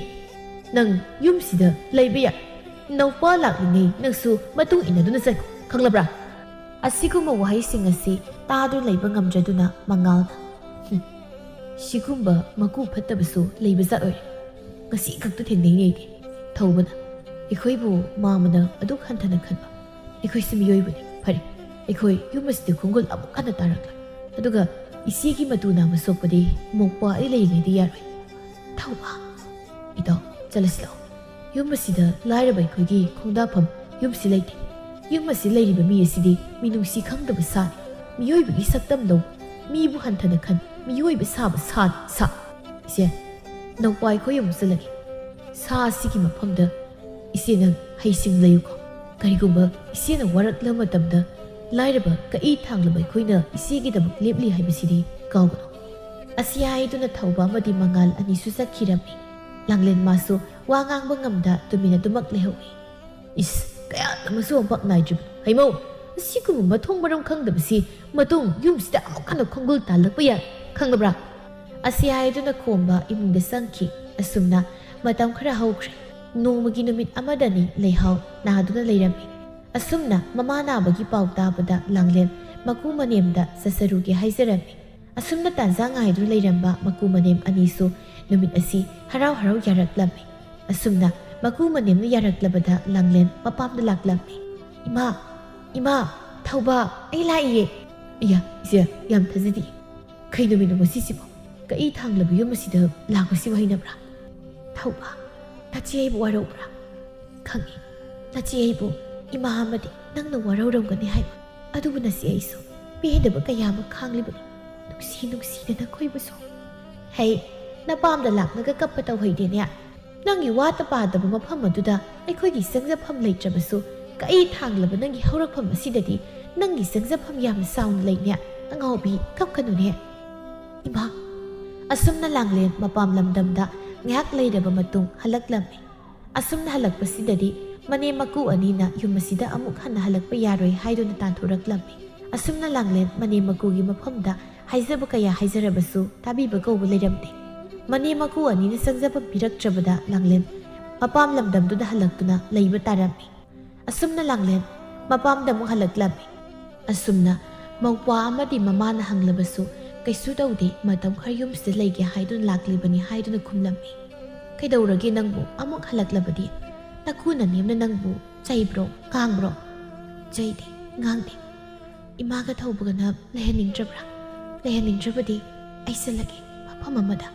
ꯅꯪ ꯌꯨꯝꯁꯤꯗ ꯂꯩꯕ ꯌꯥꯏ꯫ ꯅꯧꯄꯥ ꯂꯥꯛꯂꯤꯉꯩ ꯅꯪꯁꯨ ꯃꯇꯨꯡ ꯏꯟꯅꯗꯨꯅ ꯆꯠꯈꯣ, ꯈꯪꯂꯕ꯭ꯔꯥ?" ꯑꯁꯤꯒꯨꯝꯕ ꯋꯥꯍꯩꯁꯤꯡ ꯑꯁꯤ ꯇꯥꯗꯨꯅ ꯂꯩꯕ ꯉꯝꯗ꯭ꯔꯗꯨꯅ ꯃꯉꯥꯜꯅ, "ꯍꯨꯝ, ꯁꯤꯒꯨꯝꯕ ꯃꯀꯨ ꯐꯠꯇꯕꯁꯨ ꯂꯩꯕ ꯖꯥꯠ ꯑꯣꯏꯔꯦ꯫ ꯉꯁꯤ ꯈꯛꯇ ꯊꯦꯡꯅꯩꯅꯦ ꯑꯩꯗꯤ꯫ ꯊꯧꯕꯅ ꯑꯩꯈꯣꯏꯕꯨ ꯃꯥꯃꯅ ꯑꯗꯨꯛ ꯍꯟꯊꯅ ꯈꯟꯕ꯫ ꯑꯩꯈꯣꯏꯁꯨ ꯃꯤꯑꯣꯏꯕꯅꯤ꯫ ꯐꯔꯦ, ꯑꯩꯈꯣꯏ ꯌꯨꯝ ꯑꯁꯤꯗ ꯈꯣꯡꯒꯨꯜ ꯑꯃꯨꯛ ꯍꯟꯅ ꯇꯥꯔꯛꯂꯣꯏ꯫ ꯑꯗꯨꯒ ꯏꯆꯦꯒꯤ ꯃꯇꯨ ꯅꯥꯕ ꯁꯣꯛꯄꯗꯤ ꯃꯣꯛꯄ ꯑꯩ ꯂꯩꯔꯤꯉꯩꯗ ꯌꯥꯔꯣꯏ꯫ ꯊꯧꯕ, ꯏꯇꯥꯎ, ꯆꯠꯂꯁꯤ ꯂꯥꯛꯑꯣ꯫ ꯌꯨꯝ ꯑꯁꯤꯗ ꯂꯥꯏꯔꯕ ꯑꯩꯈꯣꯏꯒꯤ ꯈꯣꯡꯗꯥꯐꯝ ꯌꯨꯝꯁꯤ ꯂꯩꯇꯦ꯫ ꯌꯨꯝ ꯑꯁꯤ ꯂꯩꯔꯤꯕ ꯃꯤ ꯑꯁꯤꯗꯤ ꯃꯤꯅꯨꯡꯁꯤ ꯈꯪꯗꯕ ꯁꯥꯅꯤ꯫ ꯃꯤꯑꯣꯏꯕꯒꯤ ꯁꯛꯇꯝ ꯂꯧ, ꯃꯤꯕꯨ ꯍꯟꯊꯅ ꯈꯟ, ꯃꯤꯑꯣꯏꯕ ꯁꯥꯕ ꯁꯥꯅꯤ, ꯁꯥ꯫ ꯏꯆꯦ, ꯅꯧꯄꯥ ꯑꯩꯈꯣꯏ ꯑꯃꯨꯛ ꯆꯠꯂꯒꯦ꯫ ꯁꯥ ꯑꯁꯤꯒꯤ ꯃꯐꯝꯗ ꯏꯆꯦ ꯅꯪ ꯍꯩꯁꯤꯡ ꯂꯩꯌꯨꯀꯣ꯫ ꯀꯔꯤꯒꯨꯝꯕ ꯏꯆꯦꯅ ꯋꯥꯔꯛꯂꯕ ꯃꯇꯝꯗ ꯂꯥꯏꯔꯕ ꯀꯛꯏ ꯊꯥꯡꯂꯕ ꯑꯩꯈꯣꯏꯅ ꯏꯆꯦꯒꯤꯗꯃꯛ ꯂꯦꯞꯂꯤ ꯍꯥꯏꯕꯁꯤꯗꯤ ꯀꯥꯎꯒꯅꯨ꯫" ꯑꯁꯤ ꯍꯥꯏꯗꯨꯅ ꯊꯧꯕ ꯑꯃꯗꯤ ꯃꯉꯥꯜ ꯑꯅꯤꯁꯨ ꯆꯠꯈꯤꯔꯝꯃꯤ꯫ ꯂꯥꯡꯂꯦꯟ ꯃꯥꯁꯨ ꯋꯥ ꯉꯥꯡꯕ ꯉꯝꯗ ꯇꯨꯃꯤꯟꯅ ꯑꯗꯨꯃꯛ ꯂꯩꯍꯧꯏ꯫ "ꯏꯁ, ꯀꯌꯥꯗ ꯃꯁꯨ ꯃꯄꯥꯛ ꯅꯥꯏꯗ꯭ꯔꯤꯕꯅꯣ? ꯍꯩꯃꯧ, ꯑꯁꯤꯒꯨꯝꯕ ꯃꯊꯣꯡ ꯃꯔꯝ ꯈꯪꯗꯕꯁꯤ ꯃꯇꯨꯡ ꯌꯨꯝꯁꯤꯗ ꯑꯃꯨꯛ ꯍꯟꯅ ꯈꯣꯡꯒꯨꯜ ꯇꯥꯜꯂꯛꯄ ꯌꯥꯏ, ꯈꯪꯂꯕ꯭ꯔꯥ?" ꯑꯁꯤ ꯍꯥꯏꯗꯨꯅ ꯈꯣꯝꯕ ꯏꯃꯨꯡꯗ ꯆꯪꯈꯤ꯫ ꯑꯁꯨꯝꯅ ꯃꯇꯝ ꯈꯔ ꯍꯧꯈ꯭ꯔꯦ꯫ ꯅꯣꯡꯃꯒꯤ ꯅꯨꯃꯤꯠ ꯑꯃꯗꯅꯤ ꯂꯩꯍꯥꯎ ꯅꯥꯗꯨꯅ ꯂꯩꯔꯝꯃꯤ꯫ ꯑꯁꯨꯝꯅ ꯃꯃꯥ ꯅꯥꯕꯒꯤ ꯄꯥꯎ ꯇꯥꯕꯗ ꯂꯥꯡꯂꯦꯟ ꯃꯀꯨ ꯃꯅꯦꯝꯗ ꯆꯠꯆꯔꯨꯒꯦ ꯍꯥꯏꯖꯔꯝꯃꯤ꯫ ꯑꯁꯨꯝꯅ ꯇꯥꯟꯖꯥ ꯉꯥꯏꯗꯨꯅ ꯂꯩꯔꯝꯕ ꯃꯀꯨ ꯃꯅꯦꯝ ꯑꯅꯤꯁꯨ ꯅꯨꯃꯤꯠ ꯑꯁꯤ ꯍꯔꯥꯎ ꯍꯔꯥꯎ ꯌꯥꯔꯛꯂꯝꯃꯤ꯫ ꯑꯁꯨꯝꯅ ꯃꯀꯨ ꯃꯅꯦꯝꯅ ꯌꯥꯔꯛꯂꯕꯗ ꯂꯥꯡꯂꯦꯟ ꯃꯄꯥꯝꯗ ꯂꯥꯛꯂꯝꯃꯤ꯫ "ꯏꯃꯥ, ꯏꯃꯥ, ꯊꯧꯕ, ꯑꯩ ꯂꯥꯛꯏꯌꯦ!" "ꯏꯌꯥ, ꯏꯆꯦ, ꯌꯥꯝ ꯊꯥꯖꯗꯦ꯫ ꯀꯩ ꯅꯨꯃꯤꯠꯅꯣ ꯉꯁꯤꯁꯤꯕꯣ? ꯀꯛꯏ ꯊꯥꯡꯂꯕ ꯌꯨꯝ ꯑꯁꯤꯗ ꯂꯥꯛꯄꯁꯤꯕꯨ ꯍꯩꯅꯕ꯭ꯔꯥ?" "ꯊꯧꯕ, ꯅꯆꯦ ꯑꯩꯕꯨ ꯋꯥꯔꯧꯕ꯭ꯔꯥ?" "ꯈꯪꯉꯤ, ꯅꯆꯦ ꯑꯩꯕꯨ ꯏꯃꯥ ꯑꯃꯗꯤ ꯅꯪꯅ ꯋꯥꯔꯧꯔꯝꯒꯅꯤ ꯍꯥꯏꯕ꯫ ꯑꯗꯨꯕꯨ ꯅꯆꯦ ꯑꯩꯁꯨ ꯄꯦꯟꯗꯕ ꯀꯌꯥ ꯑꯃ ꯈꯥꯡꯂꯤꯕꯅꯤ꯫ ꯅꯨꯡꯁꯤ ꯅꯨꯡꯁꯤꯅ ꯅꯈꯣꯏꯕꯨꯁꯨ꯫" "ꯍꯩ, ꯅꯄꯥꯝꯗ ꯂꯥꯛꯂꯒ ꯀꯞꯄ ꯇꯧꯍꯩꯗꯦꯅꯦ꯫ ꯅꯪꯒꯤ ꯋꯥꯠꯇ ꯄꯥꯗꯕ ꯃꯐꯝ ꯑꯗꯨꯗ ꯑꯩꯈꯣꯏꯒꯤ ꯆꯪꯖꯐꯝ ꯂꯩꯇ꯭ꯔꯕꯁꯨ, ꯀꯛꯏ ꯊꯥꯡꯂꯕ ꯅꯪꯒꯤ ꯍꯧꯔꯛꯐꯝ ꯑꯁꯤꯗꯗꯤ "ꯅꯪꯒꯤ ꯆꯪꯖꯐꯝ ꯌꯥꯝꯅ ꯆꯥꯎꯅ ꯂꯩꯅꯦ, ꯑꯉꯥꯎꯕꯤ, ꯀꯞꯀꯅꯨꯅꯦ꯫" "ꯏꯃꯥ!" ꯑꯁꯨꯝꯅ ꯂꯥꯡꯂꯦꯟ ꯃꯄꯥꯝ ꯂꯝꯗꯝꯗ ꯉꯥꯏꯍꯥꯛ ꯂꯩꯔꯕ ꯃꯇꯨꯡ ꯍꯜꯂꯛꯂꯝꯃꯤ꯫ ꯑꯁꯨꯝꯅ ꯍꯜꯂꯛꯄꯁꯤꯗꯗꯤ ꯃꯅꯦꯝ ꯃꯀꯨ ꯑꯅꯤꯅ ꯌꯨꯝ ꯑꯁꯤꯗ ꯑꯃꯨꯛ ꯍꯟꯅ ꯍꯜꯂꯛꯄ ꯌꯥꯔꯣꯏ ꯍꯥꯏꯗꯨꯅ ꯇꯥꯟꯊꯣꯔꯛꯂꯝꯃꯤ꯫ ꯑꯁꯨꯝꯅ ꯂꯥꯡꯂꯦꯟ ꯃꯅꯦꯝ ꯃꯀꯨꯒꯤ ꯃꯐꯝꯗ ꯍꯥꯏꯖꯕ ꯀꯌꯥ ꯍꯥꯏꯖꯔꯕꯁꯨ ꯇꯥꯕꯤꯕ ꯀꯧꯕ ꯂꯩꯔꯝꯗꯦ꯫ ꯃꯅꯦꯝ ꯃꯀꯨ ꯑꯅꯤꯅ ꯆꯪꯖꯐꯝ ꯄꯤꯔꯛꯇ꯭ꯔꯕꯗ ꯂꯥꯡꯂꯦꯟ ꯃꯄꯥꯝ ꯂꯝꯗꯝꯗꯨꯗ ꯍꯜꯂꯛꯇꯨꯅ ꯂꯩꯕ ꯇꯥꯔꯝꯃꯤ꯫ ꯑꯁꯨꯝꯅ ꯂꯥꯡꯂꯦꯟ ꯃꯄꯥꯝꯗ ꯑꯃꯨꯛ ꯍꯜꯂꯛꯂꯝꯃꯤ꯫ ꯑꯁꯨꯝꯅ ꯃꯧꯄ꯭ꯋꯥ ꯑꯃꯗꯤ ꯃꯃꯥꯅ ꯍꯪꯂꯕꯁꯨ, "ꯀꯩꯁꯨ ꯇꯧꯗꯦ, ꯃꯇꯝ ꯈꯔ ꯌꯨꯝꯁꯤꯗ ꯂꯩꯒꯦ ꯍꯥꯏꯗꯨꯅ ꯂꯥꯛꯂꯤꯕꯅꯤ" ꯍꯥꯏꯗꯨꯅ ꯈꯨꯝꯂꯝꯃꯤ꯫ "ꯀꯩꯗꯧꯔꯒꯦ ꯅꯪꯕꯨ ꯑꯃꯨꯛ ꯍꯜꯂꯛꯂꯕꯗꯤ? ꯅꯀꯨ ꯅꯅꯦꯝꯅ ꯅꯪꯕꯨ ꯆꯩꯕ꯭ꯔꯣ, ꯉꯥꯡꯕ꯭ꯔꯣ?" "ꯆꯩꯗꯦ, ꯉꯥꯡꯗꯦ꯫ ꯏꯃꯥꯒ ꯊꯧꯕꯒꯅ ꯂꯩꯍꯟꯅꯤꯡꯗ꯭ꯔꯕ꯭ꯔꯥ? ꯂꯩꯍꯟꯅꯤꯡꯗ꯭ꯔꯕꯗꯤ ꯑꯩ ꯆꯠꯂꯒꯦ ꯃꯐꯝ ꯑꯃꯗ꯫"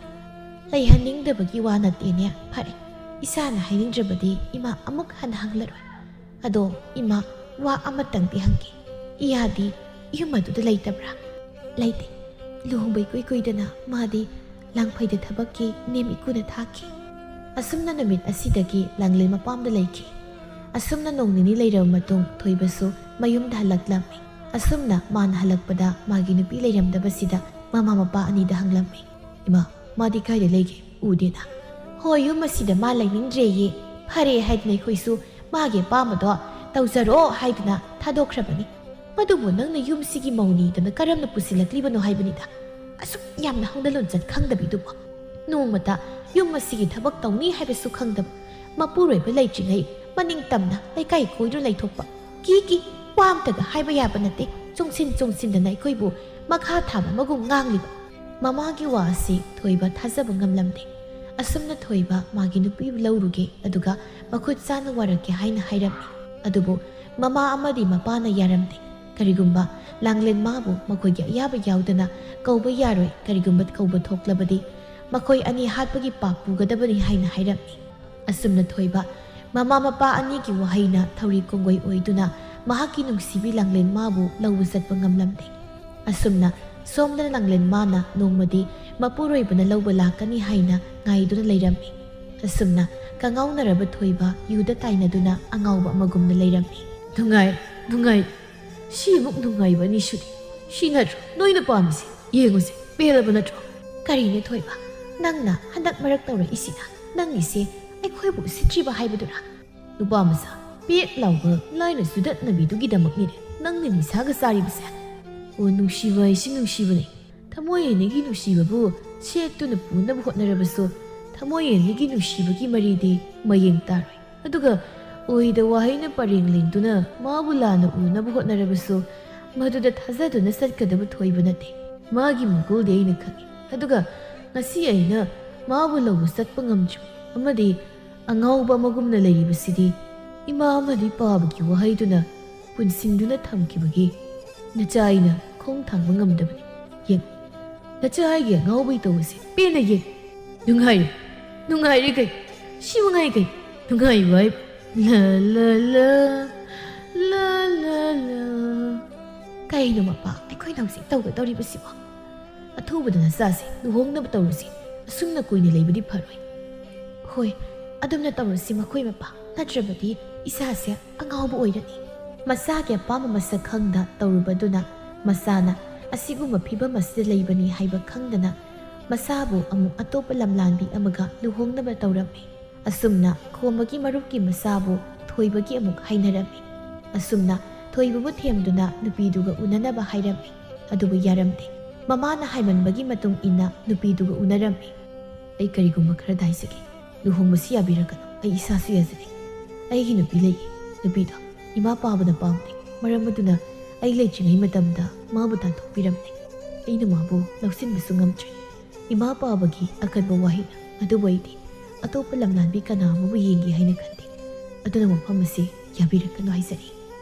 "ꯂꯩꯍꯟꯅꯤꯡꯗꯕꯒꯤ ꯋꯥ ꯅꯠꯇꯦꯅꯦ꯫ ꯐꯔꯦ, ꯏꯁꯥꯅ ꯍꯥꯏꯅꯤꯡꯗ꯭ꯔꯕꯗꯤ ꯏꯃꯥ ꯑꯃꯨꯛ ꯍꯟꯅ ꯍꯪꯂꯔꯣꯏ꯫ ꯑꯗꯣ ꯏꯃꯥ, ꯋꯥ ꯑꯃꯇꯪꯗꯤ ꯍꯪꯒꯦ꯫ ꯏꯌꯥꯗꯤ ꯌꯨꯝ ꯑꯗꯨꯗ ꯂꯩꯇꯕ꯭ꯔꯥ?" "ꯂꯩꯇꯦ꯫ ꯂꯨꯍꯣꯡꯕ ꯏꯀꯨꯏ ꯀꯨꯏꯗꯅ ꯃꯥꯗꯤ ꯂꯥꯡꯐꯩꯗ ꯊꯕꯛꯀꯤ ꯅꯦꯝ ꯏꯀꯨꯅ ꯊꯥꯈꯤ꯫" ꯑꯁꯨꯝꯅ ꯅꯨꯃꯤꯠ ꯑꯁꯤꯗꯒꯤ ꯂꯥꯡꯂꯦꯟ ꯃꯄꯥꯝꯗ ꯂꯩꯈꯤ꯫ ꯑꯁꯨꯝꯅ ꯅꯣꯡ ꯅꯤꯅꯤ ꯂꯩꯔꯕ ꯃꯇꯨꯡ ꯊꯣꯏꯕꯁꯨ ꯃꯌꯨꯝꯗ ꯍꯜꯂꯛꯂꯝꯃꯤ꯫ ꯑꯁꯨꯝꯅ ꯃꯥꯅ ꯍꯜꯂꯛꯄꯗ ꯃꯥꯒꯤ ꯅꯨꯄꯤ ꯂꯩꯔꯝꯗꯕꯁꯤꯗ ꯃꯃꯥ ꯃꯄꯥ ꯑꯅꯤꯗ ꯍꯪꯂꯝꯃꯤ꯫ "ꯏꯃꯥ, ꯃꯥꯗꯤ ꯀꯥꯏꯗ ꯂꯩꯒꯦ? ꯎꯗꯦꯅ?" "ꯍꯣꯏ, ꯌꯨꯝ ꯑꯁꯤꯗ ꯃꯥ ꯂꯩꯅꯤꯡꯗ꯭ꯔꯦꯌꯦ꯫ ꯐꯔꯦ ꯍꯥꯏꯗꯅ ꯑꯩꯈꯣꯏꯁꯨ ꯃꯥꯒꯤ ꯑꯄꯥꯝꯕꯗꯣ ꯇꯧꯖꯔꯣ ꯍꯥꯏꯗꯨꯅ ꯊꯥꯗꯣꯛꯈ꯭ꯔꯕꯅꯤ꯫ ꯃꯗꯨꯕꯨ ꯅꯪꯅ ꯌꯨꯝꯁꯤꯒꯤ ꯃꯧꯅꯤꯗꯅ ꯀꯔꯝꯅ ꯄꯨꯁꯤꯜꯂꯛꯂꯤꯕꯅꯣ ꯍꯥꯏꯕꯅꯤꯗ꯫ ꯑꯁꯨꯛ ꯌꯥꯝꯅ ꯍꯧꯅ ꯂꯣꯟꯆꯠ ꯈꯪꯗꯕꯤꯗꯨꯕꯨ꯫ ꯅꯣꯡꯃꯇ ꯌꯨꯝ ꯑꯁꯤꯒꯤ ꯊꯕꯛ ꯇꯧꯅꯤ ꯍꯥꯏꯕꯁꯨ ꯈꯪꯗꯕ, ꯃꯄꯨꯔꯣꯏꯕ ꯂꯩꯇ꯭ꯔꯤꯉꯩ ꯃꯅꯤꯡ ꯇꯝꯅ ꯂꯩꯀꯥꯏ ꯀꯣꯏꯗꯨꯅ ꯂꯩꯊꯣꯛꯄ꯫ ꯀꯤ ꯀꯤ, ꯋꯥ ꯑꯝꯇꯒ ꯍꯥꯏꯕ ꯌꯥꯕ ꯅꯠꯇꯦ꯫ ꯆꯣꯡꯁꯤꯟ ꯆꯣꯡꯁꯤꯟꯗꯅ ꯑꯩꯈꯣꯏꯕꯨ ꯃꯈꯥ ꯊꯥꯕ ꯑꯃꯒꯨꯝ ꯉꯥꯡꯂꯤꯕ꯫" ꯃꯃꯥꯒꯤ ꯋꯥ ꯑꯁꯤ ꯊꯣꯏꯕ ꯊꯥꯖꯕ ꯉꯝꯂꯝꯗꯦ꯫ ꯑꯁꯨꯝꯅ ꯊꯣꯏꯕ ꯃꯥꯒꯤ ꯅꯨꯄꯤꯕꯨ ꯂꯧꯔꯨꯒꯦ, ꯑꯗꯨꯒ ꯃꯈꯨꯠ ꯆꯥꯅ ꯋꯥꯔꯛꯀꯦ ꯍꯥꯏꯅ ꯍꯥꯏꯔꯝꯃꯤ꯫ ꯑꯗꯨꯕꯨ ꯃꯃꯥ ꯑꯃꯗꯤ ꯃꯄꯥꯅ ꯌꯥꯔꯝꯗꯦ꯫ ꯀꯔꯤꯒꯨꯝꯕ ꯂꯥꯡꯂꯦꯟ ꯃꯥꯕꯨ ꯃꯈꯣꯏꯒꯤ ꯑꯌꯥꯕ ꯌꯥꯎꯗꯅ ꯀꯧꯕ ꯌꯥꯔꯣꯏ, ꯀꯔꯤꯒꯨꯝꯕ ꯀꯧꯕ ꯊꯣꯛꯂꯕꯗꯤ ꯃꯈꯣꯏ ꯑꯅꯤ ꯍꯥꯠꯄꯒꯤ ꯄꯥꯞ ꯄꯨꯒꯗꯕꯅꯤ ꯍꯥꯏꯅ ꯍꯥꯏꯔꯝꯃꯤ꯫ ꯑꯁꯨꯝꯅ ꯊꯣꯏꯕ ꯃꯃꯥ ꯃꯄꯥ ꯑꯅꯤꯒꯤ ꯋꯥꯍꯩꯅ ꯊꯧꯔꯤ ꯀꯣꯡꯒꯣꯏ ꯑꯣꯏꯗꯨꯅ ꯃꯍꯥꯛꯀꯤ ꯅꯨꯡꯁꯤꯕꯤ ꯂꯥꯡꯂꯦꯟ ꯃꯥꯕꯨ ꯂꯧꯕ ꯆꯠꯄ ꯉꯝꯂꯝꯗꯦ꯫ ꯑꯁꯨꯝꯅ ꯁꯣꯝꯗꯅ ꯂꯥꯡꯂꯦꯟ ꯃꯥꯅ ꯅꯣꯡꯃꯗꯤ ꯃꯄꯨꯔꯣꯏꯕꯅ ꯂꯧꯕ ꯂꯥꯛꯀꯅꯤ ꯍꯥꯏꯅ ꯉꯥꯏꯗꯨꯅ ꯂꯩꯔꯝꯃꯤ꯫ ꯑꯁꯨꯝꯅ ꯀꯉꯥꯎꯅꯔꯕ ꯊꯣꯏꯕ ꯌꯨꯗ ꯇꯥꯏꯅꯗꯨꯅ ꯑꯉꯥꯎꯕ ꯑꯃꯒꯨꯝꯅ ꯂꯩꯔꯝꯃꯤ꯫ "ꯅꯨꯡꯉꯥꯏ, ꯅꯨꯡꯉꯥꯏ, ꯁꯤꯃꯨꯛ ꯅꯨꯡꯉꯥꯏꯕ ꯑꯅꯤꯁꯨꯗꯤ꯫ ꯁꯤ ꯅꯠꯇ꯭ꯔꯣ ꯅꯣꯏꯅ ꯄꯥꯝꯃꯤꯁꯦ? ꯌꯦꯡꯉꯨꯁꯦ, ꯄꯦꯜꯂꯕ ꯅꯠꯇ꯭ꯔꯣ? ꯀꯔꯤꯅꯦ ꯊꯣꯏꯕ, ꯅꯪꯅ ꯍꯟꯗꯛ ꯃꯔꯛ ꯇꯧꯔꯛꯏꯁꯤꯅ? ꯅꯪꯒꯤꯁꯦ ꯑꯩꯈꯣꯏꯕꯨ ꯎꯁꯤꯠꯇ꯭ꯔꯤꯕ ꯍꯥꯏꯕꯗꯨꯔꯥ? ꯅꯨꯄꯥ ꯃꯆꯥ, ꯄꯦꯛ ꯂꯥꯎꯕ ꯂꯥꯏꯅ ꯆꯨꯗꯠꯅꯕꯤꯗꯨꯒꯤꯗꯃꯛꯅꯤꯅꯦ ꯅꯪꯅ ꯅꯤꯁꯥꯒ ꯆꯥꯔꯤꯕꯁꯦ꯫ ꯑꯣ, ꯅꯨꯡꯁꯤꯕ ꯍꯥꯏꯁꯤ ꯅꯨꯡꯁꯤꯕꯅꯤ꯫ ꯊꯃꯣꯏ ꯑꯅꯤꯒꯤ ꯅꯨꯡꯁꯤꯕꯕꯨ ꯁꯦꯠꯇꯨꯅ ꯄꯨꯅꯕ ꯍꯣꯠꯅꯔꯕꯁꯨ, ꯊꯃꯣꯏ ꯑꯅꯤꯒꯤ ꯅꯨꯡꯁꯤꯕꯒꯤ ꯃꯔꯤꯗꯤ ꯃꯌꯦꯡ ꯇꯥꯔꯣꯏ꯫ ꯑꯗꯨꯒ ꯑꯣꯏꯗ ꯋꯥꯍꯩꯅ ꯄꯔꯦꯡ ꯂꯦꯡꯗꯨꯅ ꯃꯥꯕꯨ ꯂꯥꯟꯅ ꯎꯅꯕ ꯍꯣꯠꯅꯔꯕꯁꯨ, ꯃꯗꯨꯗ ꯊꯥꯖꯗꯨꯅ ꯆꯠꯀꯗꯕ ꯊꯣꯏꯕ ꯅꯠꯇꯦ꯫ ꯃꯥꯒꯤ ꯃꯒꯨꯜꯗꯤ ꯑꯩꯅ ꯈꯪꯏ꯫ ꯑꯗꯨꯒ ꯉꯁꯤ ꯑꯩꯅ ꯃꯥꯕꯨ ꯂꯧꯕ ꯆꯠꯄ ꯉꯝꯗ꯭ꯔꯤ, ꯑꯃꯗꯤ ꯑꯉꯥꯎꯕ ꯑꯃꯒꯨꯝꯅ ꯂꯩꯔꯤꯕꯁꯤꯗꯤ ꯏꯃꯥ ꯑꯃꯗꯤ ꯄꯥꯕꯒꯤ ꯋꯥꯍꯩꯗꯨꯅ ꯄꯨꯟꯁꯤꯟꯗꯨꯅ ꯊꯝꯈꯤꯕꯒꯤ ꯅꯆꯥ ꯑꯩꯅ ꯈꯣꯡ ꯊꯥꯡꯕ ꯉꯝꯗꯕꯅꯤ꯫ ꯌꯦꯡ, ꯅꯆꯥ ꯑꯩꯒꯤ ꯑꯉꯥꯎꯕꯩ ꯇꯧꯕꯁꯦ ꯄꯦꯟꯅ ꯌꯦꯡ꯫ ꯅꯨꯡꯉꯥꯏꯔꯦ, ꯅꯨꯡꯉꯥꯏꯔꯦ ꯀꯩ? ꯁꯤ ꯃꯉꯥꯏ ꯀꯩ? ꯅꯨꯡꯉꯥꯏꯕ ꯍꯥꯏꯕ꯫ ꯂ, ꯂ, ꯂ, ꯂ, ꯂ, ꯂ꯫ ꯀꯩꯅꯣ ꯃꯄꯥ, ꯑꯩꯈꯣꯏꯅ ꯍꯧꯖꯤꯛ ꯇꯧꯒꯗꯧꯔꯤꯕꯁꯤꯕꯣ? ꯑꯊꯨꯕꯗ ꯅꯆꯥꯁꯦ ꯂꯨꯍꯣꯡꯅꯕ ꯇꯧꯔꯁꯤ꯫ ꯑꯁꯨꯝꯅ ꯀꯨꯏꯅ ꯂꯩꯕꯗꯤ ꯐꯔꯣꯏ꯫ ꯍꯣꯏ, ꯑꯗꯨꯝꯅ ꯇꯧꯔꯁꯤ ꯃꯈꯣꯏ ꯃꯄꯥ, ꯅꯠꯇ꯭ꯔꯕꯗꯤ ꯏꯆꯥꯁꯦ ꯑꯉꯥꯎꯕ ꯑꯣꯏꯔꯅꯤ꯫ ꯃꯆꯥꯒꯤ ꯑꯄꯥꯝꯕ ꯃꯁꯛ ꯈꯪꯗ ꯇꯧꯔꯨꯕꯗꯨꯅ ꯃꯆꯥꯅ ꯑꯁꯤꯒꯨꯝꯕ ꯐꯤꯕꯝ ꯑꯁꯤꯗ ꯂꯩꯕꯅꯤ ꯍꯥꯏꯕ ꯈꯪꯗꯅ ꯃꯆꯥꯕꯨ ꯑꯃꯨꯛ ꯑꯇꯣꯞꯄ ꯂꯝꯂꯥꯟꯕꯤ ꯑꯃꯒ ꯂꯨꯍꯣꯡꯅꯕ ꯇꯧꯔꯝꯃꯤ꯫ ꯑꯁꯨꯝꯅ ꯈꯣꯝꯕꯒꯤ ꯃꯔꯨꯞꯀꯤ ꯃꯆꯥꯕꯨ ꯊꯣꯏꯕꯒꯤ ꯑꯃꯨꯛ ꯍꯥꯏꯅꯔꯝꯃꯤ꯫ ꯑꯁꯨꯝꯅ ꯊꯣꯏꯕꯕꯨ ꯊꯦꯝꯗꯨꯅ ꯅꯨꯄꯤꯗꯨꯒ ꯎꯅꯅꯕ ꯍꯥꯏꯔꯝꯃꯤ꯫ ꯑꯗꯨꯕꯨ ꯌꯥꯔꯝꯗꯦ꯫ ꯃꯃꯥꯅ ꯍꯥꯏꯃꯟꯕꯒꯤ ꯃꯇꯨꯡ ꯏꯟꯅ ꯅꯨꯄꯤꯗꯨꯒ ꯎꯅꯔꯝꯃꯤ꯫ ꯑꯩ ꯀꯔꯤꯒꯨꯝꯕ ꯈꯔꯗ ꯍꯥꯏꯖꯒꯦ꯫ ꯂꯨꯍꯣꯡꯕꯁꯤ ꯌꯥꯕꯤꯔꯛꯀꯅꯨ꯫ ꯑꯩ ꯏꯁꯥꯁꯨ ꯌꯥꯖꯗꯦ꯫ ꯑꯩꯒꯤ ꯅꯨꯄꯤ ꯂꯩꯌꯦ꯫ ꯅꯨꯄꯤꯗꯣ ꯏꯃꯥ ꯄꯥꯕꯅ ꯄꯥꯝꯗꯦ꯫ ꯃꯔꯝ ꯑꯗꯨꯅ ꯑꯩ ꯂꯩꯇ꯭ꯔꯤꯉꯩ ꯃꯇꯝꯗ ꯃꯥꯕꯨ ꯇꯥꯟꯊꯣꯛꯄꯤꯔꯝꯂꯦ꯫ ꯑꯩꯅ ꯃꯥꯕꯨ ꯂꯧꯁꯤꯟꯕꯁꯨ ꯉꯝꯗ꯭ꯔꯦ꯫ ꯏꯃꯥ ꯄꯥꯕꯒꯤ ꯑꯀꯟꯕ ꯋꯥꯍꯩꯅ꯫ ꯑꯗꯨꯕꯨ ꯑꯩꯗꯤ ꯑꯇꯣꯞꯄ ꯂꯝꯂꯥꯟꯕꯤ ꯀꯅꯥ ꯑꯃꯕꯨ ꯌꯦꯡꯒꯦ ꯍꯥꯏꯅ ꯈꯟꯗꯦ꯫ ꯑꯗꯨꯅ ꯋꯥꯐꯝ ꯑꯁꯤ ꯌꯥꯕꯤꯔꯛꯀꯅꯨ ꯍꯥꯏꯖꯔꯤ꯫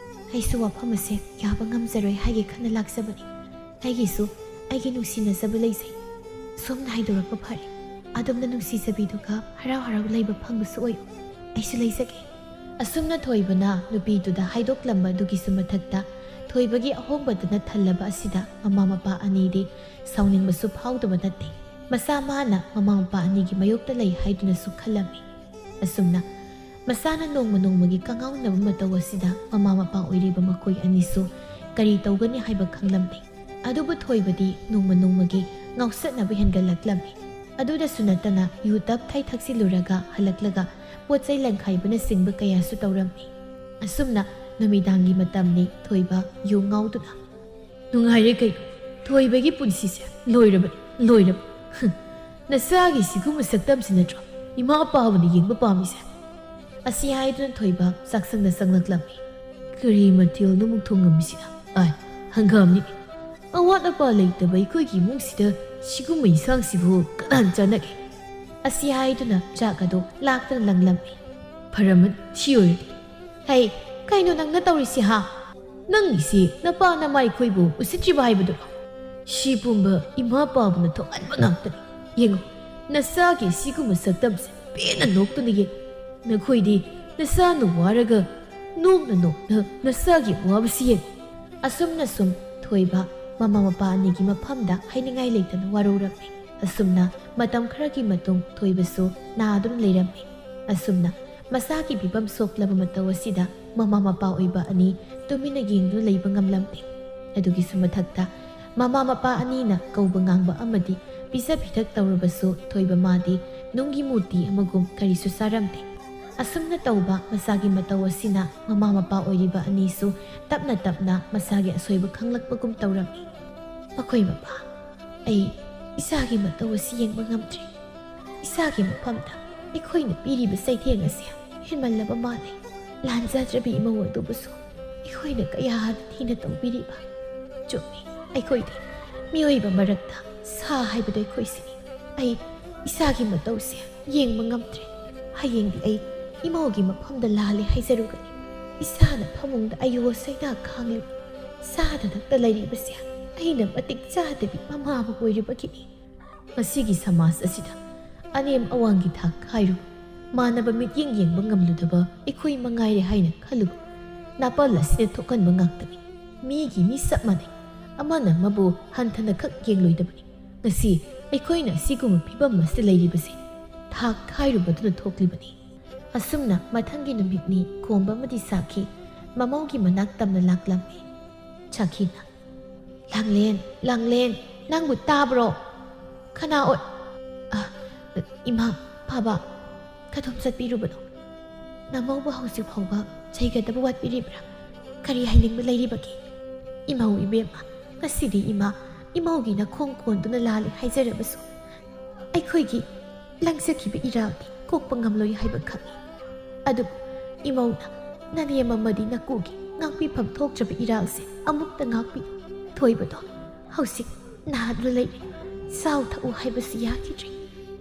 ꯑꯩꯁꯨ ꯋꯥꯐꯝ ꯑꯁꯦ ꯌꯥꯕ ꯉꯝꯖꯔꯣꯏ ꯍꯥꯏꯒꯦ ꯈꯟꯅ ꯂꯥꯛꯆꯕꯅꯤ꯫ ꯑꯩꯒꯤꯁꯨ ꯑꯩꯒꯤ ꯅꯨꯡꯁꯤꯅꯖꯕ ꯂꯩꯖꯩ꯫ ꯁꯣꯝꯅ ꯍꯥꯏꯗꯣꯔꯛꯄ ꯐꯔꯦ꯫ ꯑꯗꯣꯝꯅ ꯅꯨꯡꯁꯤꯖꯕꯤꯗꯨꯒ ꯍꯔꯥꯎ ꯍꯔꯥꯎ ꯂꯩꯕ ꯐꯪꯕꯁꯨ ꯑꯣꯏꯌꯨ꯫ ꯑꯩꯁꯨ ꯂꯩꯖꯒꯦ꯫ ꯑꯁꯨꯝꯅ ꯊꯣꯏꯕꯅ ꯅꯨꯄꯤꯗꯨꯗ ꯍꯥꯏꯗꯣꯛꯂꯝꯕ ꯑꯗꯨꯒꯤꯁꯨ ꯃꯊꯛꯇ ꯊꯣꯏꯕꯒꯤ ꯑꯍꯣꯡꯕꯗꯨꯅ ꯊꯜꯂꯕ ꯑꯁꯤꯗ ꯃꯃꯥ ꯃꯄꯥ ꯑꯅꯤꯗꯤ ꯁꯥꯎꯅꯤꯡꯕꯁꯨ ꯐꯥꯎꯗꯕ ꯅꯠꯇꯦ꯫ ꯃꯆꯥ ꯃꯥꯅ ꯃꯃꯥ ꯃꯄꯥ ꯑꯅꯤꯒꯤ ꯃꯥꯌꯣꯛꯇ ꯂꯩ ꯍꯥꯏꯗꯨꯅꯁꯨ ꯈꯜꯂꯝꯃꯤ꯫ ꯑꯁꯨꯝꯅ ꯃꯆꯥꯅ ꯅꯣꯡꯃ ꯅꯣꯡꯃꯒꯤ ꯀꯉꯥꯎꯅꯕ ꯃꯇꯧ ꯑꯁꯤꯗ ꯃꯃꯥ ꯃꯄꯥ ꯑꯣꯏꯔꯤꯕ ꯃꯈꯣꯏ ꯑꯅꯤꯁꯨ ꯀꯔꯤ ꯇꯧꯒꯅꯤ ꯍꯥꯏꯕ ꯈꯪꯂꯝꯗꯦ꯫ ꯑꯗꯨꯕꯨ ꯊꯣꯏꯕꯗꯤ ꯅꯣꯡꯃ ꯅꯣꯡꯃꯒꯤ ꯉꯥꯎꯁꯟꯅꯕ ꯍꯦꯟꯒꯠꯂꯛꯂꯝꯃꯤ꯫ ꯑꯗꯨꯗꯁꯨ ꯅꯠꯇꯅ ꯌꯨ ꯇꯞ ꯊꯩ ꯊꯛꯆꯤꯜꯂꯨꯔꯒ ꯍꯜꯂꯛꯂꯒ ꯄꯣꯠ ꯆꯩ ꯂꯪꯈꯥꯏꯕꯅꯆꯤꯡꯕ ꯀꯌꯥꯁꯨ ꯇꯧꯔꯝꯃꯤ꯫ ꯑꯁꯨꯝꯅ ꯅꯨꯃꯤꯗꯥꯡꯒꯤ ꯃꯇꯝꯅꯤ ꯊꯣꯏꯕ ꯌꯨ ꯉꯥꯎꯗꯨꯅ꯫ "ꯅꯨꯡꯉꯥꯏꯔꯦ ꯀꯩꯅꯣ, ꯊꯣꯏꯕꯒꯤ ꯄꯨꯟꯁꯤꯁꯦ ꯂꯣꯏꯔꯕꯅꯤ, ꯂꯣꯏꯔꯕ꯫ ꯍꯨꯝ, ꯅꯆꯥꯒꯤ ꯁꯤꯒꯨꯝꯕ ꯁꯛꯇꯝꯁꯤ ꯅꯠꯇ꯭ꯔꯣ ꯏꯃꯥ ꯑꯄꯥꯕꯅ ꯌꯦꯡꯕ ꯄꯥꯝꯃꯤꯁꯦ?" ꯑꯁꯤ ꯍꯥꯏꯗꯨꯅ ꯊꯣꯏꯕ ꯆꯥꯛꯁꯪꯗ ꯆꯪꯂꯛꯂꯝꯃꯤ꯫ "ꯀꯔꯤ ꯃꯊꯦꯜꯅꯣ ꯑꯃꯨꯛ ꯊꯣꯡꯉꯝꯃꯤꯁꯤꯅ? ꯑꯥꯏ, ꯍꯪꯒꯥꯝꯅꯤꯅꯦ꯫ ꯑꯋꯥꯠ ꯑꯄꯥ ꯂꯩꯇꯕ ꯑꯩꯈꯣꯏꯒꯤ ꯏꯃꯨꯡꯁꯤꯗ ꯁꯤꯒꯨꯝꯕ ꯏꯟꯁꯥꯡꯁꯤꯕꯨ ꯀꯅꯥꯅ ꯆꯥꯅꯒꯦ?" ꯑꯁꯤ ꯍꯥꯏꯗꯨꯅ ꯆꯥꯛ ꯑꯗꯨ ꯂꯥꯛꯇꯅ ꯂꯪꯂꯝꯃꯤ꯫ "ꯐꯔꯝꯃꯅꯤ, ꯁꯤ ꯑꯣꯏꯔꯗꯤ꯫ ꯍꯩ, ꯀꯩꯅꯣ ꯅꯪꯅ ꯇꯧꯔꯤꯁꯤ ꯍꯥ? ꯅꯪꯒꯤꯁꯤ ꯅꯄꯥ ꯅꯃꯥ ꯑꯩꯈꯣꯏꯕꯨ ꯎꯁꯤꯠꯇ꯭ꯔꯤꯕ ꯍꯥꯏꯕꯗꯨꯔꯣ? ꯁꯤ ꯄꯨꯝꯕ ꯏꯃꯥ ꯄꯥꯕꯅ ꯊꯣꯛꯍꯟꯕ ꯉꯥꯛꯇꯅꯤ꯫ ꯌꯦꯡꯉꯨ, ꯅꯆꯥꯒꯤ ꯁꯤꯒꯨꯝꯕ ꯁꯛꯇꯝꯁꯦ ꯄꯦꯟꯅ ꯅꯣꯛꯇꯨꯅ ꯌꯦꯡꯉꯨ꯫ ꯅꯈꯣꯏꯗꯤ ꯅꯆꯥꯅ ꯋꯥꯔꯒ ꯅꯣꯛꯅ ꯅꯣꯛꯅ ꯅꯆꯥꯒꯤ ꯋꯥꯕꯁꯤ ꯌꯦꯡꯉꯨ꯫" ꯑꯁꯨꯝꯅ ꯁꯨꯝ ꯊꯣꯏꯕ ꯃꯃꯥ ꯃꯄꯥ ꯑꯅꯤꯒꯤ ꯃꯐꯝꯗ ꯍꯥꯏꯅꯤꯡꯉꯥꯏ ꯂꯩꯇꯅ ꯋꯥꯔꯧꯔꯝꯃꯤ꯫ ꯑꯁꯨꯝꯅ ꯃꯇꯝ ꯈꯔꯒꯤ ꯃꯇꯨꯡ ꯊꯣꯏꯕꯁꯨ ꯅꯥꯗꯨꯅ ꯂꯩꯔꯝꯃꯤ꯫ ꯑꯁꯨꯝꯅ ꯃꯁꯥꯒꯤ ꯐꯤꯕꯝ ꯁꯣꯛꯂꯕ ꯃꯇꯧ ꯑꯁꯤꯗ ꯃꯃꯥ ꯃꯄꯥ ꯑꯣꯏꯕ ꯑꯅꯤ ꯇꯨꯃꯤꯟꯅ ꯌꯦꯡꯗꯨꯅ ꯂꯩꯕ ꯉꯝꯂꯝꯗꯦ꯫ ꯑꯗꯨꯒꯤꯁꯨ ꯃꯊꯛꯇ ꯃꯃꯥ ꯃꯄꯥ ꯑꯅꯤꯅ ꯀꯧꯕ ꯉꯥꯡꯕ ꯑꯃꯗꯤ ꯄꯤꯖ ꯄꯤꯊꯛ ꯇꯧꯔꯕꯁꯨ ꯊꯣꯏꯕ ꯃꯥꯗꯤ ꯅꯨꯡꯒꯤ ꯃꯨꯔꯇꯤ ꯑꯃꯒꯨꯝ ꯀꯔꯤꯁꯨ ꯆꯥꯔꯝꯗꯦ꯫ ꯑꯁꯨꯝꯅ ꯇꯧꯕ ꯃꯁꯥꯒꯤ ꯃꯇꯧ ꯑꯁꯤꯅ ꯃꯃꯥ ꯃꯄꯥ ꯑꯣꯏꯔꯤꯕ ꯑꯅꯤꯁꯨ ꯇꯞꯅ ꯇꯞꯅ ꯃꯁꯥꯒꯤ ꯑꯁꯣꯏꯕ ꯈꯪꯂꯛꯄꯒꯨꯝ ꯇꯧꯔꯝꯃꯤ꯫ "ꯃꯈꯣꯏ ꯃꯄꯥ, ꯑꯩ ꯏꯆꯥꯒꯤ ꯃꯇꯧ ꯑꯁꯤ ꯌꯦꯡꯕ ꯉꯝꯗ꯭ꯔꯦ꯫ ꯏꯆꯥꯒꯤ ꯃꯐꯝꯗ ꯑꯩꯈꯣꯏꯅ ꯄꯤꯔꯤꯕ ꯆꯩꯊꯦꯡ ꯑꯁꯤ ꯍꯦꯟꯃꯜꯂꯕ ꯃꯥꯜꯂꯦ꯫ ꯂꯥꯟꯖꯗ꯭ꯔꯕꯤ ꯏꯃꯧ ꯑꯗꯨꯕꯨꯁꯨ ꯑꯩꯈꯣꯏꯅ ꯀꯌꯥꯗ ꯊꯤꯅ ꯇꯧꯕꯤꯔꯤꯕ꯫ ꯆꯨꯝꯃꯤ, ꯑꯩꯈꯣꯏꯗꯤ ꯃꯤꯑꯣꯏꯕ ꯃꯔꯛꯇ ꯁꯥ ꯍꯥꯏꯕꯗꯣ ꯑꯩꯈꯣꯏꯁꯤꯅꯤ꯫ ꯑꯩ ꯏꯆꯥꯒꯤ ꯃꯇꯧꯁꯦ ꯌꯦꯡꯕ ꯉꯝꯗ꯭ꯔꯦ꯫ ꯍꯌꯦꯡꯗꯤ ꯑꯩ ꯏꯃꯧꯒꯤ ꯃꯐꯝꯗ ꯂꯥꯜꯂꯦ ꯍꯥꯏꯖꯔꯨꯒꯅꯤ꯫ ꯏꯆꯥꯅ ꯐꯃꯨꯡꯗ ꯑꯌꯣ ꯁꯩꯅꯥ ꯈꯥꯡꯂꯤꯕ, ꯆꯥꯗ ꯊꯛꯇ ꯂꯩꯔꯤꯕꯁꯦ ꯑꯩꯅ ꯃꯇꯤꯛ ꯆꯥꯗꯕꯤ ꯃꯃꯥ ꯑꯃ ꯑꯣꯏꯔꯤꯕꯒꯤꯅꯤ꯫ ꯃꯁꯤꯒꯤ ꯁꯃꯥꯖ ꯑꯁꯤꯗ ꯑꯅꯦꯝ ꯑꯋꯥꯡꯒꯤ ꯊꯥꯛ ꯈꯥꯏꯔꯨ, ꯃꯥꯟꯅꯕ ꯃꯤꯠꯌꯦꯡ ꯌꯦꯡꯕ ꯉꯝꯂꯨꯗꯕ ꯑꯩꯈꯣꯏ ꯃꯉꯥꯏꯔꯦ ꯍꯥꯏꯅ ꯈꯜꯂꯨ꯫ ꯅꯥꯄꯜ ꯑꯁꯤꯅ ꯊꯣꯛꯍꯟꯕ ꯉꯥꯛꯇꯅꯤ꯫ ꯃꯤꯒꯤ ꯃꯤ ꯆꯞ ꯃꯥꯟꯅꯩ꯫ ꯑꯃꯅ ꯑꯃꯕꯨ ꯍꯟꯊꯅ ꯈꯛ ꯌꯦꯡꯂꯣꯏꯗꯕꯅꯤ꯫ ꯉꯁꯤ ꯑꯩꯈꯣꯏꯅ ꯑꯁꯤꯒꯨꯝꯕ ꯐꯤꯕꯝ ꯑꯁꯤꯗ ꯂꯩꯔꯤꯕꯁꯤ ꯊꯥꯛ ꯈꯥꯏꯔꯨꯕꯗꯨꯅ ꯊꯣꯛꯂꯤꯕꯅꯤ꯫" ꯑꯁꯨꯝꯅ ꯃꯊꯪꯒꯤ ꯅꯨꯃꯤꯠꯅꯤ ꯈꯣꯝꯕ ꯑꯃꯗꯤ ꯁꯥꯈꯤ ꯃꯃꯧꯒꯤ ꯃꯅꯥꯛ ꯇꯝꯅ ꯂꯥꯛꯂꯝꯃꯤ꯫ ꯁꯥꯈꯤꯅ, "ꯂꯥꯡꯂꯦꯟ, ꯂꯥꯡꯂꯦꯟ, ꯅꯪꯕꯨ ꯇꯥꯕ꯭ꯔꯣ? ꯀꯅꯥ ꯑꯣꯏ-, ꯑ, ꯏꯃꯥ, ꯐꯕ, ꯀꯗꯣꯝ ꯆꯠꯄꯤꯔꯨꯕꯅꯣ? ꯅꯃꯧꯕꯨ ꯍꯧꯖꯤꯛ ꯐꯥꯎꯕ ꯆꯩꯒꯗꯕ ꯋꯥꯠꯄꯤꯔꯤꯕ꯭ꯔꯥ? ꯀꯔꯤ ꯍꯥꯏꯅꯤꯡꯕ ꯂꯩꯔꯤꯕꯒꯦ? ꯏꯃꯧ ꯏꯕꯦꯝꯃ, ꯉꯁꯤꯗꯤ ꯏꯃꯥ, ꯏꯃꯧꯒꯤ ꯅꯈꯣꯡ ꯀꯣꯟꯗꯨꯅ ꯂꯥꯜꯂꯦ ꯍꯥꯏꯖꯔꯕꯁꯨ, ꯑꯩꯈꯣꯏꯒꯤ ꯂꯪꯖꯈꯤꯕ ꯏꯔꯥꯜꯗꯤ ꯀꯣꯛꯄ ꯉꯝꯂꯣꯏ ꯍꯥꯏꯕ ꯈꯪꯏ꯫ ꯑꯗꯨꯕꯨ ꯏꯃꯧꯅ ꯅꯅꯦꯝ ꯑꯃꯗꯤ ꯅꯀꯨꯒꯤ ꯉꯥꯛꯄꯤꯐꯝ ꯊꯣꯛꯇ꯭ꯔꯕ ꯏꯔꯥꯜꯁꯦ ꯑꯃꯨꯛꯇ ꯉꯥꯛꯄꯤꯌꯨ꯫ ꯊꯣꯏꯕꯗꯣ ꯍꯧꯖꯤꯛ ꯅꯥꯗꯨꯅ ꯂꯩꯔꯦ꯫ ꯆꯥꯎ ꯊꯛꯎ ꯍꯥꯏꯕꯁꯤ ꯌꯥꯈꯤꯗ꯭ꯔꯦ꯫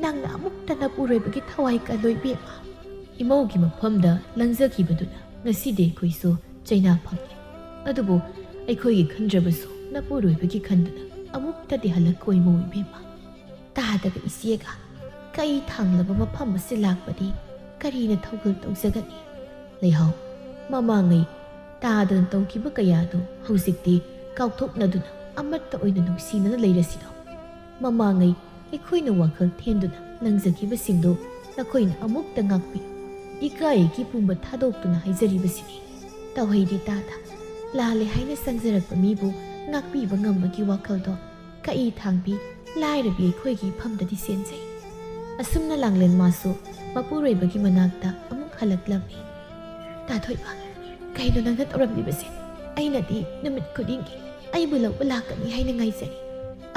ꯅꯪꯅ ꯑꯃꯨꯛꯇ ꯅꯄꯨꯔꯣꯏꯕꯒꯤ ꯊꯋꯥꯏ ꯀꯜꯂꯣ ꯏꯕꯦꯝꯃ꯫" ꯏꯃꯧꯒꯤ ꯃꯐꯝꯗ ꯂꯪꯖꯈꯤꯕꯗꯨꯅ ꯉꯁꯤꯗꯤ ꯑꯩꯈꯣꯏꯁꯨ ꯆꯩꯅꯥ ꯐꯪꯂꯦ꯫ ꯑꯗꯨꯕꯨ ꯑꯩꯈꯣꯏꯒꯤ ꯈꯟꯗ꯭ꯔꯕꯁꯨ ꯅꯄꯨꯔꯣꯏꯕꯒꯤ ꯈꯟꯗꯨꯅ ꯑꯃꯨꯛꯇꯗꯤ ꯍꯜꯂꯛꯈꯣ ꯏꯃꯧ ꯏꯕꯦꯝꯃ꯫ ꯇꯥꯗꯒ ꯏꯆꯦꯒ ꯀꯩ ꯊꯥꯡꯂꯕ ꯃꯐꯝ ꯑꯁꯤ ꯂꯥꯛꯄꯗꯤ ꯀꯔꯤꯅ ꯊꯧꯒꯜ ꯇꯧꯖꯒꯅꯤ? ꯂꯩꯍꯥꯎ, ꯃꯃꯥꯡꯉꯩ ꯇꯥꯗꯅ ꯇꯧꯈꯤꯕ ꯀꯌꯥꯗꯨ ꯍꯧꯖꯤꯛꯇꯤ ꯀꯥꯎꯊꯣꯛꯅꯗꯨꯅ ꯑꯃꯠꯇ ꯑꯣꯏꯅ ꯅꯨꯡꯁꯤꯅꯅ ꯂꯩꯔꯁꯤꯗꯣ꯫ ꯃꯃꯥꯡꯉꯩ ꯑꯩꯈꯣꯏꯅ ꯋꯥꯈꯜ ꯊꯦꯟꯗꯨꯅ ꯂꯪꯖꯈꯤꯕꯁꯤꯡꯗꯨ ꯅꯈꯣꯏꯅ ꯑꯃꯨꯛꯇ ꯉꯥꯛꯄꯤꯌꯨ꯫ ꯏꯀꯥꯏ ꯏꯀꯤ ꯄꯨꯝꯕ ꯊꯥꯗꯣꯛꯇꯨꯅ ꯍꯥꯏꯖꯔꯤꯕꯁꯤꯅꯤ꯫ ꯇꯧꯍꯩꯗꯦ ꯇꯥꯗ꯫ ꯂꯥꯜꯂꯦ ꯍꯥꯏꯅ ꯆꯪꯖꯔꯛꯄ ꯃꯤꯕꯨ ꯉꯥꯛꯄꯤꯕ ꯉꯝꯕꯒꯤ ꯋꯥꯈꯜꯗꯣ ꯀꯛꯏ ꯊꯥꯡꯕꯤ ꯂꯥꯏꯔꯕꯤ ꯑꯩꯈꯣꯏꯒꯤ ꯏꯐꯝꯗꯗꯤ ꯆꯦꯟꯖꯩ꯫ ꯑꯁꯨꯝꯅ ꯂꯥꯡꯂꯦꯟ ꯃꯥꯁꯨ ꯃꯄꯨꯔꯣꯏꯕꯒꯤ ꯃꯅꯥꯛꯇ ꯑꯃꯨꯛ ꯍꯜꯂꯛꯂꯝꯃꯤ꯫ "ꯇꯥꯊꯣꯏꯕ, ꯀꯩꯅꯣ ꯅꯪꯅ ꯇꯧꯔꯝꯂꯤꯕꯁꯦ? ꯑꯩꯅꯗꯤ ꯅꯨꯃꯤꯠ ꯈꯨꯗꯤꯡꯒꯤ ꯑꯩꯕꯨ ꯂꯧꯕ ꯂꯥꯛꯀꯅꯤ ꯍꯥꯏꯅ ꯉꯥꯏꯖꯔꯤ꯫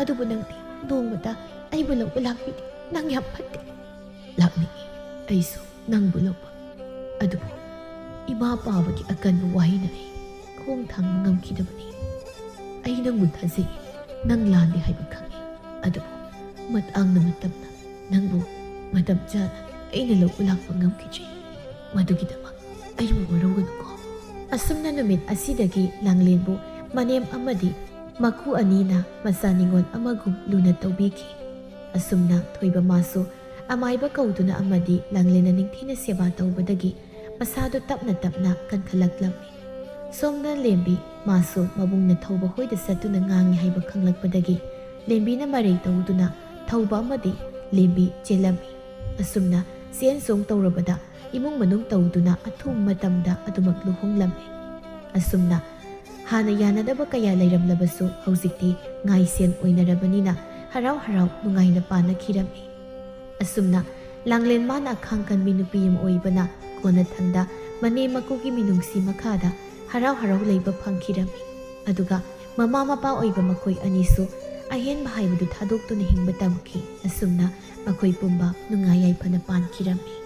ꯑꯗꯨꯕꯨ ꯅꯪꯗꯤ ꯅꯣꯡꯃꯇ ꯑꯩꯕꯨ ꯂꯧꯕ ꯂꯥꯛꯄꯤꯗꯦ꯫ ꯅꯪ ꯌꯥꯝ ꯐꯠꯇꯦ꯫" "ꯂꯥꯛꯅꯤꯡꯉꯤ ꯑꯩꯁꯨ ꯅꯪꯕꯨ ꯂꯧꯕ꯫ ꯑꯗꯨꯕꯨ ꯏꯃꯥ ꯄꯥꯕꯒꯤ ꯑꯀꯟꯕ ꯋꯥꯍꯩꯅ ꯑꯩ ꯈꯣꯡ ꯊꯥꯡꯕ ꯉꯝꯈꯤꯗꯕꯅꯤ꯫ ꯑꯩ ꯅꯪꯕꯨ ꯊꯥꯖꯩ, ꯅꯪ ꯂꯥꯜꯂꯤ ꯍꯥꯏꯕ ꯈꯪꯏ꯫ ꯑꯗꯨꯕꯨ ꯃꯇꯥꯡꯅ ꯃꯇꯝꯅ ꯅꯪꯕꯨ ꯃꯇꯝ ꯆꯥꯅ ꯑꯩꯅ ꯂꯧꯕ ꯂꯥꯛꯄ ꯉꯝꯈꯤꯗ꯭ꯔꯤ꯫ ꯃꯗꯨꯒꯤꯗꯃꯛ ꯑꯩꯕꯨ ꯋꯥꯔꯧꯒꯅꯨꯀꯣ꯫" ꯑꯁꯨꯝꯅ ꯅꯨꯃꯤꯠ ꯑꯁꯤꯗꯒꯤ ꯂꯥꯡꯂꯦꯟꯕꯨ ꯃꯅꯦꯝ ꯑꯃꯗꯤ ꯃꯀꯨ ꯑꯅꯤꯅ ꯃꯆꯥ ꯅꯤꯉꯣꯜ ꯑꯃꯒꯨꯝ ꯂꯨꯅ ꯇꯧꯕꯤꯈꯤ꯫ ꯑꯁꯨꯝꯅ ꯊꯣꯏꯕ ꯃꯥꯁꯨ ꯑꯃꯥꯏꯕ ꯀꯧꯗꯨꯅ ꯑꯃꯗꯤ ꯂꯥꯡꯂꯦꯟꯅ ꯅꯤꯡꯊꯤꯅ ꯁꯦꯕꯥ ꯇꯧꯕꯗꯒꯤ ꯃꯁꯥꯗꯨ ꯇꯞꯅ ꯇꯞꯅ ꯀꯟꯈꯠꯂꯛꯂꯝꯃꯤ꯫ ꯁꯣꯝꯗ ꯂꯦꯝꯕꯤ ꯃꯥꯁꯨ ꯃꯕꯨꯡꯅ ꯊꯧꯕ ꯍꯣꯏꯗ ꯆꯠꯇꯨꯅ ꯉꯥꯡꯏ ꯍꯥꯏꯕ ꯈꯪꯂꯛꯄꯗꯒꯤ ꯂꯦꯝꯕꯤꯅ ꯃꯔꯩ ꯇꯧꯗꯨꯅ ꯊꯧꯕ ꯑꯃꯗꯤ ꯂꯦꯝꯕꯤ ꯆꯦꯜꯂꯝꯃꯤ꯫ ꯑꯁꯨꯝꯅ ꯆꯦꯟ ꯆꯣꯡ ꯇꯧꯔꯕꯗ ꯏꯃꯨꯡ ꯃꯅꯨꯡ ꯇꯧꯗꯨꯅ ꯑꯊꯨꯕ ꯃꯇꯝꯗ ꯑꯗꯨꯃꯛ ꯂꯨꯍꯣꯡꯂꯝꯃꯤ꯫ ꯑꯁꯨꯝꯅ ꯍꯥꯟꯅ ꯌꯥꯅꯗꯕ ꯀꯌꯥ ꯂꯩꯔꯝꯂꯕꯁꯨ ꯍꯧꯖꯤꯛꯇꯤ ꯉꯥꯏꯁꯦꯟ ꯑꯣꯏꯅꯔꯕꯅꯤꯅ ꯍꯔꯥꯎ ꯍꯔꯥꯎ ꯅꯨꯡꯉꯥꯏꯅ ꯄꯥꯟꯅꯈꯤꯔꯝꯃꯤ꯫ ꯑꯁꯨꯝꯅ ꯂꯥꯡꯂꯦꯟꯃꯥꯅ ꯑꯈꯥꯡ ꯀꯟꯕꯤ ꯅꯨꯄꯤ ꯑꯃ ꯑꯣꯏꯕꯅ ꯀꯣꯟꯅꯊꯪꯗ ꯃꯅꯦꯝ ꯃꯀꯨꯒꯤ ꯃꯤꯅꯨꯡꯁꯤ ꯃꯈꯥꯗ ꯍꯔꯥꯎ ꯍꯔꯥꯎ ꯂꯩꯕ ꯐꯪꯈꯤꯔꯝꯃꯤ꯫ ꯑꯗꯨꯒ ꯃꯃꯥ ꯃꯄꯥ ꯑꯣꯏꯕ ꯃꯈꯣꯏ ꯑꯅꯤꯁꯨ ꯑꯍꯦꯟꯕ ꯍꯥꯏꯕꯗꯨ ꯊꯥꯗꯣꯛꯇꯨꯅ ꯍꯤꯡꯕ ꯇꯝꯈꯤ꯫ ꯑꯁꯨꯝꯅ ꯃꯈꯣꯏ ꯄꯨꯝꯕ ꯅꯨꯡꯉꯥꯏ ꯌꯥꯏꯐꯅ ꯄꯥꯟꯈꯤꯔꯝꯃꯤ꯫